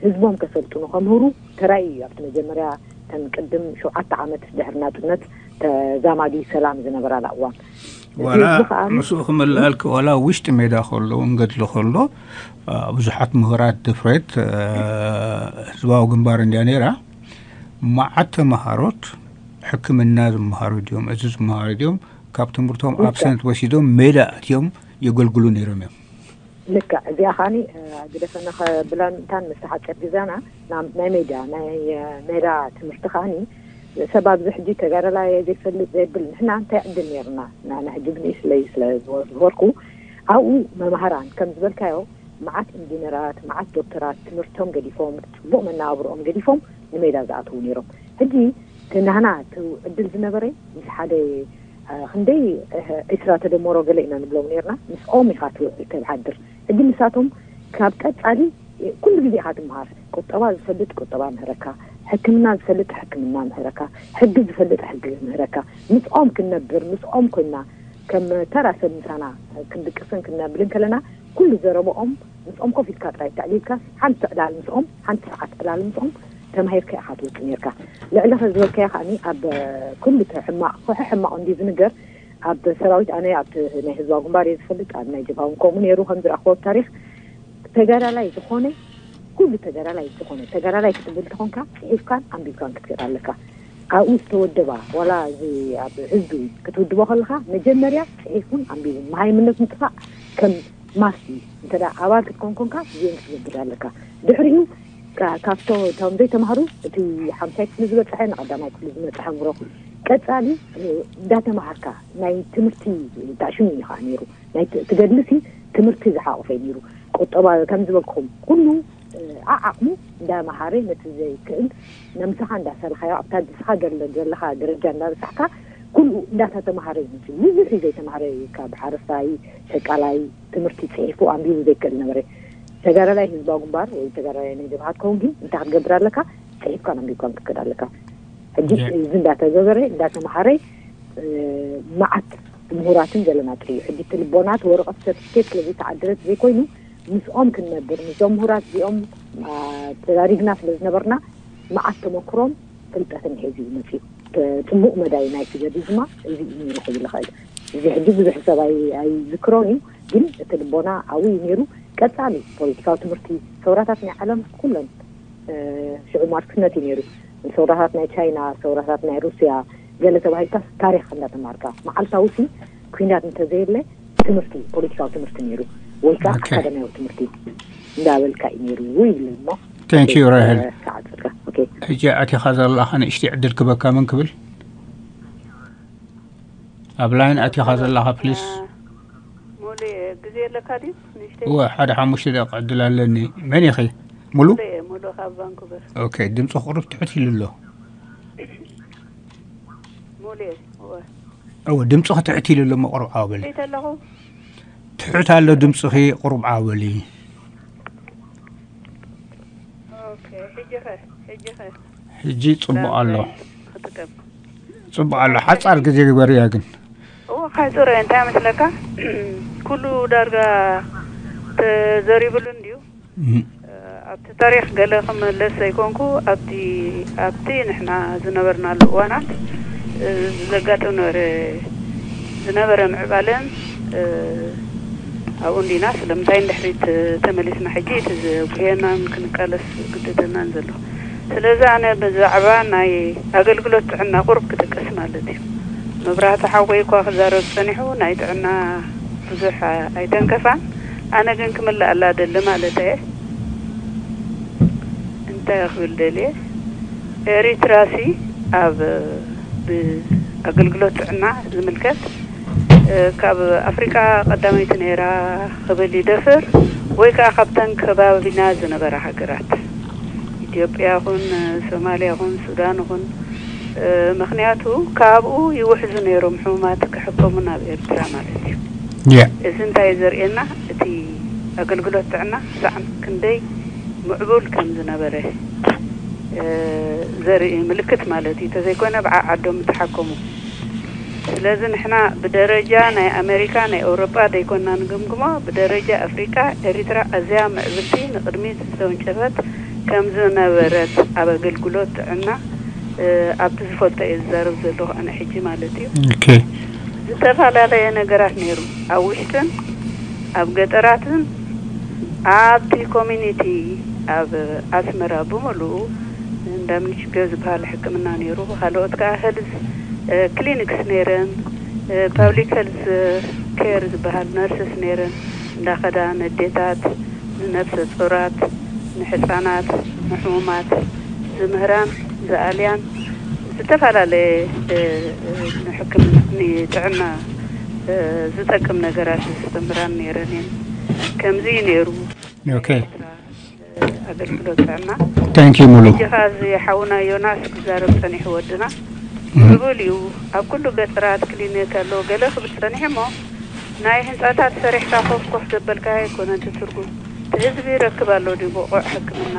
ህዝቦም ከሰልጥኑ ከምህሩ ተራእዩ እዩ ኣብቲ መጀመርያ ተን ቅድም ሸውዓተ ዓመት ድሕሪ ናጽነት ተዛማዲ ሰላም ዝነበራላ እዋን ዋላ ምስኡ ክመላልክ ዋላ ውሽጢ ሜዳ ከሎ እንገድሎ ከሎ ብዙሓት ምሁራት ድፍሬት ህዝባዊ ግንባር እንድያ ነይራ መዓት ተምሃሮት ሕክምና ዝመሃሩ ድዮም እዚ ዝመሃሩ ድዮም ካብ ትምህርቶም ኣብሰንት ወሲዶም ሜዳ ኣትዮም የገልግሉ ነይሮም እዮም ልክዕ እዚኣ ከዓኒ ግደፈና ከብላን እንታን ምስ ተሓፀር ግዛና ናይ ሜዳ ናይ ሜዳ ትምህርቲ ከዓኒ ሰብ ኣብዚ ሕጂ ተጋደላይ ዘይፈልጥ ዘይብል ንሕና እንታይ ዕድል ነይርና ንሕና ሕጂ ብንእስለይ ስለ ዝበርኩ ኣብኡ መማህራን ከም ዝበልካዮ፣ መዓት ኢንጂነራት፣ መዓት ዶክተራት ትምህርቶም ገዲፎም፣ ጽቡቕ መነባብሮኦም ገዲፎም ንሜዳ ዝኣተዉ ነይሮም። ሕጂ እቲ ናህና እቲ ዕድል ዝነበረ ምስ ሓደ፣ እ፣ ክንደይ፣ እ፣ ዒስራ ተደመሮ ገለ ኢና ንብሎም ነርና፣ ምስኦም ኢኻ ትውዕል ተብሓድር። ሕጂ ንሳቶም ካብ ቀጻሊ፣ እ፣ ኩሉ ግዜ ኢኻ ትምሃር። ቁጠባ ዝፈልጥ ቁጠባ ምህረካ፣ ሕክምና ዝፈልጥ ሕክምና ምህረካ፣ ሕጊ ዝፈልጥ ሕጊ ምህረካ። ምስኦም ክንነብር፣ ምስኦም ኮይና ከም ተራ ሰብ ምሳና ክንድቅስን ክንነብልን ከለና፣ ኩሉ ዘረበኦም ምስኦም ኮፍ ኢልካ ጥራይ ተዕሊልካስ፣ ሓንቲ ዕላል ምስኦም፣ ሓንቲ ሰዓት ዕላል ምስኦም ተማሂርካ ኢኻ ትወጽእ ነርካ። ልዕሊ ከ ዝበልካዮ ከኣኒ ኣብ ኩሉ እቲ ሕማቕ፣ ኩሑ ሕማቕ እንድዩ ዝንገር። ኣብ ሰራዊት ኣነ ኣብቲ ናይ ህዝባዊ ግንባር እየ ዝፈልጥ፣ ኣብ ናይ ጀብሃ እውን ከምኡ ነይሩ ከም ዝረኣኽዎ ኣብ ታሪኽ። ተጋዳላይ ዝኾነ፣ ኩሉ ተጋዳላይ ዝኾነ፣ ተጋዳላይ ክትብል እንተኾንካ ጽሒፍካን ኣንቢብካን ክትክእል ኣለካ። ኣብኡ ዝተወደባ፣ ዋላ እዚ ኣብ ህዝቢ ክትውድቦ ከለኻ መጀመርያ ጽሒፉን ኣንቢቡን፣ መሃይምነት ምጥፋእ ከም ማስ እዩ። እንተ ደኣ ኣባል ክትኮን ኮንካ ጆይን ክትገብር ኣለካ። ድሕሪኡ ካ-፣ ካብቶ-፣ እቶም ዘይተማህሩ እቲ ሓምሳይ ክፍሊ ዝበጽሐ ንቐዳማይ ክፍሊ ዝመጽእ ኣእምሮ ቀጻሊ፣ እ፣ እንዳተማሃርካ ናይ ትምህርቲ ታሽሙ እዩ ከዓ ነይሩ። ናይ ት-፣ ትገድልሲ ትምህርቲ ዝሓቆፈ እዩ ነይሩ። ቁጠባ ከም ዝበልኩኹም ኩሉ፣ እ፣ ዓዓቕሙ እንዳመሃረ ነቲ ዘይክእል ነምስኻ እንዳሰርኻዮ ኣብታ ንስኻ ገለ ዘለኻ ደረጃ እንዳበጻሕካ ኩሉ እንዳተተማሃረ እዩ መጺኡ። ብዙሕ እዩ ዘይተማሃረ ካብ ሓረስታይ፣ ሸቃላይ፣ ትምህርቲ ጽሒፉ ኣንቢቡ ዘይክእል ነበረ። ተጋዳላይ ህዝባዊ ግንባር ወይ ተጋዳላይ ናይ ጀብሃ ትከውን ግን እንታይ ክትገብር ኣለካ? ጽሒፍካን ኣንቢብካን ክትከድ ኣለካ። ሕጂ የ- እዚ እንዳተገበረ እንዳተምሃረ፣ እ፣ መዓት ምሁራትን ዘለና ጥርዩ። ሕጂ እቲ ልቦና እቲ ወረቐት ሰርቲፊኬት ስለ ዘይተዓደለት ዘይኮይኑ ምስኦም ክንነብር፣ ምስዞም ምሁራት እዚኦም፣ አ፣ ተዳሪግና ስለ ዝነበርና መዓት ተመክሮን ፍልጠትን ሒዙ እዩ መጺኡ። ተ-፣ ጽቡቕ መዳይ ናይቲ ገድሊ ድማ እዚ እዩ ነይሩ ክብል ይኽእል። እዚ ሕጂ ብዙሕ ሰብ ኣይ-፣ ኣይዝክሮን እዩ፣ ግን እቲ ልቦና ኣብኡ እዩ ነይሩ። ቀጻሊ ፖለቲካዊ ትምህርቲ፣ ሰውራታት ናይ ዓለም ኩለን፣ እ፣ ሽዑ ማርክስነት እዩ ነይሩ። ሰውራታት ናይ ቻይና፣ ሰውራታት ናይ ሩስያ፣ ገለ ተባሂልካስ ታሪኽ እንዳተማሃርካ፣ መዓልታዊ ሲ ኩናት እንተዘየለ ትምህርቲ፣ ፖለቲካዊ ትምህርቲ ነይሩ፣ ወይ ከዓ ኦኬ። ኣካዳሚያዊ ትምህርቲ እንዳበልካ እዩ ነይሩ ይብል እሞ። Thank you፣ ራሄል። እ፣ ክዓጽልካ። ኦኬ። ሕጂ ኣቲኻ ዘለኻ ንእሽተይ ዕድል ክበካ፣ መን ክብል? ኣብ ላይን ኣቲኻ ዘለኻ፣ ፕሊስ። ሙሉ፣ ግዜ ኣለካ ድዩ? ንእሽተይ። እወ፣ ሓደ ሓሙሽተ ደቂቕ ዕድል ኣለኒ። መን ኢኺ? ሙሉ? ሙሉ እየ፣ ሙሉ ካብ ቫንኩቨር። ኦኬ፣ ድምፂ ቁሩብ ትሕት ኢሉ ኣሎ። ሙሉ እየ፣ እወ። እወ፣ ድምፅኺ ትሕት ኢሉ ኣሎ፣ እሞ ቁሩብ ዓው በሊ። ትሕት ኣለኹ? ትሕት ኣሎ ድምፅኺ፣ ቁሩብ ዓው በሊ። ኦኬ፣ ሕጂ ኸ? ሕጂ ኸ? ሕጂ ጽቡቕ ኣሎ። ላንድላይን ክጥቀም። ጽቡቕ ኣሎ። ሓጻር ግዜ ግበርያ ግን። እወ፣ ሓጹር እየ። እንታይ መስለካ? ኩሉ ዳርጋ ተዘሪብሉ እንድዩ። እም። ኣብቲ ታሪኽ ገለ ክመለስ ዘይኮንኩ፣ ኣብቲ፣ ኣብቲ ንሕና ዝነበርናሉ እዋናት፣ እ፣ ዘጋጥም ነበረ፣ ዝነበረ ምዕባለን፣ እ፣ ኣብኡ እንዲና ስለምንታይ ንድሕሪት ተመሊስና ሕጂ እቲ ዘጉህየናን ክንቃለስ ዝግድደናን ዘሎ? ስለዚ ኣነ ብዛዕባ ናይ ኣገልግሎት ጥዕና ቁሩብ ክጠቅስ ማለት እዩ። መብራህቲ ሓወይ እኳ ክዛረብ ጸኒሑ ናይ ጥዕና ብዙሕ ኣይተንከፋን። ኣነ ግን ክምልኣላ ደሊ ማለት እየ። እንታይ ክብል ደልየ? ኤሪትራሲ ኣብ ብኣገልግሎት ጥዕና ዝምልከት፣ እ፣ ካብ ኣፍሪቃ ቀዳመይቲ ነይራ ክብል ይደፍር፣ ወይ ከዓ ካብተን ከባቢና ዝነበራ ሃገራት፣ ኢትዮጵያ ይኹን፣ ሶማልያ ይኹን፣ ሱዳን ይኹን፣ እ፣ ምኽንያቱ ካብኡ ይውሕዙ ነይሮም ሕሙማት ክሕከሙ ናብ ኤርትራ ማለት እዩ። ያ። እዚ እንታይ ዘርእየና? እቲ ኣገልግሎት ጥዕና ሳዕ ክንደይ ምዕቡል ከም ዝነበረ፣ እ፣ ዘርኢ ምልክት ማለት እዩ። ተዘይኮነ ብዓ-፣ ዓዶም ምተሓከሙ። ስለዚ ንሕና ብደረጃ ናይ ኣሜሪካ፣ ናይ ኤውሮጳ ደይኮንና ንግምግሞ፣ ብደረጃ ኣፍሪቃ ኤሪትራ ኣዝያ ምዕብልቲ ንቕድሚት ዝተወንጨፈት ከም ዝነበረት ኣብ ኣገልግሎት ጥዕና፣ እ፣ ኣብቲ ዝፈልጦ እየ ዝዛረብ ዘለኹ ኣነ ሕጂ ማለት እዩ። ኦኬ። ዝተፈላለየ ነገራት ነይሩ። ኣብ ውሽጥን ኣብ ገጠራትን ኣብቲ ኮሚኒቲ ኣብ ኣስመራ ብምሉኡ እንዳ ምንሽገ ዝበሃል ሕክምና ነይሩ። ካልኦት ከዓ ሄልዝ፣ እ፣ ክሊኒክስ ነይረን፣ እ፣ ፓብሊክ ሄልዝ ኬር ዝበሃል ነርስስ ነይረን፣ እንዳኸዳ ነዴታት፣ ንነፍሰ ጾራት፣ ንሕፃናት፣ ንሕሙማት ዝምህራን፣ ዝኣልያን፣ ዝተፈላለየ፣ እ፣ እ፣ ንሕክምና፣ ንጥዕና ዝጠቅም ነገራት ዘስተምራን ነይረን እየን። ከምዚ እዩ ነይሩ Okay. ኣገልግሎት ጥዕና። Thank you ሙሉ። ሕጂ ኸዚ ሓውና ዮናስ ክዛረብ ጸኒሑ ወድና። ቅቡል እዩ። ኣብ ኩሉ ገጠራት ክሊኒክ ኣለዎ። ገለ ክብል ጸኒሑ እሞ ናይ ህንጻታት ሰሪሕካ ኮፍ ኮፍ ዘበልካዮ ኣይኮነን እቲ ትርጉም። እቲ ህዝቢ ይረክብ ኣሎ ድዩ ብቑዕ ሕክምና?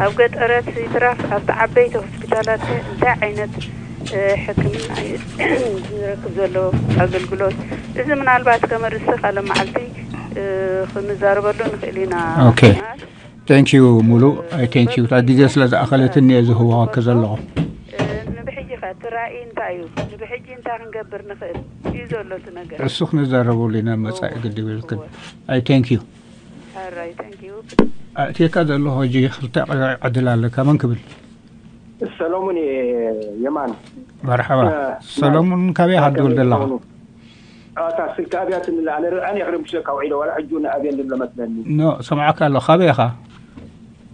ኣብ ገጠረት ይትረፍ ኣብቲ ዓበይቲ ሆስፒታላት እንታይ ዓይነት ሕክምና ዝረክብ ዘሎ ኣገልግሎት? እዚ ምናልባት ከም ኣርእስቲ ካልእ መዓልቲ ክንዛረበሉ ንኽእል ኢና። Okay. Thank you ሙሉ። I thank you እታ ግዜ ስለ ዝኣኸለትኒ እየ ዝህወኸኪ ዘለኹ። ንብሕጂ ከ እቲ ራእይ እንታይ እዩ? ንብሕጂ እንታይ ክንገብር ንኽእል እዩ ዘሎ እቲ ነገር? እሱ ክንዛረበሉ ኢና መጻኢ ግድብ ኢልክን። I thank you። ኣራይ thank you። ኣእትየካ ዘለኹ ሕጂ ክልተ ዕድል ኣለካ። መን ክብል? ሰሎሙን እየ የማን። መርሓባ። ሰሎሙን ካበይ ኢኻ ትድውል ዘለኻ? ኣታ ስልኪ ኣብያትኒ ኣነ ርዕን የኽርምሸካ ውዒለ ዋላ ሕጂ እውን ኣብየን ዝብሎ መስለኒ። ኖ ሰምዓካ ኣለኹ። ካበይ ኢኻ?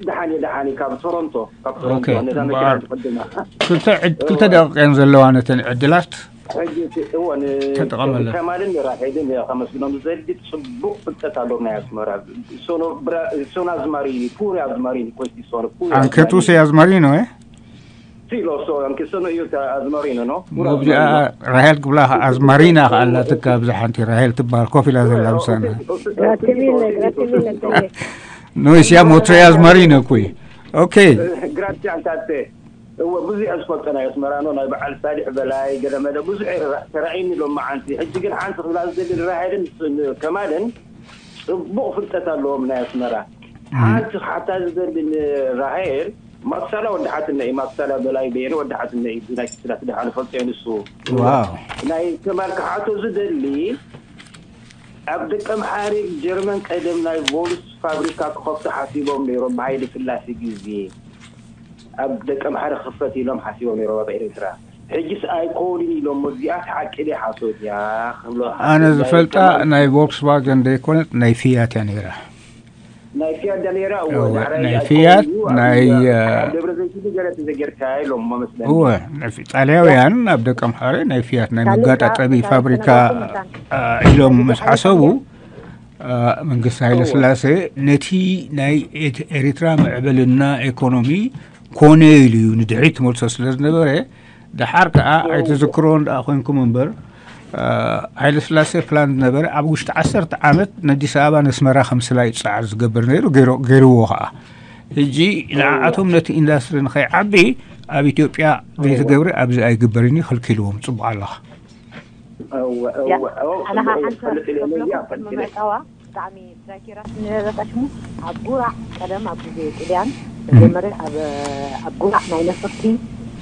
ደሓን እየ ደሓን እየ ካብ ቶሮንቶ ካብ ቶሮንቶ Okay፣ ነዛ እምበኣር መኪና ዝቕድማ ክልተ ዕድ- ክልተ ደቂቕ እየን ዘለዋ ነተን ዕድላት። ሕጂ እቲ እወ ን- ተጠቐመለን። ከማልን ራሄልን እየ ከመስግኖም ዝደሊ። ጽቡቕ ፍልጠት ኣለዎም ናይ ኣስመራ። ሶኖ ብራ- ሶኖ ኣዝማሪ ፑሪ ኣዝማሪ ኮስቲ ሶኖ ፑሪ Anche tu sei asmarino, eh? Sì, lo so, anche sono io ta- asmarino, no? Pure መብዚኣ asmarino. ራሄል ክብላ ኣዝማሪና ከኣላትካ ኣብዚ ሓንቲ ራሄል ትበሃል ኮፍ ኢላ ዘላ ምሳና። Grazie mille, grazie mille a te. Noi siamo tre asmarino qui. Ok. Grazie anche a te. እወ ብዙሕ እየ ዝፈልጦ ናይ ኣስመራ ኖ ናይ በዓል ሳሊሕ በላይ ገለመለ ብዙሕ እየ ተራእይኒ ሎም መዓንቲ። ሕጂ ግን ሓንቲ ክብላ ዝደሊ ራሄልን ከማልን ጽቡቕ ፍልጠት ኣለዎም ናይ ኣስመራ። ሓንቲ ክሓታ ዝደሊ ንራሄል ማክሳላ ወዲ ሓትነ እዩ። ማክሳላ በላይ በየነ ወዲ ሓትነ እዩ። ናይ ክስላት ድሓ ንፈልጦ እየ ንሱ። ዋው። ናይ ከማል ክሓቶ ዝደሊ ኣብ ደቀምሓሪ ጀርመን ቀደም ናይ ቮልስ ፋብሪካ ክኸፍቱ ሓሲቦም ነይሮም ብሃይለ ስላሴ ግዜ ኣብ ደቀምሓሪ ክኽፈት ኢሎም ሓሲቦም ነይሮም ኣብ ኤርትራ። ሕጅስ ኣይኮኑን ኢሎም እዚኣስ ሓቂ ድያ ሓሶት እያ ክብሎ ኣነ ዝፈልጣ ናይ ቮልክስቫገን ዘይኮነት ናይ ፊያት እያ ነይራ። ናይ ፊያት እያ ነይራ። እወ እወ፣ ዳሕራይ ናይ ኣይኮኑን ፊያት እዩ፣ ኣብ ናይ ደብረ ዘይት ገለ ተዘጌርካ ኢሎም መስለኒ። እወ ናይ ፊ- ጣልያውያን ኣብ ደቀምሓሪ ናይ ፊያት ናይ መጋጣጠሚ ፋብሪካ አ፣ ኢሎም ምስ ሓሰቡ አ፣ መንግስቲ ሃይለ ስላሴ ነቲ ናይ ኤት- ኤሪትራ ምዕብልና ኢኮኖሚ ኮነ ኢሉ እዩ ንድሕሪት ትመልሶ ስለ ዝነበረ። ደሓር ከዓ ኣይትዝክሮን ደኣ ኮንኩም እምበር አ፣ ሃይለ ስላሴ ፕላን ዝነበረ ኣብ ውሽጢ ዓሰርተ ዓመት ነዲስ ኣበባ ነስመራ ከምስላ እዩ ፃዕር ዝገብር ነይሩ። ገይሮ- ገይርዎ ከዓ ሕጂ ንዓኣቶም ነቲ ኢንዳስትሪ ንኸይዓቢ ኣብ ኢትዮጵያ ዘይትገብሪ ኣብዚ ኣይግበርን እዩ ከልኪልዎም። ፅቡቅ ኣለኻ። እወ፣ ያ፣ እወ፣ እወ፣ ኣነ እወ፣ ሓንቲ ፈልጥ ኢለ ክብሎ ነዚኣ ፈትኩ ፈልጥ ኢለ። ምምዕጻዋ ብጣዕሚ ዛኪራ ስንረታ ሽሙ ኣብ ጉራዕ ቀደም ኣብ ግዜ ጥልያን መጀመርያ ኣብ ኣብ ጉራዕ ናይ ነፈርቲ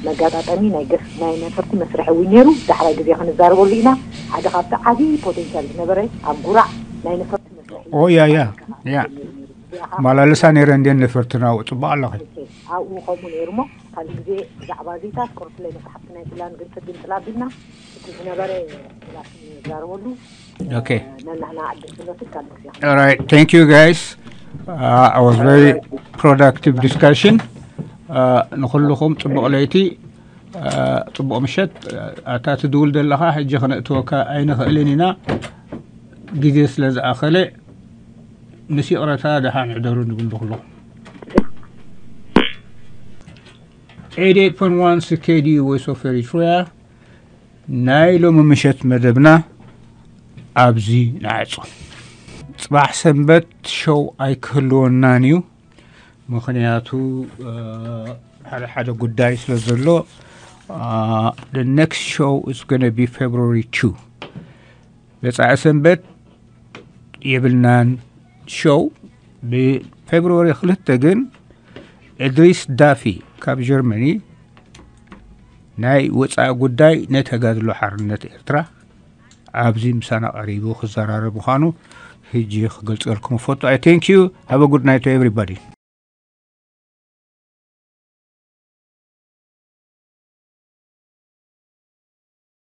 መጋጣጠሚ ናይ ገፍ ናይ ነፈርቲ መስርሒ እውን ነይሩ። ዳሕራይ ግዜ ክንዛረበሉ ኢና። ሓደ ካብቲ ዓብዪ ፖቴንሻል ዝነበረ ኣብ ጉራዕ ናይ ነፈርቲ መስርሒ ኦ፣ ያ፣ ያ፣ ያ። እዚኣ ከዓ ማላለሳ ነይረ እንዴ ነፈርትና ጽቡቅ ኣለኺ። ኣብኡ ከምኡ ነይሩ እሞ ካልእ ግዜ ብዛዕባ ዜታት ቅርሱለይ መፅሓፍቲ ናይ ጥልያን ግልፅል ግልፅል ኣቢልና እቲ ዝነበረ ራስ ንዛረበሉ Okay. ነናህና ዕድል ስለ ትካል ግዜ All right. Thank you, guys. Uh, I was very productive discussion. Uh, ንኹልኹም ጽቡቕ ለይቲ፣ uh, ጽቡቕ ምሸት። Uh, ኣታ ትድውል ዘለኻ ሕጂ ክነእትወካ ኣይንኽእልን ኢና፣ ግዜ ስለ ዝኣኸለ ምስ ይቕረታ ደሓን ሕደሩ ንብል ንኹልኹም። Eighty-eight point one C K D U Voice of Eritrea። ናይ ሎሚ ምሸት መደብና ኣብዚ ንዓጾ። ጽባሕ ሰንበት ሾው ኣይክህልወናን እዩ፣ ምኽንያቱ ሓደ ሓደ ጉዳይ ስለ ዘሎ። The next show is gonna be February two. መጻኢ ሰንበት የብልናን ሾው። ብፌብርዋሪ ክልተ ግን እድሪስ ዳፊ ካብ ጀርመኒ ናይ ወፃኢ ጉዳይ ናይ ተጋድሎ ሓርነት ኤርትራ ኣብዚ ምሳና ቀሪቡ ክዘራረብ ምዃኑ ሕጂ ክገልፀልኩም እፈቱ። I thank you. Have a good night to everybody.